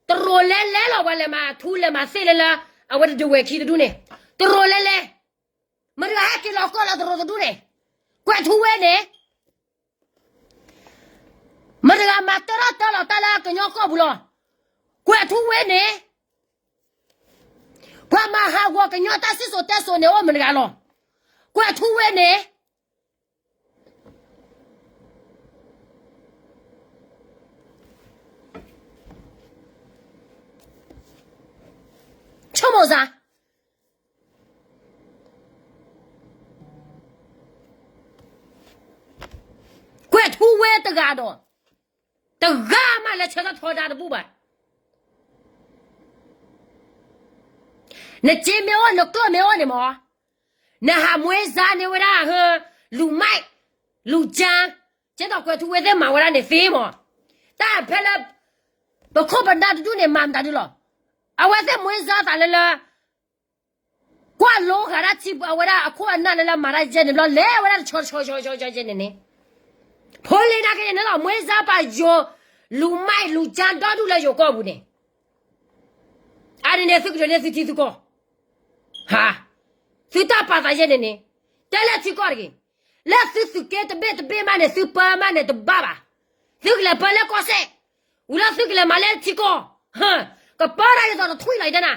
တရိးလဲလဲလီၤ ပှၤလဲၤမၤထူလဲၤမၤသ့ၣ်လၢလၢ, အဝဲဒဝဲၢ်ခံတဒူၣ်န့ၣ်, တရိးလဲလဲ, မတၤတဂၤဟဲက့ၤလီၤကီၢ်လၢတရိးတဒူၣ်န့ၣ်, ကွဲးထူဝဲန့ၣ် မတၤတဂၤမၤတၢထီၣ်တၢလီၤတၢ်လၢကညီကီၢ်ပူၤလီၤ, ကွဲးထူဝဲန့ၣ်, ပှၤမၤဟးဂီၤကညီတၢ်စံၣ်စိၤတဲစိၤန့ၣ်အိၣ်မတၤတဂၤလီၤ, ကွဲးထူဝဲန့ၣ် စါ ကွဲးထူဝဲတဂၤဒီး တဂၤမးလၢဆၢထၢၣ်ထီဒါတဘူၣ်ဘၣ်. နစ့မ့ၢ်အိၣ် နကျိၣ်မ့ၢ်အိၣ်န့ၣ်မး, နဟးမွဲစါန့ၢ်ဝဲဒၣ် လူမိုက် လူကြမ်း, ကဲသိးကွဲးထူဝဲသ့ၣ်မၤဝဲဒၣ်န့ၣ်သ့မး, တၢ်ဖဲလၢ ပခိၣ်ပနၢ်တဒူၣ်န့ၣ် မၤမတၤဒုလီၤ. အဝဲသ့ၣ်မွဲစါသးလၢလၢ ကွၢ်လိဃာ်ဒၣ်ထံအဝဲဒၣ်အခိၣ်အနၢ်လၢလၢမၤတၢ်ယဲန့ၣ်ဘျီ လဲၤဝဲဒၣ်တဆီတဆီဆီဆီန့ၣ်န့ၣ်, ဖိလံၤနာ်က့န့ၣ်လီၤ မွဲစါပာ်ယိၤ လူမိုက် လူကြမ်း ဒီဒူၣ်လၢယိၤကီၢ်ပူၤန့ၣ်, အန့ၣ်န့ၣ်သုကဒုးန့ၢ်သုထံသုကီၢ်, ဟါ, သုတၢ်ပာ်သးယဲန့ၣ်န့ၣ်, တဲလၢထံကီၢ်တဂ့ၤ, လၢသုသုးက့တဘ့ၣ်တဘ့ၣ်မးန့ၣ် သုပၢမးန့ၣ်တဘၣ်ဘၣ်, သုကလဲၤပၢလၢကီၢ်စဲၣ်, ဝံၤလီၤသုကလဲၤမၤလၢထံကီၢ်, ကပၢတၢ်ဒ်သိးတထွံၣ်လီၤအံၤတနၤ,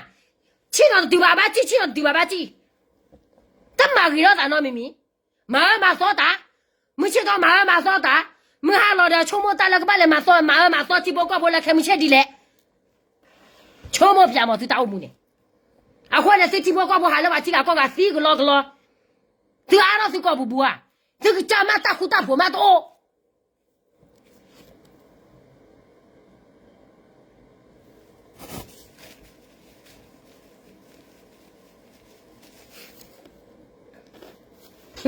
ဆ့ၣ်နီၤတတုၤဘၣ်ဘၣ်စံၣ် ဆ့ၣ်နီၤတတုၤဘၣ်ဘၣ်စံၣ်, တမၤဂ့ၤထီၣ်သးနီတမံၤမံၤ, မၤအၢမၤသီတၢ်, မုၢ်ဆ့ၣ်ထီၣ်မၤအၢမၤသီတၢ်, မုၢ်ဟါလီၤဒီးဆိကမိၣ်တၢ်လၢကဘၣ်လဲၤမၤသီ မၤအၢမၤသီထံဖိကီၢ်ဖိလၢခဲမုၢ်ဆ့ၣ်ဒ်လဲၣ်, ဆိကမိၣ်ပၠးမးသုတၢ်အိၣ်မူန့ၣ်, အဃိန့ၣ် သုထံဖိကီၢ်ဖိဟးလၢပှၤထံဂၤကီၢ်ဂၤသံကလီကလီ, သုအါထီၣ်သုကီၢ်ပူၤပူၤဧါ, သုကစၢ်မးတၢ်ဃူတၢ်ဖိးမးတအိၣ်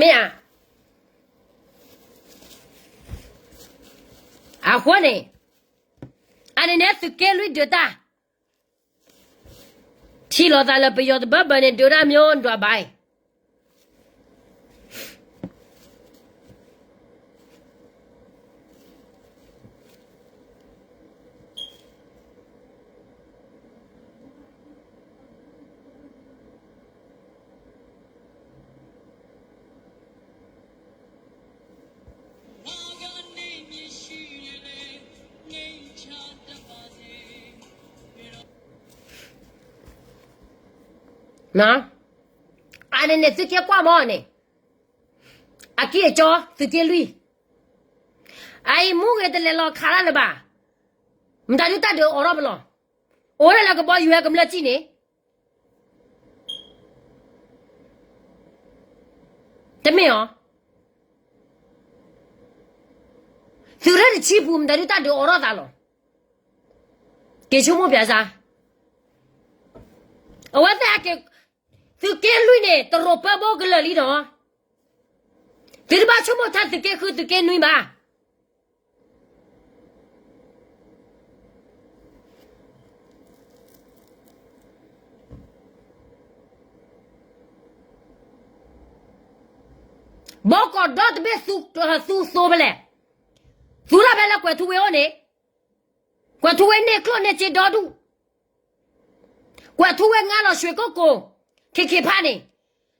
မ့ၢ်ဧါ, အဃိန့ၣ်, အန့ၣ်န့ၣ်သုးက့လွံၢ်ဒုးတၢ်, ထံၣ်လိာ်သးလၢပယီၤတဘၢဘၢန့ၣ် ဒုးတၢ်မ့ၢ်ဒွးဘၣ်အံၤ အန့ၣ်န့ၣ်သုက့ကွၢ်မီၢ်န့ၣ်, အကံၢ်အကီသုးက့လွံၢ်, အအံၤမူဂ့ၤတလဲၤလီၤခးတၢ်လၢၤဘၣ်, မတၤဒုတၢ်ဒုးအိးထီၣ်ပလီၢ်, အိၣ်ဒၣ်လၢကဘီယူၤဝဲကမျၢၢ်စံၣ်န့ၣ် တမ့ၢ်အီၤ, သုးရ့ၣ်တဆံပူၤမတၤဒုတၢ်ဒုးအိးထီၣ်သးလီၤ, က့ၤဆိကမိၣ်ပၠးစါ, အဝဲသ့ၣ်အက့ၤ, သုးက့လွံၢ်န့ၣ် တရိးပၢဘိကလၢာ်လံနီၤ, သုတဘၣ်ဆိကမိၣ်ထါသုးက့ဃုသုးက့နွံဘၣ် ဘီကီၢ်ဒီတဘ့ၣ်သူသိဖဲလဲၣ်, သူလီၤဖဲလၢကွဲးထူဝ့အိၣ်န့ၣ်, ကွဲးထူဝ့န့ၢ်ကျိၣ်န့ၢ်စ့ဒီဒူၣ်, ကွဲးထူဝ့ငါလီၤရွှ့ကိၣ်ကိၤ, ခ့ခ့ဖးန့ၣ်,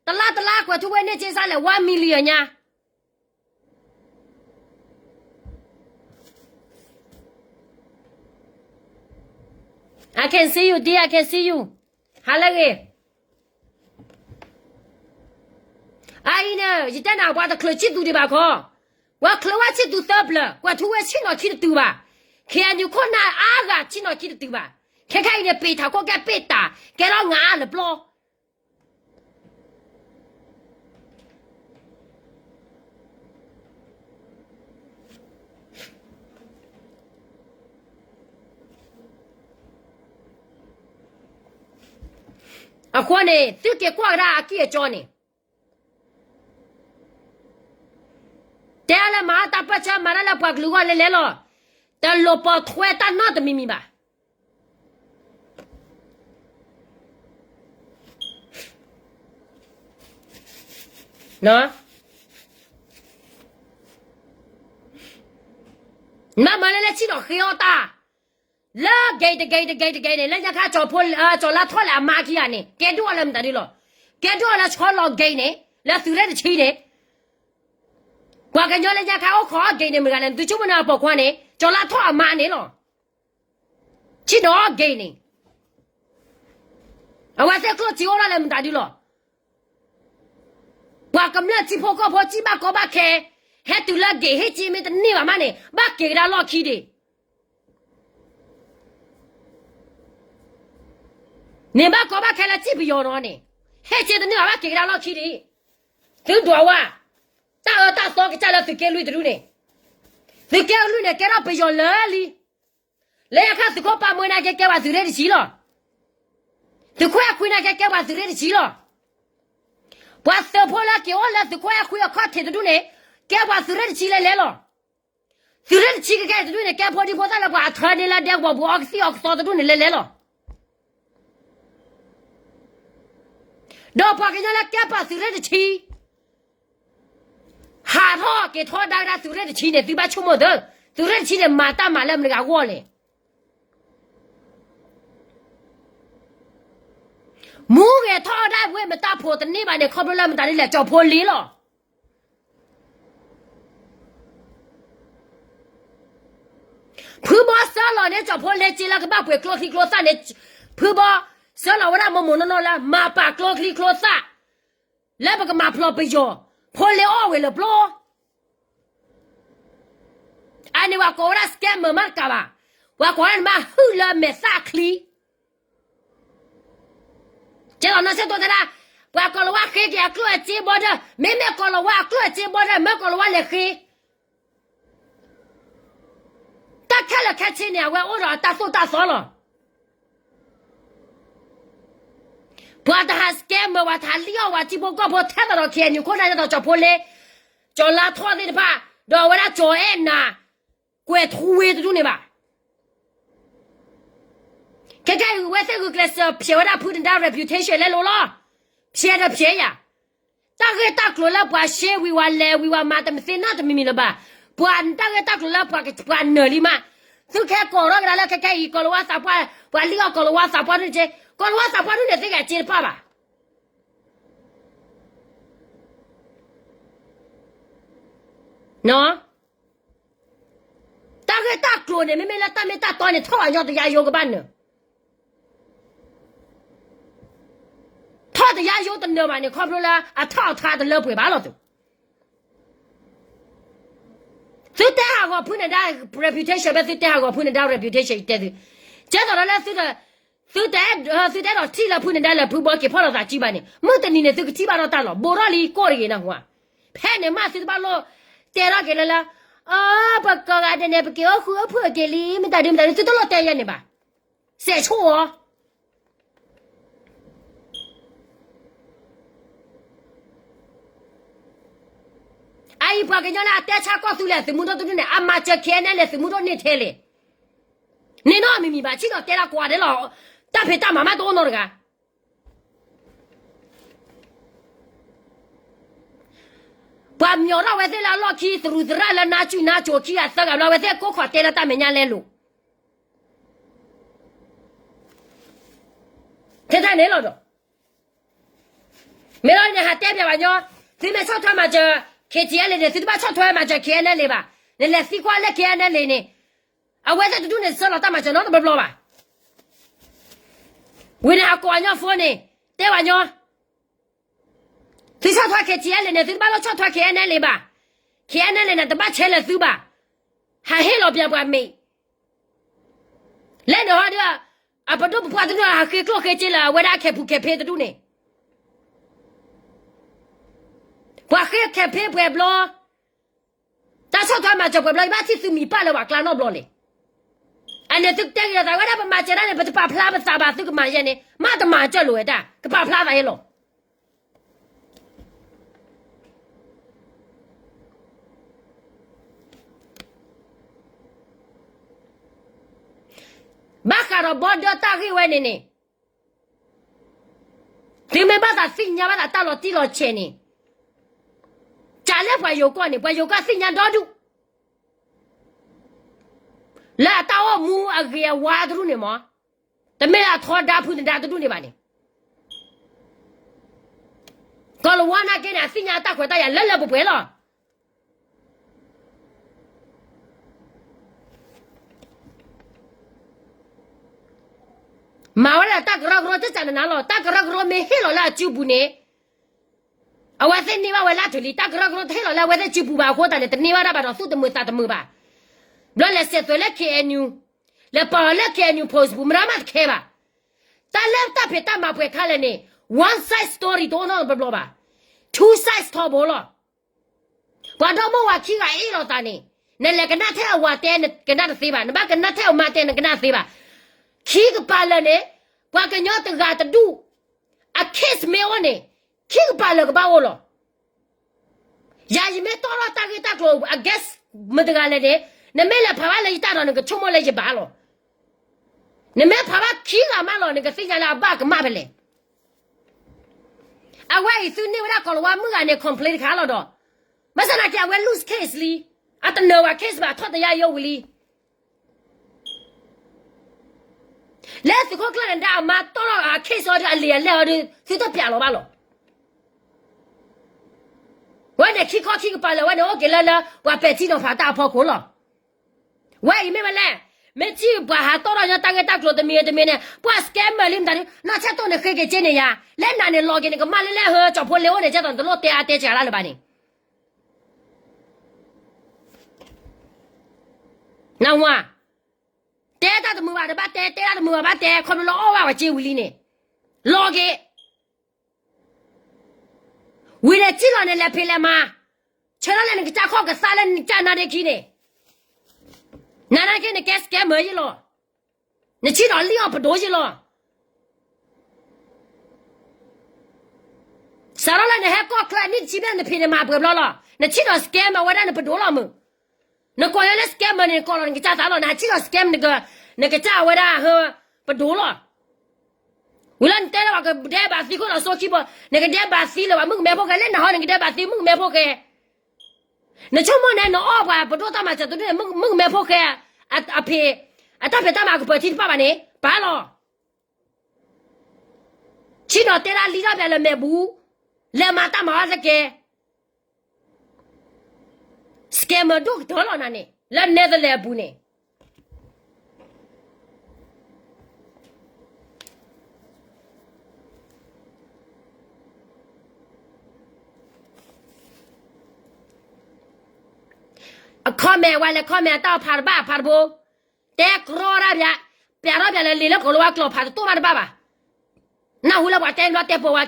တလါတလါကွဲးထူဝ့န့ၢ်စ့စးလဲၣ် one million ညါ I can see you, dear, I can see you. ဟါလၢအဂ့ၤ, အအံၤန့ၣ် ယတဲနၤ ပှၤတချုးဆံၣ်သူဒံးဘၣ်ခီ, ပှၤချုးဝဲဆံၣ်သူသၢပျၢၤ, ကွဲးထူဝ့ဆံၣ်နီၤခံတတုၤဘၣ်, KNU ခိၣ်နၢ်အါဂၤဆံၣ်နီၤခံတတုၤဘၣ်, ခဲခါအံၤန့ၣ် ပ့ၤထးခိၣ်ကဲပ့ၤတၢ်, ကဲထီၣ်ငါအါလၢပျီ အဃိန့ၣ် သုက့ၤကွၢ်ကဒါအကံၢ်အကီန့ၣ်, တဲလၢမၤတၢ်ပၢၢ်ဆၢမၤတၢ်လၢပှၤကလုာ်ဂီၢ်လဲၤလဲၤလီၤ, တလိၣ်ပိာ်ထွဲတၢ်နီတမံၤမံၤဘၣ်. နမၤလၢလၢဆံၣ်နီၤဃ့အီၣ်တၢ်, လၢ gate တ gate တ gate တ gate န့ၣ် လၢညါခါ ကၠီၤလါထီၣ်လၢအမါခံဂၤန့ၣ် ကဲဒိၣ်အီၤလၢမတၤဒုလီၤ. ကဲဒိၣ်အီၤလၢဆီလီၤ gate န့ၣ် လၢသုးရ့ၣ်တဆံန့ၣ်, ပှၤကညီလၢညါခါအိၣ်ခိးအီၣ် gate န့ၣ် မတၤဂၤလဲၣ် သုဆိကမိၣ်န့ၣ်အပိာ်ခွါန့ၣ် ကၠီၤလါထီၣ်အမါန့ၣ်လီၤ. ဆံၣ်နီၤအီၣ် gate န့ၣ်, အဝဲသ့ၣ်ကျိၣ်စ့အိၣ်ဒၣ်လၢမတၤဒုလီၤ. ပှၤကမျၢၢ်ထံဖိကီၢ်ဖိစံၣ်ဘၣ်ကီဘၣ်ခဲ, ဟဲတုၤလၢ gate ဟ့ၣ်စ့မ့ၢ်တန့ၢ်ဘၣ်မးန့ၣ် ဘၣ်က့ၤကဒါလီၢ်ခံဒံး. န့ၣ်ဘၣ်ကီဘၣ်ခဲလၢစံၣ်ပယီၤနီၤန့ၣ်, ဟဲက့တန့ၢ်ဘၣ်ဘၣ်က့ၤကဒါလီၢ်ခံဒံး, သုဒွးဝဲ, တၢ်အၢတၢ်သီကစၢ်လၢသုးက့လွံၢ်တဒူၣ်န့ၣ်, သုးက့လွံၢ်န့ၣ် ကဲထီၣ်ပယီၤလၢလံ, လၢယခါသုးခိၣ်ပာ်မွဲနၤကဲကဲပှၤသုးရ့ၣ်တဆံလီၤ, သုးခိၣ်အဲၣ်ခွံနၤကဲကဲပှၤသုးရ့ၣ်တဆံလီၤ, ပှၤသုးဖိလၢက့ၤအိၣ်လၢသုးခိၣ်အဲၣ်ခွံအခီၣ်ထံးတဒူၣ်န့ၣ်, ကဲပှၤသုးရ့ၣ်တဆံလဲၤလဲၤလီၤ, သုးရ့ၣ်တဆံကကဲတဒူၣ်န့ၣ် ကဲဖိဒံဖိသၣ်လၢပှၤအထၢန့ၢ်လၢဒဲကဝီၤပူၤအီကသံၣ်အီကသီတဒူၣ်န့ၣ်လဲၤလဲၤလီၤ. ဒီးပှၤကညီလၢကဲပှၤသုးရ့ၣ်တဆံ, ဟးထီၣ်က့ၤထီဒါကဒါသုးရ့ၣ်တဆံန့ၣ် သုဘၣ်ဆိကမိၣ်သၢ, သုးရ့ၣ်တဆံန့ၣ် မၤတၢ်မၤလၢမတၤဂၤအဂီၢ်လဲၣ်. မူဂဲၤထီၣ်ဒၣ်ဝဲမတၤဖိတန့ၢ်ဘၣ်န့ၣ် ခီဖျိလၢမတၤဒ်လဲၣ်ကၠီၣ်ဖိလ့လီၤ. ဖုဘီဆှၢလီၤန့ၢ်ကၠီၣ်ဖိလ့စ့လၢကဘၣ်ပှ့ၤကျိချံကျိသၣ်န့ၣ်, ဖုဘီဆှၢလီၤဝဲဒၣ်မိၢ်မိၢ်နီၢ်နီၢ်လၢ မၤပာ်ကျိချံကျိသၣ်, လၢပကမၤဖျိပယီၤ, ဖိလ့အီၣ်ဝဲလၢပျီ အန့ၣ်ပှၤကိးဝဲဒၣ် scammer မးတကးဘၣ်, ပှၤကိးဝဲဒၣ်န့ၣ်မးဟုၣ်လၢမဲာ်သၣ်ချံ, ကဲလီၤနီၢ်ဆဲးတိတဲဒၣ်, ပှၤကိးလီၤဝဲဃ့က့ၤအကျိၣ်အစ့ဘီဒၢ, မ့မ့ၢ်ကိးလီၤဝဲအကျိၣ်အစ့ဘီဒၢ မ့ၢ်ကိးလီၤဝဲလဲၤဃ့ တၢ်ခဲလၢာ်ခဲဆ့န့ၣ် အဝဲအိၣ်ဒီးအတၢ်သိၣ်တၢ်သီလီၤ. ပှၤတဟး scammer ပှၤတဟးလံၣ်အီၣ်ပှၤထံဖိကီၢ်ဖိထဲသိးဒီး KNU ခိၣ်နၢ်ဒ်သိးကၠီၣ်ဖိလ့, ကၠီၣ်လါထီၣ်သ့ၣ်တဖၣ်, ဒီးအဝဲဒၣ်ကၠီၣ်အဲၣ်နၤ, ကွဲၤထူဝ့တဒူၣ်န့ၣ်ဘၣ်. ခဲကဲအံၤ အဝဲသ့ၣ်ဂုာ်ကျဲးစၢးဖျဲးဝဲဒၣ်ဖုနဒါ reputation လဲလိာ်လီၤ. ဖျဲးဒီးဖျဲးယၤ, တၢ်ဂ့ၢ်တၢ်ကျိၤလၢပှၤရှဲဝံၤဝဲလဲၤဝံၤဝဲမၤတမသ့နီတမံၤမံၤလၢၤဘၣ်. ပှၤတၢ်ဂ့ၢ်တၢ်ကျိၤလၢပှၤနၢၤလံမး, သုခဲကိးထီၣ်ကဒါလၢခဲကဲအံၤ ကိးလီၤဝဲသးပှၢ်, ပှၤလံၣ်အီၣ်ကိးလီၤဝဲသးပှၢ်ဒ်န့ၣ်, ကိးလီၤဝဲသးပှၢ်ဒ်န့ၣ် သ့ၣ်ဂဲၤစ့တဖၣ်ဘၣ်. တၢ်ဂ့ၢ်တၢ်ကျိၤန့ၣ် မ့မ့ၢ်လၢတၢ်မ့ၢ်တၢ်တီန့ၣ် ထီၣ်အညီတယါယိကဘၣ်နၢၤ, ထီၣ်တယါယိတနၢၤဘၣ်န့ၣ် ခီဖျိလၢအထီၣ်အထါတလၢပှဲၤဘၣ်လီၤသု. သုတဲဟးဂီၤဖုနဒါ reputation ဖဲသုတဲဟးဂီၤဖုနဒါ reputation ယတဲသု, ကဲသိးဒီးလၢ သုတ, သုတအဲၣ်ဒိးထံၣ်လၢဖုနဒါလၢဖုဘီက့ၤဖီၣ်လိာ်သးစုဘၣ်န့ၣ် မုၢ်တနံၤန့ၣ် သုကထံၣ်ဘၣ်ထီၣ်တၢ်လီၤ. ဘူးထီၣ်လံကိၢ်တဂ့ၤနၢ်ဟူဧါ. ဖဲန့ၣ်မးသုတဘၣ်လိၣ်တဲထီၣ်က့ၤလၢလၢ, အၢ ပကိးဂၤဒဲးန့ၣ် ပက့ၤအိၣ်ဃုာ်အိၣ်ဖှိၣ်က့ၤလံ မတၤဒုမတၤဒု သုတလိၣ်တဲယဲန့ၣ်ဘၣ်. စဲးဆိၣ်အီၤ အအံၤပှၤကညီလၢအတဲဆါကီၢ်သူလ့ၤသုးမုၢ်ဒိၣ်တဒူၣ်န့ၣ် အမၤစၢၤ KNLA သုးမုၢ်ဒိၣ်န့ၢ်ထဲလဲၣ်. န့ၢ်နီတမံၤမံၤဘၣ် ဆံးဒီးတဲလၢကွၢ်ဒဲးလီၤ. တၢ်ဖံးတၢ်မၤမးတအိၣ်နီတဂၤ. ပှၤမၠီၤထီၣ်ဝဲသ့ၣ်လၢအလီၢ်ခံ သရူးသရၣ်လၢနါစုနါစိၤခံဂၤသၢဂၤဘျီ အဝဲသ့ၣ်ကိးခီၣ်တဲလၢတၢ်မဲာ်ညါလဲလိာ် ထဲတၢ်န့ၣ်လီၤဒီး မ့ၢ်လီၤန့ၣ် ဟးတဲပၠးပှၤညီ, သုမ့ၢ်ဆီၣ်ထွဲမၤစၢၤ KTLA န့ၣ် သုတဘၣ်ဆီၣ်ထွဲမၤစၢၤ KNLA ဘၣ်. နလဲၤသံကွၢ်လၢ KNLA န့ၣ် အဝဲသ့ၣ်တဒူၣ်န့ၣ် ဆှၢလီၤတၢ်မၤစၢၤနီတဘျီဘျီဘၣ်. ဝံၤန့ၣ် ဟးကိးပှၤညီဖိန့ၣ် တဲပှၤညီ သုဆီၣ်ထွဲ KTLA န့ၣ် သုတဘၣ်လိၣ်ဆီၣ်ထွဲ KNLA ဘၣ်. KNLA န့ၣ် တဘၣ်ဆဲးလၢာ်သုဘၣ်. ဟးဟ့ၣ်လီၤပၠးပှၤမ့ၢ် လဲၤနုာ်ဟီဒီး အပဒိၣ်ပပှၢ်တဒူၣ် ဟးဃ့ကျိၣ်ဃ့စ့လၢအဝဲဒၣ်ခဲပူၤခဲဖ့တဒူၣ်န့ၣ်, ပှၤဃ့ခဲဖ့ပှဲၤဘျီ, တၢ်ဆီၣ်ထွဲမၤစၢၤပှဲၤဘျီ ယဘၣ်ထံၣ်သုမံၤပၢ်လၢပှၤကျါနီတဘျီလဲၣ်. အန့ၣ်သုကတဲဂ့ၤလီၤသးဝဲဒၣ် ပမၤစၢၤတၢ်န့ၣ် ပတပာ်ဖျါပသးဘၣ် သုကမၤယဲန့ၣ် မ့ၢ်တမၤစၢၤလိာ်ဝဲဒၣ် ကပာ်ဖျါသးယဲလီၤ. ဘၣ်ဃးဒီးဘီဒၢတၢ်ဂ့ၢ်ဝဲန့ၣ်န့ၣ်, သုမ့ၢ်ဘၣ်သးသ့ၣ်ညါဘၣ်သးတၢ်လီၤတံၢ်လီၤဆဲးန့ၣ်, ကးလၢပှၤယိၤကီၢ်န့ၣ် ပှၤယိၤကီၢ်သ့ၣ်ညါဒီဒူၣ် လၢအတၢ်အိၣ်မူအဂ့ၤအဝါတဒူၣ်န့ၣ်မး, တမ့ၢ်လၢအထီဒါဖုနဒါတဒူၣ်န့ၣ်ဘၣ်န့ၣ်, ကီၢ်လၤဝါနာ်က့န့ၣ် အသ့ၣ်ညါတၢ်ခွဲးတၢ်ယာ်လၢလၢပှဲၤပှဲၤလီၤ. မၤဝဲဒၣ်တၢ်ကရၢကရိတစဲးနနၤလီၤ. တၢ်ကရၢကရိမ့ၢ်ဟ့ၣ်လီၤလၢအစုပူၤန့ၣ်, အဝဲသ့ၣ်န့ၢ်ဘၣ်ဝဲလၢအထူၣ်လံ. တၢ်ကရၢကရိတဟ့ၣ်လီၤလၢအဝဲသ့ၣ်စုပူၤဘၣ်အဃိသတးန့ၣ် တန့ၢ်ဘၣ်ဒၣ်ဘၣ်ဒီးသူၣ်တမုာ်သးတမုာ်ဘၣ်. ဘျီလဲၤစဲးသွဲးလၢ KNU, လဲၤပာ်လီၤလၢ KNU post ပူၤ မတၤမးတခဲဘၣ်. တၢ်လၢတၢ်ဖံးတၢ်မၤပှဲၤခါလဲၣ်န့ၣ် one side story တအိၣ်နီတဘျီဘၣ်. Two side story လီၤ. ပှၤဒီမိၢ်ဝၤခံဂၤအ့ၣ်လိာ်သးန့ၣ် နလဲၤကနၣ်ထဲအဝၤတဲ နကနၣ်တသ့ဘၣ်, နဘၣ်ကနၣ်ထဲအမါတဲ နကနၣ်သ့ဘၣ်. ခံကပၤလၢာ်န့ၣ် ပှၤကညီတဂၤတဒူၣ် အ case မ့ၢ်အိၣ်န့ၣ် ခံကပၤလၢာ်ကဘၣ်အိၣ်လီၤ. ယၤယမ့ၢ်တီၣ်ထီၣ်တၢ်ဂ့ၢ်တၢ်ကျိၤ against မတၤတဂၤလဲၣ်န့ၣ် နမ့ၢ်လဲၤဖးဘၣ်လၢယတၢ်ဒီး နကဆိကမိၣ်လၢယဘၣ်လီၤ. နမ့ၢ်ဖးဘၣ်ခံဂၤမးလီၤ နကသ့ၣ်ညါလၢအဘၣ်ကမၣ်ဖဲလဲၣ်. အဝဲအံၤသုန့ၢ်ဝဲဒၣ်ကိၤလၤဝါမုၣ်ဂၤန့ၣ် complain တခါလီၤဒီး ဘၣ်ဆၣ်သနာ်က့ အဝဲ lose case လံ. အတနၢၤဝဲ case ဘၣ် ထီၣ်တယါယိဝံၤလံ. လၢသုးခိၣ်ကျၢၢ်နဒါအမါတီၣ်ထီၣ်အ case အီၤဒီး အလံာ်အလဲၢ်အီၤဒီး သုတပျးလီၤဘၣ်လီၤ. ဝဲန့ၣ်ခံခီခံကပၤလၢာ် ဝဲန့ၣ်အိၣ်က့ၤလၢလၢ ပှၤပဲာ်ထံနီၤဖးတၢ်အဖီခိၣ်လီၤ. ဝဲအံၤမ့ၢ်ဝဲလဲၣ်, မ့ၢ်ထံၣ်ပှၤဟးတီၣ်ထီၣ်ညီတၢ်ဂ့ၢ်တၢ်ကျိၤတမံၤတမံၤန့ၣ် ပှၤ scammer လံမတၤဒု နီၢ်ဆဲးတိၢ်န့ၣ်ဃ့က့ၤက့န့ၣ်ယါ, လၢနၤန့ၣ်လီၤက့ၤန့ၣ် ကမၣ်လၢလဲၣ်ဟၢ ကၠီၤဖိလ့အိၣ်န့ၣ် ကဲသိးနတလိၣ်တဲအါတဲစှၤလၢလၢၤဘၣ်န့ၣ် နဝၤ, တဲတၢ်တမုာ်ဘၣ်တဘၣ်တဲ, တဲတၢ်တမုာ်ဘၣ်ဘၣ်တဲ, ခီဖျိလၢအီၣ်ဘၣ်ပှၤစ့ဝံၤလံန့ၣ်, လီၤက့ၤ ဝံၤန့ၣ်စံၣ်လီၤန့ၣ် လဲၤဖံးလဲၤမၤ, ဆၢထီၣ်လၢနကစၢ်ခီၣ်ကသါလၢနကစၢ်နါဒ့ခံန့ၣ်, နနာ်က့နကဲ scammer ယ့ၢ်လီၤ, နဆံၣ်ဒီးလံၣ်အီၣ်ပဒိၣ်ယ့ၢ်လီၤ. စးထီၣ်လၢနဟဲကီၢ်ချၢအနံၣ်တဆံဘျဲၣ် နဖံးနမၤပှဲၤဘျီလီၤ, နဆံၣ်ဒီး scammer ဝဲဒၣ်နပဒိၣ်လီၤမုၢ်. နကိးညါလၢ scammer န့ၣ် နကိးလီၤနကစၢ်သးလီၤ, နဟးဆံၣ်ဒီး scam နကစၢ်အဝဲဒၣ်ဟၢ ပဒိၣ်လီၤ. ဝံၤလၢနတဲလၢပှၤကဒဲဘးသံခိၣ်လီၤစိခံဘီ, နကဒဲဘးသံလၢပှၤမုၣ်ကမဲဖိဃဲ လၢနဟီန့ၣ် ကဒဲဘးသံမုၣ်ကမဲဖိဃဲ, နဆိကမိၣ်န့ၣ် နအီၣ်ပှၤပဒိၣ်တၢ်မၤစၢၤတဒူၣ်န့ၣ် မုၣ်ကမဲဖိဃဲ အဖံး အတၢ်ဖံးတၢ်မၤကပၢၤထံတဖၣ်ဘၣ်န့ၣ် ပာ်လီၤ. ဆံၣ်နီၤတဲဒၣ်လံထီၣ်ပၠးလၢမဲာ်ဘူး, လဲၤမၤတၢ်မၤအီၣ်တကဲ, scammer ဒိၣ်ကတၢၢ်လီၤနၤန့ၣ် လၢ Netherlands အပူၤန့ၣ် အ comment ဝဲလဲၤ comment အတၢ်အီၣ်ဖးတဘၣ်ဖးတဘိ, တဲကြီတၢ်ပၠး, ပၠးထီၣ်ပၠးလၢလံာ်လၢကိၤလၤဝါကျိာ် ဖးတတိၢ်မးတဘၣ်ဘၣ်. နၢ်ဟူလၢပှၤတဲဘျီတဲပိာ်ဝဲ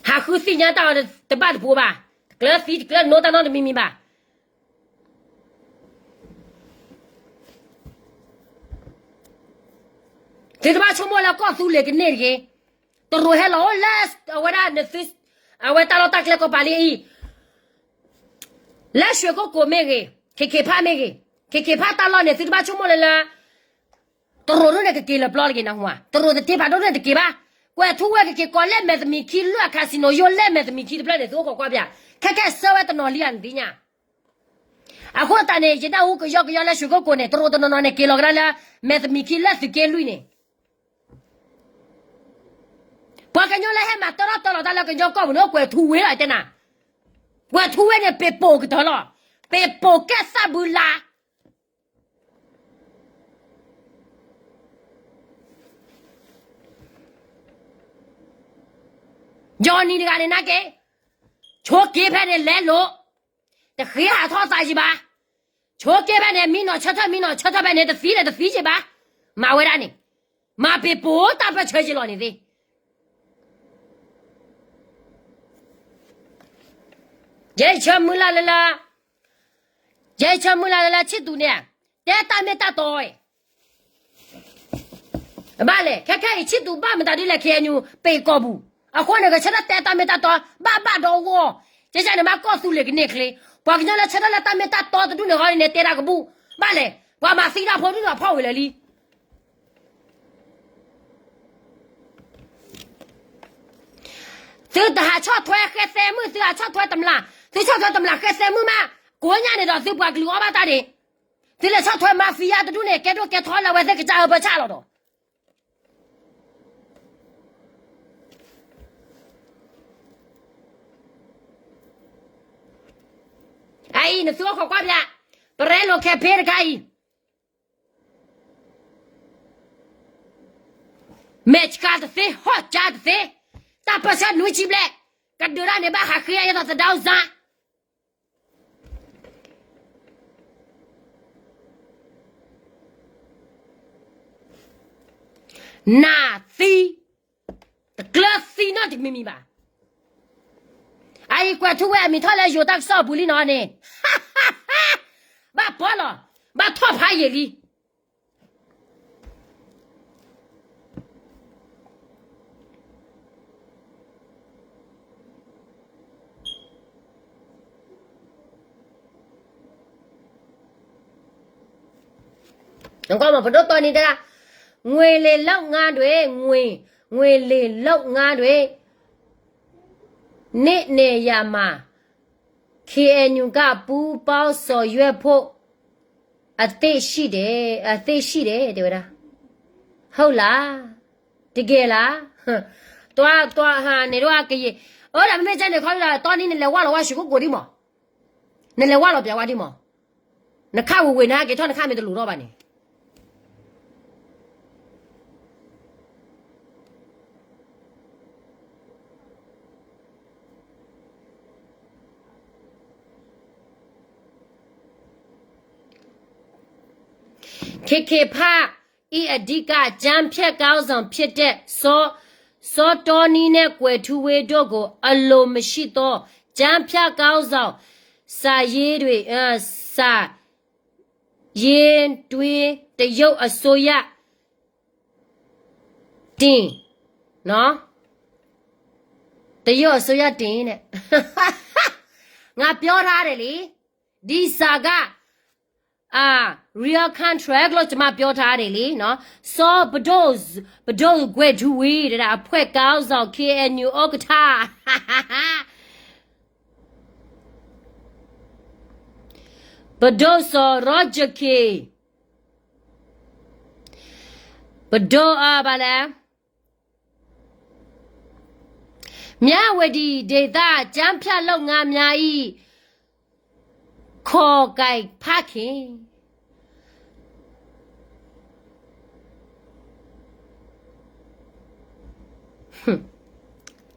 ခံ ဟးဃုသ့ၣ်ညါတၢ်အီၤတဘၣ်တပူၤဘၣ်, တကျၢၤသံတကျၢၤနိတၢ်နီတမံၤမံၤဘၣ်. သုတဘၣ်ဆိကမိၣ်လၢကီၢ်သူလ့ၤကန့ၢ်တဂ့ၤ, တရူးဟဲလီၤအိၣ်လၢအဝဲဒၣ်နသု, အဝဲတၢ်လီၢ်တၢ်ကျဲကီးပၤလံအံၤ, လၢရွှေကုက္ကိုမ့ၢ်ဂ့ၤ, ခ့ခ့ဖးမ့ၢ်ဂ့ၤ, ခ့ခ့ဖးတၢ်လီၢ်န့ၣ် သုတဘၣ်ဆိကမိၣ်လၢလၢ တရူးဒိၣ်န့ၣ်ကက့ၤလၢပျီတဂ့ၤနၢ်ဟူဧါ, တရူးတတ့ဖးဒိၣ်န့ၣ်တက့ၤဘၣ်. ကွဲၤထူဝဲကက့ၤကိးလဲၣ်မဲာ်သမံးခံ လွၢ်အ casino ယိၣ်လဲၣ်မဲာ်သမံးခံတဖျၢၣ်န့ၣ် သုအိၣ်ခိးကွၢ်ပၠး, ခဲခဲဆၢဝဲတနီၤလံဧါနသ့ၣ်ညါ. အဃိသတးန့ၣ် ယနၢ်ဟူကယီကယီလၢရွှေကုက္ကိုန့ၣ် တရူးတနီၤနီၤန့ၣ် က့ၤလီၤကဒါလၢ မဲာ်သမံးခံလၢသုးက့လွံၢ်န့ၣ် ပှၤကညီလၢဟဲမၤတၢထီၣ်တၢလီၤတၢ်လၢကညီကီၢ်ပူၤန့ၣ် ကွဲၤထူဝ့လီၤတဲနၤ, ကွဲၤထူဝ့န့ၣ် ပ့ၤပိာ်ကတၢၢ်လီၤ, ပ့ၤပိာ်ကဲသၣ်ဘုလါ ယီၤနံၤတဂၤန့ၣ်နာ်က့, ဆိးက့ဖဲန့ၣ်လဲလိာ်, တဃ့ဟးထီၣ်သးယံၤဘၣ်, ဆိးက့ဖဲန့ၣ် မံနီၤဆၢထၢၣ် မံနီၤဆၢထၢၣ်ဖဲန့ၣ် တသံဒီးတသံယံၤဘၣ်, မၤဝဲဒၣ်န့ၣ်, မၤပ့ၤပိာ်တၢ်ပၢၢ်ဆၢယံၤလီၤန့ၣ်သ့ ယဲယဆၢမုၢ်လၢ်လၢလၢ, ယဲယဆၢမုၢ်လၢ်လၢလၢဆံၣ်သူးန့ၣ်, တဲတၢ်မ့ၢ်တၢ်တီ, ဘၣ်လဲၣ် ခဲခဲအံၤဆံၣ်သူးဘၣ်မတၤဒ်လဲၣ် ခ့ၣ်အဲၣ်ယူၣ် ပ့ၤကီၢ်ပူၤ, အဃိန့ၣ် ကဆၢထၢၣ်တဲတၢ်မ့ၢ်တၢ်တီ, ဘၣ်ဘၣ်ဒီးဂီၢ်, ကဲန့ၣ်မးကီၢ်သူလ့ၤကန့ၢ်ချ့, ပှၤကညီလၢဆၢထၢၣ်လၢတၢ်မ့ၢ်တၢ်တီတဒူၣ်န့ၣ်ဟီန့ၣ် တဲတၢ်ကဘူၣ်, ဘၣ်လဲၣ် ပှၤမၤသံတၢ်ဖိဒူၣ်ဒီးဖီၣ်ဝံၤလၢာ်လံ သုတဟးဆီၣ်ထွဲဃဲသဲမုၣ် သုဟးဆီၣ်ထွဲတမျး, သုဆီၣ်ထွဲတမျးဃဲသဲမုၣ်မး, ကိးညါန့ၣ်ဒီးသုပှၤကလုာ်အီၣ်ဘၣ်တၢ်ဒ့ၣ်, သုလဲၤဆီၣ်ထွဲမၤဖံးယါတဒူၣ်န့ၣ် ကဲဒိၣ်ကဲထီလၢအဝဲသ့ၣ်ကစၢ်အၢပၢဆၣ်လီၤဒီး အအံၤ နသုအိၣ်ခိးကွၢ်ပၠး, ပရဲလိာ်ခဲဖ့တခါအံၤ မဲာ်ဆှးတသ့ ဟီၣ်ကၠါတသ့, တၢ်ပၢဆှၢနွံဆံဘျဲၣ်, ကဒုးတၢ်န့ၣ်ဘၣ်ဟးဃ့အယဲၢ်သီသဒၢအူစါ, နၢ်သံ, တကျၢၤသံနီတမံၤမံၤဘၣ်. အအံၤကွဲးထူဝ့အမံၤထီၣ်လၢယိၤတၢ်ကစီၣ်အပူၤလံနီၤန့ၣ်, ဘၣ်ပီၢ်လီၤ, ဘၣ်ထီၣ်ဖးယံာ်လံ. ပဒိၣ်တီနံၤတဲဒၣ်, ငွေလိမ်လုပ်ငန်းတွေ, ငွေ, ငွေလိမ်လုပ်ငန်းတွေ, နစ်နာရမှာ, ခ့ဢၣ်ယူၣ်ကပူပီၣ်စီၤယွဲၢ်ဖိ အသင့်ရှိတယ်, အသင့်ရှိတယ် တဲဝဲဒၣ်, ဟုတ်လား, တကယ်လား, တွၤ, တွၤ, ဟး, န့ၣ်ဒိၣ်အကယံၤ, အၢဒၣ်မ့မ့ၢ်ကဲန့ၣ်ခီဒၣ်တီနံၤ နလဲၤဝါလီၤဝါဆူၣ်ကိၣ်ကိၣ်ဒံးမး, နလဲၤဝါလီၤပျးဝါဒံးမး, နခးဝ့ၤဝ့ၤနဟဲက့ၤထီၣ်နခးမ့ၢ်တလိၤထီၣ်ဘၣ်န့ၣ် ခေတ်ခေတ်ဖာ် အံၤအဓိကအကြမ်းဖက်ခေါင်းဆောင်ဖြစ်တဲ့ စော, စောတောနီးနဲ့ ကွဲထူဝ့တို့ကို အလိုမရှိသော အကြမ်းဖက်ခေါင်းဆောင် စာရေးတွေ, အ, စာရေးတွင် တရုတ်အစိုးရ တင်, နော်, တရုတ်အစိုးရတင်နဲ့, ငါပြောထားတယ်လေ, ဒီစာက အ real contract လို့ ကျွန်မပြောထားတယ်လေနော်, စောပဒိၣ်, ပဒိၣ်ကွဲထူဝ့ အဖွဲ့ခေါင်းဆောင် ခ့ဢၣ်ယူၣ် ဥက္ကဋ္ဌ ပဒိၣ်စီၤ Roger Khin, ပဒိၣ် အ ဘာလဲ, မြဝတီဒေသ အကြမ်းဖက်လုပ်ငန်းများ၏ ခေါ်ကိုင်ဖခင်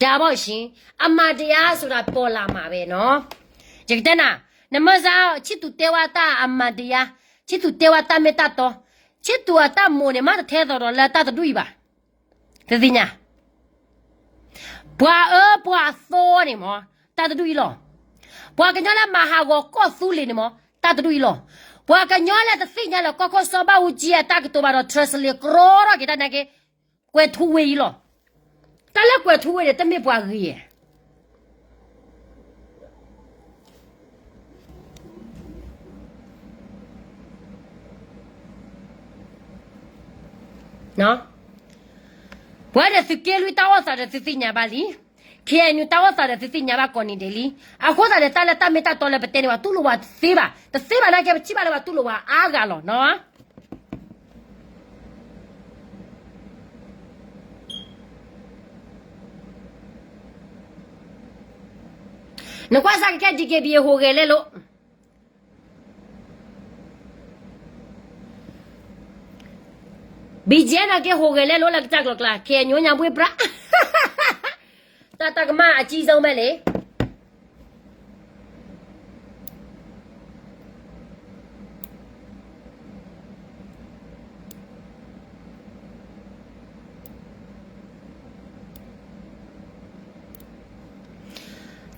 ဒါပေါ့ရှင်, အမှန်တရားဆိုတာ ပေါ်လာမှာပဲနော်, ယကတဲနၤ, နမ့ၢ်စး ချစ်သူတဲဝဲတၢ်အမှန်တရား, ချစ်သူတဲဝဲတၢ်မ့ၢ်တၢ်တီ, ချစ်သူအတၢ်မိၣ်န့ၣ် မ့ၢ်တထဲသိးဒီးလၢတၢ်တဒူၣ်အံၤဘၣ်, တသ့ၣ်ညါ ပှၤအၢပှၤသီန့ၣ်မ့ၢ် တၢ်တဒူၣ်အံၤလီၤ. ပှၤကညီလၢမၤဟးဂီၤကီၢ်သူလ့ၤန့ၣ်မ့ၢ် တၢ်တဒူၣ်အံၤလီၤ. ပှၤကညီလၢတသ့ၣ်ညါလၢကီၢ်ခိၣ်စီၤဘၣ်အူကၠံအတၢ်ကတိၤဘၣ်ဒီး translate ကြီထီၣ်က့ၤတၢ်နာ်က့, ကွဲၤထူဝ့အံၤလီၤ. တၢ်လၢကွဲၤထူဝ့န့ၣ် တမ့ၢ်ပှၤဂ့ၤ ပှၤဒီးသုးက့လွံၢ်တၢ်အိၣ်သးဒီးသုသ့ၣ်ညါဘၣ်လံ, ခ့ၣ်အဲၣ်ယူၣ်တၢ်အိၣ်သးဒီးသုသ့ၣ်ညါဘၣ်ကိးနံၤဒဲးလံ. အဃိသတးဒီး တၢ်လၢတၢ်မ့ၢ်တၢ်တီလၢပတဲန့ၣ် ပှၤတူၢ်လိာ်ပှၤတသ့ဘၣ်, တသ့ဘၣ်နာ်က့ ပထံၣ်ဘၣ်လၢပှၤတူၢ်လိာ်ပှၤအါဂၤလီၤနီၤ. နကွၢ်စၢ်က့ၤခဲ DKBA ဟူးဂဲၤလဲလိာ်, BGF နာ်က့ဟူးဂဲၤလဲလိာ်လၢကစၢ်ကျိၤကျါ, ခ့ၣ်အဲၣ်ယူၣ်ညါဘှ့ၣ်ပြၣ်, တၢ်တၢ်ကမၣ်အကံၣ်စီမ့ၢ်လံ.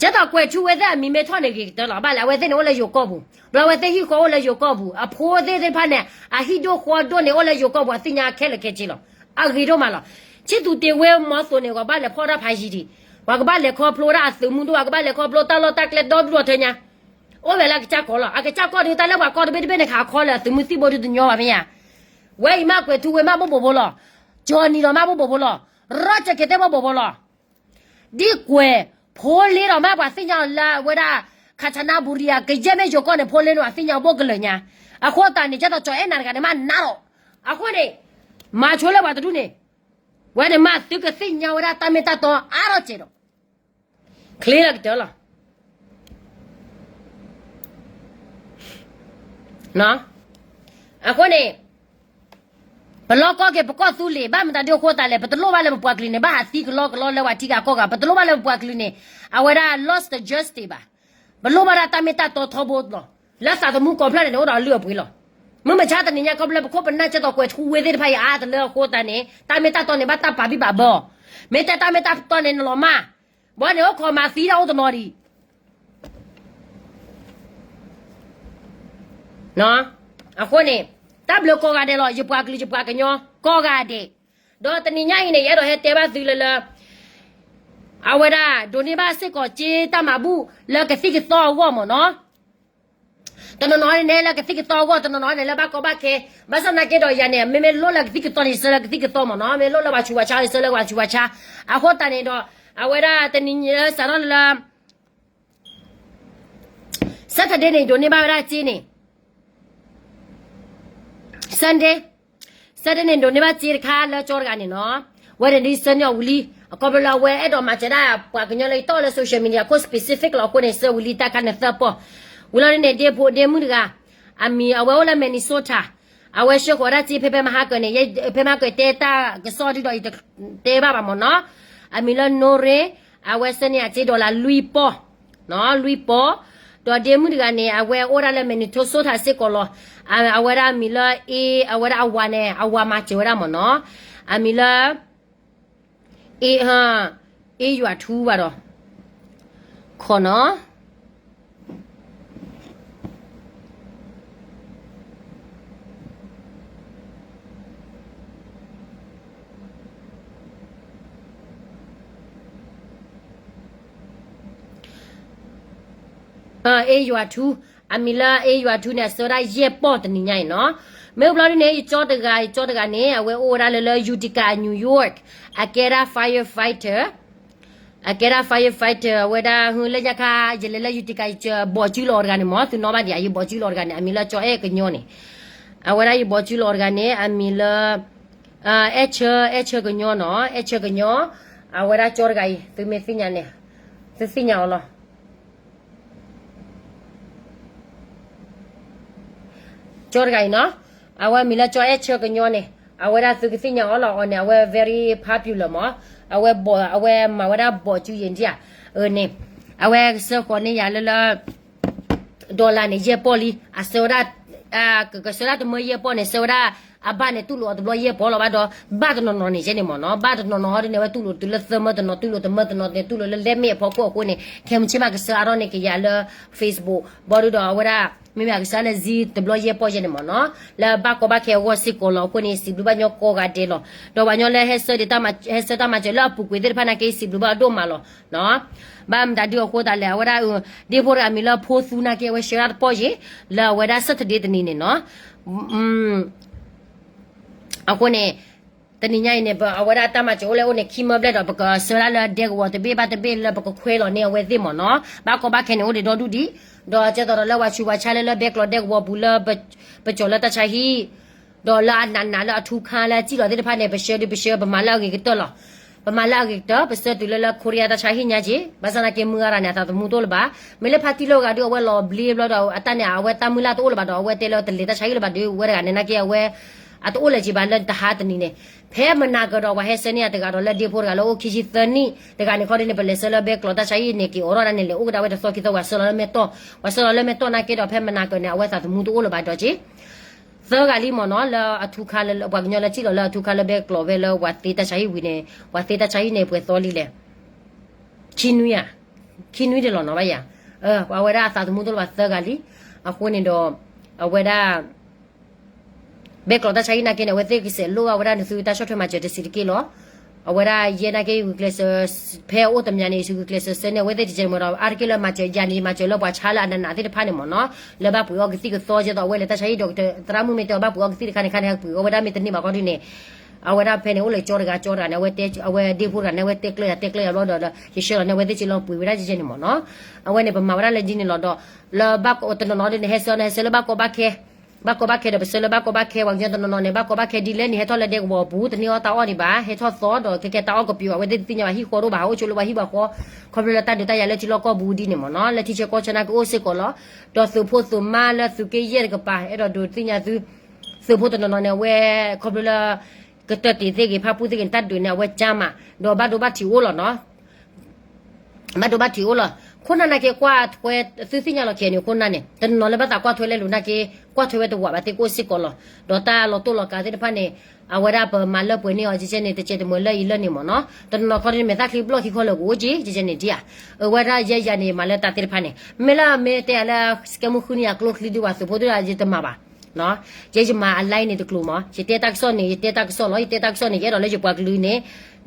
ကဲသိးကွဲၤထူဝ့သ့ၣ်အမံၤမ့ၢ်ထီၣ်န့ၣ်ဂ့ၤကတၢၢ်လီၤ. ဘၣ်လဲၣ် အဝဲသ့ၣ်န့ၣ်အိၣ်လၢယိၤကီၢ်ပူၤ, ဒီးအဝဲသ့ၣ်ဟံၣ်ဃီအိၣ်လၢယိၤကီၢ်ပူၤ, အဖိသ့ၣ်သ့ၣ်တဖၣ်န့ၣ် အဟံၣ်ဒိၣ်ဃီဒိၣ်န့ၣ် အိၣ်လၢယိၤကီၢ်ပူၤ အသ့ၣ်ညါခဲလၢာ်ခဲဆ့လီၤ. အဂ့ၤဒိၣ်မးလီၤ. ချစ်သူတေဝဲမီၤသိးန့ၣ် ပှၤဘၣ်လဲၤဖီၣ်တၢ်ဖးယံၤဒံး, ပှၤကဘၣ်လဲၤခီဖျိတၢ်အသုးမုၢ်ဒိၣ်, ပှၤကဘၣ်လဲၤခီဖျိတၢ်လီၢ်တၢ်ကျဲဒီဒူၣ်ဒီထၢညါ, အိၣ်ဝဲလၢအကစၢ်ကီၢ်လီၤ. အကစၢ်ကီၢ်ဒီး တၢ်လၢပှၤကီၢ်တဘ့ၣ်တဘ့ၣ်န့ၣ် ခးခီလၢအသုးမုၢ်သံၣ်ဘိဒုးတညီဘၣ်မ့ၢ်ဧါ. ဝဲအံၤမးကွဲၤထူဝ့မးဘိၣ်ဘိၣ်ဖိလီၤ. ကၠီနံၤဒီးမးဘိၣ်ဘိၣ်ဖိလီၤ. ရီၣ်ကၠၢၣ်က့ၤသ့ၣ်ဘိၣ်ဘိၣ်ဖိလီၤ. ဒ်ကွဲၤဖိလ့ဒီးမးပှၤသ့ၣ်ညါလၢအဝဲဒၣ် ခၣ်ဆနါဘူရံယါ ကယဲၢ်မ့ၢ်ယိၤကီၢ်န့ၣ် ဖိလ့န့ၣ် အသ့ၣ်ညါဘိၣ်ကလၢာ်ညါ. အဃိသတးန့ၣ် ကဲသိးကၠီအဲၣ်နၤတဂၤန့ၣ် မးနးဒီး, အဃိန့ၣ် မၤဆိလၢပှၤတဒူၣ်န့ၣ်, ဝဲန့ၣ်မးသုကသ့ၣ်ညါဝဲဒၣ်တၢ်မ့ၢ်တၢ်တီအါထီၣ်စဲးဒီး ချ့လၢကတၢၢ်လီၤ. အဃိန့ၣ် ပလီၢ်ကီၢ်က့ၤပကီၢ်သူလ့ၤ ဘၣ်မတၤဒ်အဃိသတးလဲၣ်, ပတလိၣ်ဘၣ်လၢပပှၤကလုာ်န့ၣ် ဘၣ်ဟးသံကလီကလီလၢပှၤထံဂၤကီၢ်ဂၤ, ပတလိၣ်ဘၣ်လၢပပှၤကလုာ်န့ၣ် အဝဲဒၣ် lost the justice ဘၣ်. ပလိၣ်ဘၣ်ဒၣ်တၢ်မ့ၢ်တၢ်တီထီဘိလီၤ. လၢသးသမူကိးဖျၢၣ်န့ၣ် အိၣ်ဒီးအလုၢ်အပှ့ၤလီၤ. မုၢ်မဆါတနံၤညါ ခီဖျိလၢပခိၣ်ပနၢ်ကၠီၣ်တီၣ်ကွဲၤထူဝ့သ့ၣ်တဖၣ်အံၤအါတလၢအဃိသတးန့ၣ် တၢ်မ့ၢ်တၢ်တီန့ၣ် ဘၣ်တၢ်ပာ်ဘံၣ်ပာ်ဘၢအီၤ, မ့ၢ်တဲတၢ်မ့ၢ်တၢ်တီန့ၣ် နလီၤမၢ်, ဘၣ်န့ၣ် အိၣ်ခိးမၤသံတၢ်အိၣ်တနီၤဒံး အဃိန့ၣ် တၢ်ဘျုးကိးဂၤဒဲးလီၤ ယပှၤကလုာ်ယပှၤကညီ ကိးဂၤဒဲး, ဒီးတနံၤညါအံၤန့ၣ် ယအဲၣ်ဒိးဟဲတဲဘၣ်သုလၢလၢ အဝဲဒၣ် ဒိးန့ၢ်ဘၣ်စ့ၢ်ကီးစ့တၢ်မၤဘူၣ်လၢကသံၣ်ကသီအဂီၢ်မ့ၢ်နီၤ, တနီၤနီၤန့ၣ်လၢကသံၣ်ကသီအဂီၢ် တနီၤနီၤန့ၣ်လၢဘၣ်ကီဘၣ်ခဲ, ဘၣ်ဆၣ်သနာ်က့ဒီးယၤန့ၣ် မ့မ့ၢ်လိၣ်လၢကသံၣ်ကသီန့ၣ် ယဆၢလၢကသံၣ်ကသီမ့ၢ်နီၤ, မ့ၢ်လိၣ်လၢပှၤဆူးပှၤဆါ ယဆၢလၢပှၤဆူးပှၤဆါ, အဃိသတးန့ၣ်ဒီး အဝဲဒၣ်တနံၤညါစးထီၣ်လၢ Saturday န့ၣ် ဒိးန့ၢ်ဘၣ်ဝဲဒၣ်စ့န့ၣ် Sunday, Saturday န့ၣ် ဒိးန့ၢ်ဘၣ်စ့တခါလၢကၠီတဂၤန့ၣ်နီၤ, ဝဲဒၣ်ဒ်ဆၢန့ၢ်အီၤဝံၤလံ, အခီဖျိလၢအဝဲအဲၣ်ဒိးမၤစၢၤဒၣ်ပှၤကညီလၢယတီၢ်လၢ social media ခိၣ် specific လီၤအဃိန့ၣ် ဆှၢဝံၤလံတၢ်ခါန့ၣ်သၢပီၢ်, ဝံၤလီၤဒ်န့ၣ် ဒ့ဖိဒ့မုၣ်တဂၤ, အမံၤအဝဲအိၣ်လၢ Minnesota, အဝဲဆှၢဃီၤဒၣ်စ့ဖဲဖဲမဟါကၢၤန့ၣ်, ဖဲမဟါကၢၤတဲတၢ်ကစီၣ်ဒ်ဒီးယတတဲဘၣ်ဘၣ်မ့ၢ်နီၤ, အမံၤလၢ Noreen, အဝဲဆှၢန့ၢ်အစ့ dollar လွံၢ်ပီၢ် နီၤ လွံၢ်ပီၢ်, ဒီးဒ့မုၣ်တဂၤန့ၣ် အဝဲအိၣ်ဒၣ်လၢ Minnesota စ့ၢ်ကီးလီၤ, အဝဲဒၣ်အမံၤလၢ အ့ အဝဲဒၣ်အဝၤန့ၣ် အဝၤမၤစၢၤဝဲဒၣ်မ့ၢ်နီၤ, အမံၤလၢ အ့ အ့ယွၤထူဘၣ်ဒီး ခီနီၤ အ့ယွၤထူ, အမံၤလၢအ့ယွၤထူန့ၣ် အဆှၢဝဲဒၣ်ယဲၢ်ပီၢ်တနံၤညါအံၤနီၤ, မ့ၢ်အိၣ်ဘျီဒ်န့ၣ် ယကၠီတဂၤ ယကၠီတဂၤန့ၣ် အဝဲအိၣ်ဝဲဒၣ်လၢလၢ Utica New York, အကဲဒၣ် firefighter, အကဲဒၣ် firefighter အဝဲဒၣ် လၢညါခါ ယလဲၤလၢ Utica ယဘီးစုလီၤအီၤတဂၤန့ၣ်မ့ၢ် သုနီၣ်ဘၣ်ဒံးဧါ ယဘီးစုလီၤအီၤတဂၤန့ၣ် အမံၤလၢကၠီအဲၣ်ကညီန့ၣ်, အဝဲဒၣ်ယဘီးစုလီၤအီၤတဂၤန့ၣ် အမံၤလၢ အဲၣ်ဆၢ အဲၣ်ဆၢကညီနီၤ အဲၣ်ဆၢကညီ, အဝဲဒၣ်ကၠီတဂၤအံၤ သုမ့ၢ်သ့ၣ်ညါန့ၣ် သုသ့ၣ်ညါအီၤလီၤ ကၠီတဂၤအံၤနီၤ, အဝဲမံၤလၢကၠီအဲၣ်ဆၢကညီန့ၣ်, အဝဲဒၣ်သုကသ့ၣ်ညါအီၤလီၤအီၤန့ၣ် အဝဲ very popular မး, အဝဲဘီး အဝဲမၤဝဲဒၣ်ဘီးစုယဲၢ်ဒံးဧါ, န့ၣ်, အဝဲကဆှၢဃီၤန့ၢ်ယၤလၢလၢ dollar န့ၣ် ယဲၢ်ပီၢ်လံ, အဆှၢဝဲဒၣ် ကဆှၢဒၣ်တမၢယဲၢ်ပီၢ်န့ၣ် ဆှၢဝဲဒၣ် အဘၣ်န့ၣ်တူၢ်လိာ်အီၤတဘျီယဲၢ်ပီၢ်လီၤဘၣ်ဒီး ဘၣ်တနီၤနီၤန့ၣ်ယဲန့ၣ်မ့ၢ်နီၤ, ဘၣ်တနီၤနီၤဟီဒ်န့ၣ် အဝဲတူၢ်လိာ်တုၤလၢသၢမၢတနီၤ တူၢ်လိာ်တမၢတနီၤန့ၣ် တူၢ်လိာ်လၢလဲမ့ၢ်အဖီခိၣ်အဃိန့ၣ် ခဲမုၢ်ဆ့ၣ်မးကဆှၢအါထီၣ်န့ၣ်ကယၤလၢ Facebook ဘၣ်ဒီးအဝဲဒၣ် မ့မ့ၢ်အကဆှၢလၢ Zelle တဘျီယဲၢ်ပီၢ်ယဲန့ၣ်မ့ၢ်နီၤ, လၢဘၣ်ကီဘၣ်ခဲအဂီၢ်စ့ၢ်ကီးလီၤအဃိန့ၣ် စံးဘျုးဘၣ်ညီကိးဂၤဒဲးလီၤ, ဒီးပှၤညီလၢဟဲဆှၢဒံး ဟဲဆှၢတၢ်မၤစၢၤလၢအပူၤကွံာ်သ့ၣ်တဖၣ်နာ်က့ စံးဘျုးဘၣ်ဒိၣ်မးလီၤ. ဘၣ်မတၤဒုအဃိသတးလဲၣ် အဝဲဒၣ် ဒ့ဖိတဂၤမံၤလၢဖိသူနာ်က့ အဝဲဆှၢဒၣ်တပီၢ်ယဲၢ် လၢအဝဲဒၣ် Saturday တနံၤန့ၣ်နီၤ, အဃိန့ၣ် တနံၤညါအံၤန့ၣ် အဝဲဒၣ်တၢ်မၤစၢၤအိၣ်လၢအိၣ်န့ၣ် ခံမၢဘျဲၣ်ဒီး ပကဆှၢဒၣ်လၢဒဲကဝီၤတဘ့ၣ်ဘၣ်တဘ့ၣ်လၢပကခွဲးလီၤန့ၢ်အဝဲသ့ၣ်မ့ၢ်နီၤ, ဘၣ်ကီဘၣ်ခဲန့ၣ်အိၣ်ဒံးဒီဒူၣ်ဒံး, ဒီးကဲသိးဒီးလၢပှၤဆူးပှၤဆါလၢလၢဘဲကျိးဒဲကဝီၤပူၤလၢ ပကၠီၤလၢတၢ်ဆါဟံၣ် ဒီးလၢအနးနးလၢအထူခါလၢအစံၣ်လီၤသ့ၣ်တဖၣ်န့ၣ် ပဆှၢဒုးပဆှၢ ပမၤလၢအဂ့ၤကတၢၢ်လီၤ. ပမၤလၢအဂ့ၤကတၢၢ် ပဆှၢတုၤလၢလၢ Korea တၢ်ဆါဟံၣ်ညါက့ၤ ဘၣ်ဆၣ်သနာ်က့မုၢ်အါရၤန့ၣ် အသးသမူတအိၣ်လၢၤဘၣ်. မ့ၢ်လၢဖါတံၢ်လိာ်ဂၤဒုး အဝဲလီၤဘျ့ဘျီဒီး အတၢ်န့ၣ် အဝဲတၢ်မုၢ်လၢ်တအိၣ်လၢၤဘၣ်ဒီး အဝဲတဲလၢတလဲၤတၢ်ဆါဟံၣ်လၢၤဘၣ်ဒီး အဝဲတဂၤန့ၣ်နာ်က့ အဝဲ အတအိၣ်လၢၤက့ၤဘၣ်လၢတဟါတနံၤန့ၣ် ဖဲမနၤကဒီးပှၤဟဲဆှၢန့ၢ်အတဂၤဒီးလၢဒ့ဖိတဂၤလၢအိၣ်ခံဆံသၢနံၣ်တဂၤန့ၣ်ခီဒ်န့ၣ် ပလဲၤဆှၢလၢဘဲကျိးတၢ်ဆါဟံၣ်န့ၣ် က့ၤအိးထီၣ်ဒၣ်န့ၣ်လဲၤအိၣ်ကဒါဝဲတသီခံသီ ပှၤဆှၢလီၤလၢမဲၢ်တီၢ် ပှၤဆှၢလီၤလၢမဲၢ်တီၢ်နာ်က့ဒီး ဖဲမနၤကန့ၣ် အဝဲသးသမူတအိၣ်လၢၤဘၣ်ဒီးက့ၤ သၢဂၤလံမ့ၢ်နီၤ လၢအထူခါလၢ ပှၤကညီလၢစံၣ်လီၤလၢအထူခါလၢဘဲကျိးဝဲလၢ ပှၤသ့တၢ်ဆါဟံၣ်ဝံၤန့ၣ် ပှၤသ့တၢ်ဆါဟံၣ်န့ၣ် ပှဲၤသီလံလဲၣ် ခံနွံဧါ ခံနွံတလီၤနီၤဘၣ်ယၤ အဝဲဒၣ်အသးသမူတအိၣ်လၢၤဘၣ်သၢဂၤလံ အဃိန့ၣ်ဒီး အဝဲဒၣ် ဘဲကျိးတၢ်ဆါဟံၣ်နာ်က့န့ၣ် အဝဲသ့ၣ်ကစဲးလိၣ်ဘၣ်ဝဲဒၣ်န့ၣ် သုတၢ်ဆီၣ်ထွဲမၤစၢၤတစံးတက့ၢ်လီၤ. အဝဲဒၣ်ယဲနာ်က့ ဂုာ်ကျဲးစၢး ဖဲအအိၣ်တမံၤန့ၣ် ယဂုာ်ကျဲးစၢးဆှၢန့ၢ် အဝဲသ့ၣ်တကဲမ့ၢ်ဒီး အါတက့ၢ်လၢမၤစၢၤယၤန့ၣ် ယမၤစၢၤလၢပှၤဆါလၢအနးနးသ့ၣ်တဖၣ်န့ၣ်မ့ၢ်နီၤ လၢဘၣ်ပှ့ၤအီကသံၣ်ကသီ ကဲသိးအဝဲလဲၤတၢ်ဆါဟံၣ်ဒီး သရၣ်မုၣ်မ့ၢ်တဲအီၤဘၣ်ပှ့ၤအီကသံၣ်တခါန့ၣ်ခါန့ၣ် ဟဲပှ့ၤအီဝဲဒၣ်မ့ၢ်တန့ၢ်ဘၣ်ခီဒ်န့ၣ် အဝဲဒၣ်ဖဲန့ၣ် အိၣ်လၢကၠီတဂၤကၠီတဂၤန့ၣ် အဝဲတဲ အဝဲဒ့ဖိတဂၤန့ၣ် အဝဲတဲကျၢၤယၤတဲကျၢၤယၤဘျီဒီး ယဆှၢလီၤန့ၣ် အဝဲသ့ၣ်က့ၤလီၤပှ့ၤဝဲဒၣ်ကဲန့ၣ်မ့ၢ်နီၤ အဝဲန့ၣ် ပမၤဝဲဒၣ်လၢဒ်န့ၣ်လီၤဒီး လၢဘၣ်တနီၤနီၤဒ်န့ၣ် ဟဲဆှၢန့ၣ် ဟဲဆှၢလၢဘၣ်ကီဘၣ်ခဲ ဘၣ်ကီဘၣ်ခဲဒီး ပဆှၢလၢဘၣ်ကီဘၣ်ခဲ ပှၤကညီတနီၤနီၤန့ၣ် ဘၣ်ကီဘၣ်ခဲဒ်လဲၣ်န့ၣ် ဟဲထီၣ်လၢဒဲကဝီၤပူၤ တန့ၢ်အီၣ်တၢ်အီၣ်ဒံးဘၣ် ဟဲထီၣ်သီဒီး ကဲကဲတၢ်အီၣ်ကပျူၤ အဝဲသ့ၣ်တသ့ၣ်ညါဘၣ် ဟံၣ်ဃီတအိၣ်ဘၣ် ဟးအိၣ်ဆိးလၢပှၤဟံၣ်ပှၤဃီ ခီဖျိလၢတၢ်ဒုးတၢ်ယၤလၢထံလီၢ်ကီၢ်ပူၤဒ်န့ၣ်မ့ၢ်နီၤ လၢထံဆၢကီၢ်ဆၢနာ်က့အိၣ်စ့ၢ်ကီးလီၤ ဒီးသုးဖိသုးမါလၢသုးက့ယဲၢ်တကပၤ အဲၣ်ဒိးဒုးသ့ၣ်ညါသု သုးဖိတနီၤနီၤန့ၣ် အဝဲ ခီဖျိလၢ ကတၢၢ်တ့ၢ်သ့ၣ်ဂ့ၤ ဖၣ်ပူၣ်သ့ၣ်ဂ့ၤ တၢ်ဒုးန့ၣ် အဝဲကၢ်မး ဒီးဘၣ်ဒိဘၣ်ထံးအိၣ်လီၤနီၤ ဘၣ်ဒိဘၣ်ထံးအိၣ်လီၤ. ခိၣ်နၢ်နာ်က့ ကွၢ်ထွဲ သုသ့ၣ်ညါလီၤ ခဲအံၤန့ၣ် ခိၣ်နၢ်န့ၣ် တနီၤလၢဘၣ်သးကွၢ်ထွဲလဲၤလိာ်နာ်က့ ကွၢ်ထွဲဝဲတဝးဘၣ်သ့ၣ်ကိၣ်စ့ၢ်ကီးလီၤ. ဒီးတၢ်လီၤတိၢ်လီၤကးသ့ၣ်တဖၣ်န့ၣ် အဝဲဒၣ်ပမၤလၢပှဲၤန့ၢ်အီၤ ကကဲန့ၣ် တကဲတမုာ်လၢအံၤလၢန့ၣ်မ့ၢ်နီၤ. တနီၤခီန့ၣ် မဲာ်သၣ်ချံဘျီၣ်ခံခီလၢကအိၣ်က့ ကကဲန့ၣ်ဒ်ဧါ. အဝဲဒၣ်ယဲယၤန့ၣ် မၤလၢတၢ်သ့ၣ်တဖၣ်န့ၣ် မ့ၢ်လၢအမ့ၢ်တဲယၤလၢ စကဲမူဃုန့ၣ် အကျိချံဒုးဘၣ်သုးဖိဒုး ယတမၤဘၣ် ယဲယမၤအ line န့ၣ်တကျိၤမး ယတဲတၢ်ကစီၣ်န့ၣ် ယတဲတၢ်ကစီၣ်လီၤ. ယတဲတၢ်ကစီၣ်န့ၣ် ယအဲၣ်ဒိးလၢယပှၤကလုာ်န့ၣ်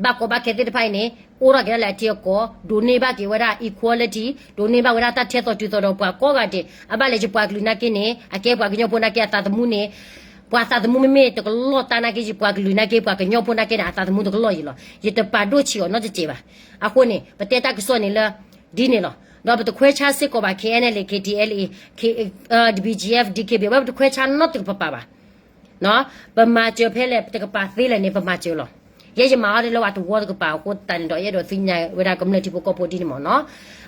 ဘၣ်ကီဘၣ်ခဲသ့ၣ်တဖၣ်အံၤန့ၣ် အိၣ်ထီၣ်က့ၤဒၣ်လၢအထံအကီၢ် ဒိးန့ၢ်ဘၣ်က့ၤဝဲဒၣ် equality ဒိးန့ၢ်ဘၣ်ဝဲဒၣ်တၢ်ထဲသိးတုၤသိးဒီးပှၤကိးဂၤဒဲး အဘၣ်လဲၣ်ယပှၤကလုာ်နာ်က့န့ၣ် အကဲပှၤကညီဖိနာ်က့အသးသမူန့ၣ် ပှၤသးသမူမ့မ့ၢ်တကလီၢ်တၢ်နာ်က့ ယပှၤကလုာ်နာ်က့ ပှၤကညီဖိနာ်က့န့ၣ် အသးသမူတကလီၢ်ယံၤလီၤ. ယတပာ်ဒိၣ်ဆံးအီၤနီတစဲးဘၣ်. အဃိန့ၣ် ပတဲတၢ်ကစီၣ်န့ၣ်လၢ ဒ်န့ၣ်လီၤ. ဒီးပတခွဲးဆါစ့ၢ်ကီးဘၣ် K N L A K T L A K, ဒီး B G F D K B ဝဲပတခွဲးဆါနီတကပၤပၤဘၣ်. ပမၤစၢၤဖဲလဲၣ် ပတကပၤသ့လဲၣ်န့ၣ် ပမၤစၢၤလီၤ. ယဲယမၤအီၤဒ်လၢဝဲတဝီတကပၤအဃိသတးန့ၣ်ဒီး ယအဲၣ်ဒိးသ့ၣ်ညါဝဲဒၣ်ကမျၢၢ်ထံဖိကီၢ်ဖိဒ်န့ၣ်မ့ၢ်နီၤ.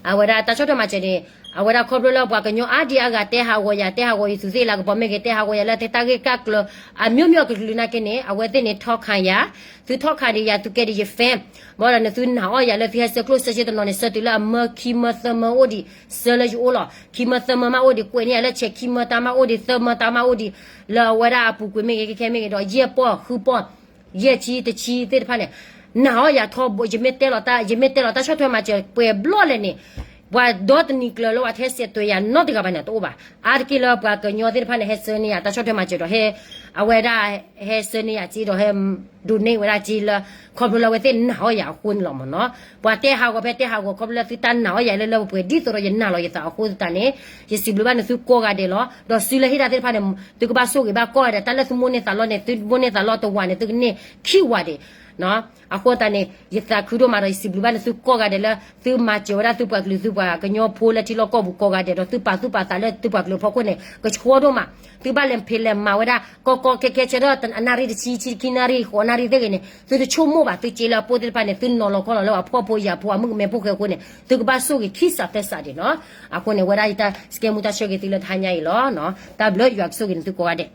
အဝဲဒၣ်တၢ်ဆီၣ်ထွဲမၤစၢၤန့ၣ် အဝဲဒၣ်ခီဖျိလၢပှၤကညီအါဒံအါဂၤတဲဟးဂီၤယၤ တဲဟးဂီၤယသူးသ့ၣ်လၤကပီၤမ့ၢ်ဂ့ၤ တဲဟးဂီၤယၤလၢတၢ်ဂ့ၢ်ကၢ်ကျၢၤ အမျိုးမျိုးအကလုာ်နာ်က့န့ၣ် အဝဲသ့ၣ်န့ၣ်ထီၣ်ခးယၤ, သုထီၣ်ခးဒံးယၤ သုကဲဒံးယ fan ဘၣ်ဒီးန့ၣ် သုနာ်အီၤယၤလၢသုဟဲဆှၢကျိၣ်ဆှၢစ့တနီၤန့ၣ် ဆှၢတုၤလၢအမၢခံမၢသၢမၢအိၣ်ဒံး ဆှၢလၢယအိၣ်လီၤ. ခံမၢသၢမၢမးအိၣ်ဒံး ကွဲးန့ၢ်ယၤလၢဆဲး ခံမၢတၢ်မးအိၣ်ဒံး သၢမၢတၢ်မးအိၣ်ဒံး လၢအဝဲဒၣ်အပူၤကွံာ်မ့ၢ်ဂ့ၤ ခဲခဲမ့ၢ်ဂ့ၤဒီး ယဲၢ်ပီၢ်ဃုပီၢ် ယဲၢ်ဆံတဆံသ့ၣ်တဖၣ်န့ၣ် နာ်အီၤယၤထီဘိ ယမ့ၢ်တဲလီၤတၢ် ယမ့ၢ်တဲလီၤတၢ်ဆီၣ်ထွဲမၤစၢၤပှဲၤဘျီလဲၣ်န့ၣ် ပှၤဒီတနံၤကျၢၤလၢပှၤထဲစဲးတွဲယၤနီတဂၤဘၣ်န့ၣ်တအိၣ်ဘၣ်. အါတက့ၢ်လၢပှၤကညီသ့ၣ်တဖၣ်န့ၣ် ဟဲဆှၢန့ၢ်ယၤတၢ်ဆီၣ်ထွဲမၤစၢၤဒီးဟဲ အဝဲဒၣ်ဟဲဆှၢန့ၢ်ယၤစ့ဒီးဟဲ donate ဝဲဒၣ်စ့လၢ ခီဖျိလၢအဝဲသ့ၣ်နာ်အီၤယၤအဃိန့ၣ်လီၤမ့ၢ်နီၤ. ပှၤတဲဟးဂီၤဖဲတဲဟးဂီၤ ခီဖျိလၢသုတၢ်နာ်အီၤယၤလၢလၢပှဲၤပှဲၤ ဒ်သိးဒီးယနာ်လီၤယသးအဃိသတးန့ၣ် ယစံးဘျုးဘၣ်န့ၣ်သုကိးဂၤဒဲးလီၤ. ဒီးစုလၢဟ့ၣ်တၢ်သ့ၣ်တဖၣ်န့ၣ် သုကဘၣ်ဆိၣ်ဂ့ၤဘၣ်ကိးဂၤဒဲး တၢ်လၢသုမိၣ်န့ၢ်သးလီန့ၣ် သုမိၣ်န့ၢ်သးလီတဝးန့ၣ် သုကန့ၢ်ခံဝးဒံး အဃိသတးန့ၣ် ယသးခုဒိၣ်မးဒီး ယစံးဘျုးဘၣ်န့ၣ်သုကိးဂၤဒဲးလၢ သုမၤစၢၤဝဲဒၣ်သုပှၤကလုာ်သုပှၤကညီဖိလၢထံလီၢ်ကီၢ်ပူၤကိးဂၤဒဲး ဒီးသုပာ်သူၣ်ပာ်သးလၢသုပှၤကလုာ်အဖီခိၣ်န့ၣ် ကဆှီဒိၣ်မး. သုဘၣ်လဲၤဖံးလဲၤမၤဝဲဒၣ် ကီကီခဲခဲဆၢထၢၣ် အနၣ်ရံၣ်တဆံ ဆံခံနၣ်ရံၣ် ဃိးနၣ်ရံၣ်သ့ၣ်ဂ့ၤန့ၣ် သုတဆိကမိၣ်ဘၣ် သုစ့လၢအပိၢ်သ့ၣ်တဖၣ်န့ၣ် သုနီၤလီၤခီလီၤလၢအဖှီၣ်ဖိယာ်ဖိအမုၣ်ကမဲဖိဃဲအဃိန့ၣ် သုကဘၣ်ဆိၣ်ဂ့ၤခံစးသၢစးဒံးနီၤ. အဃိန့ၣ် ဝဲဒၣ်ယတၢ်စကဲမူတၢ်ဆၢဂ့ၤသုလၢတဟါညါအံၤလီၤ. တၢ်ဘျုးယွၤကဆိၣ်ဂ့ၤန့ၣ်သုကိးဂၤဒဲး.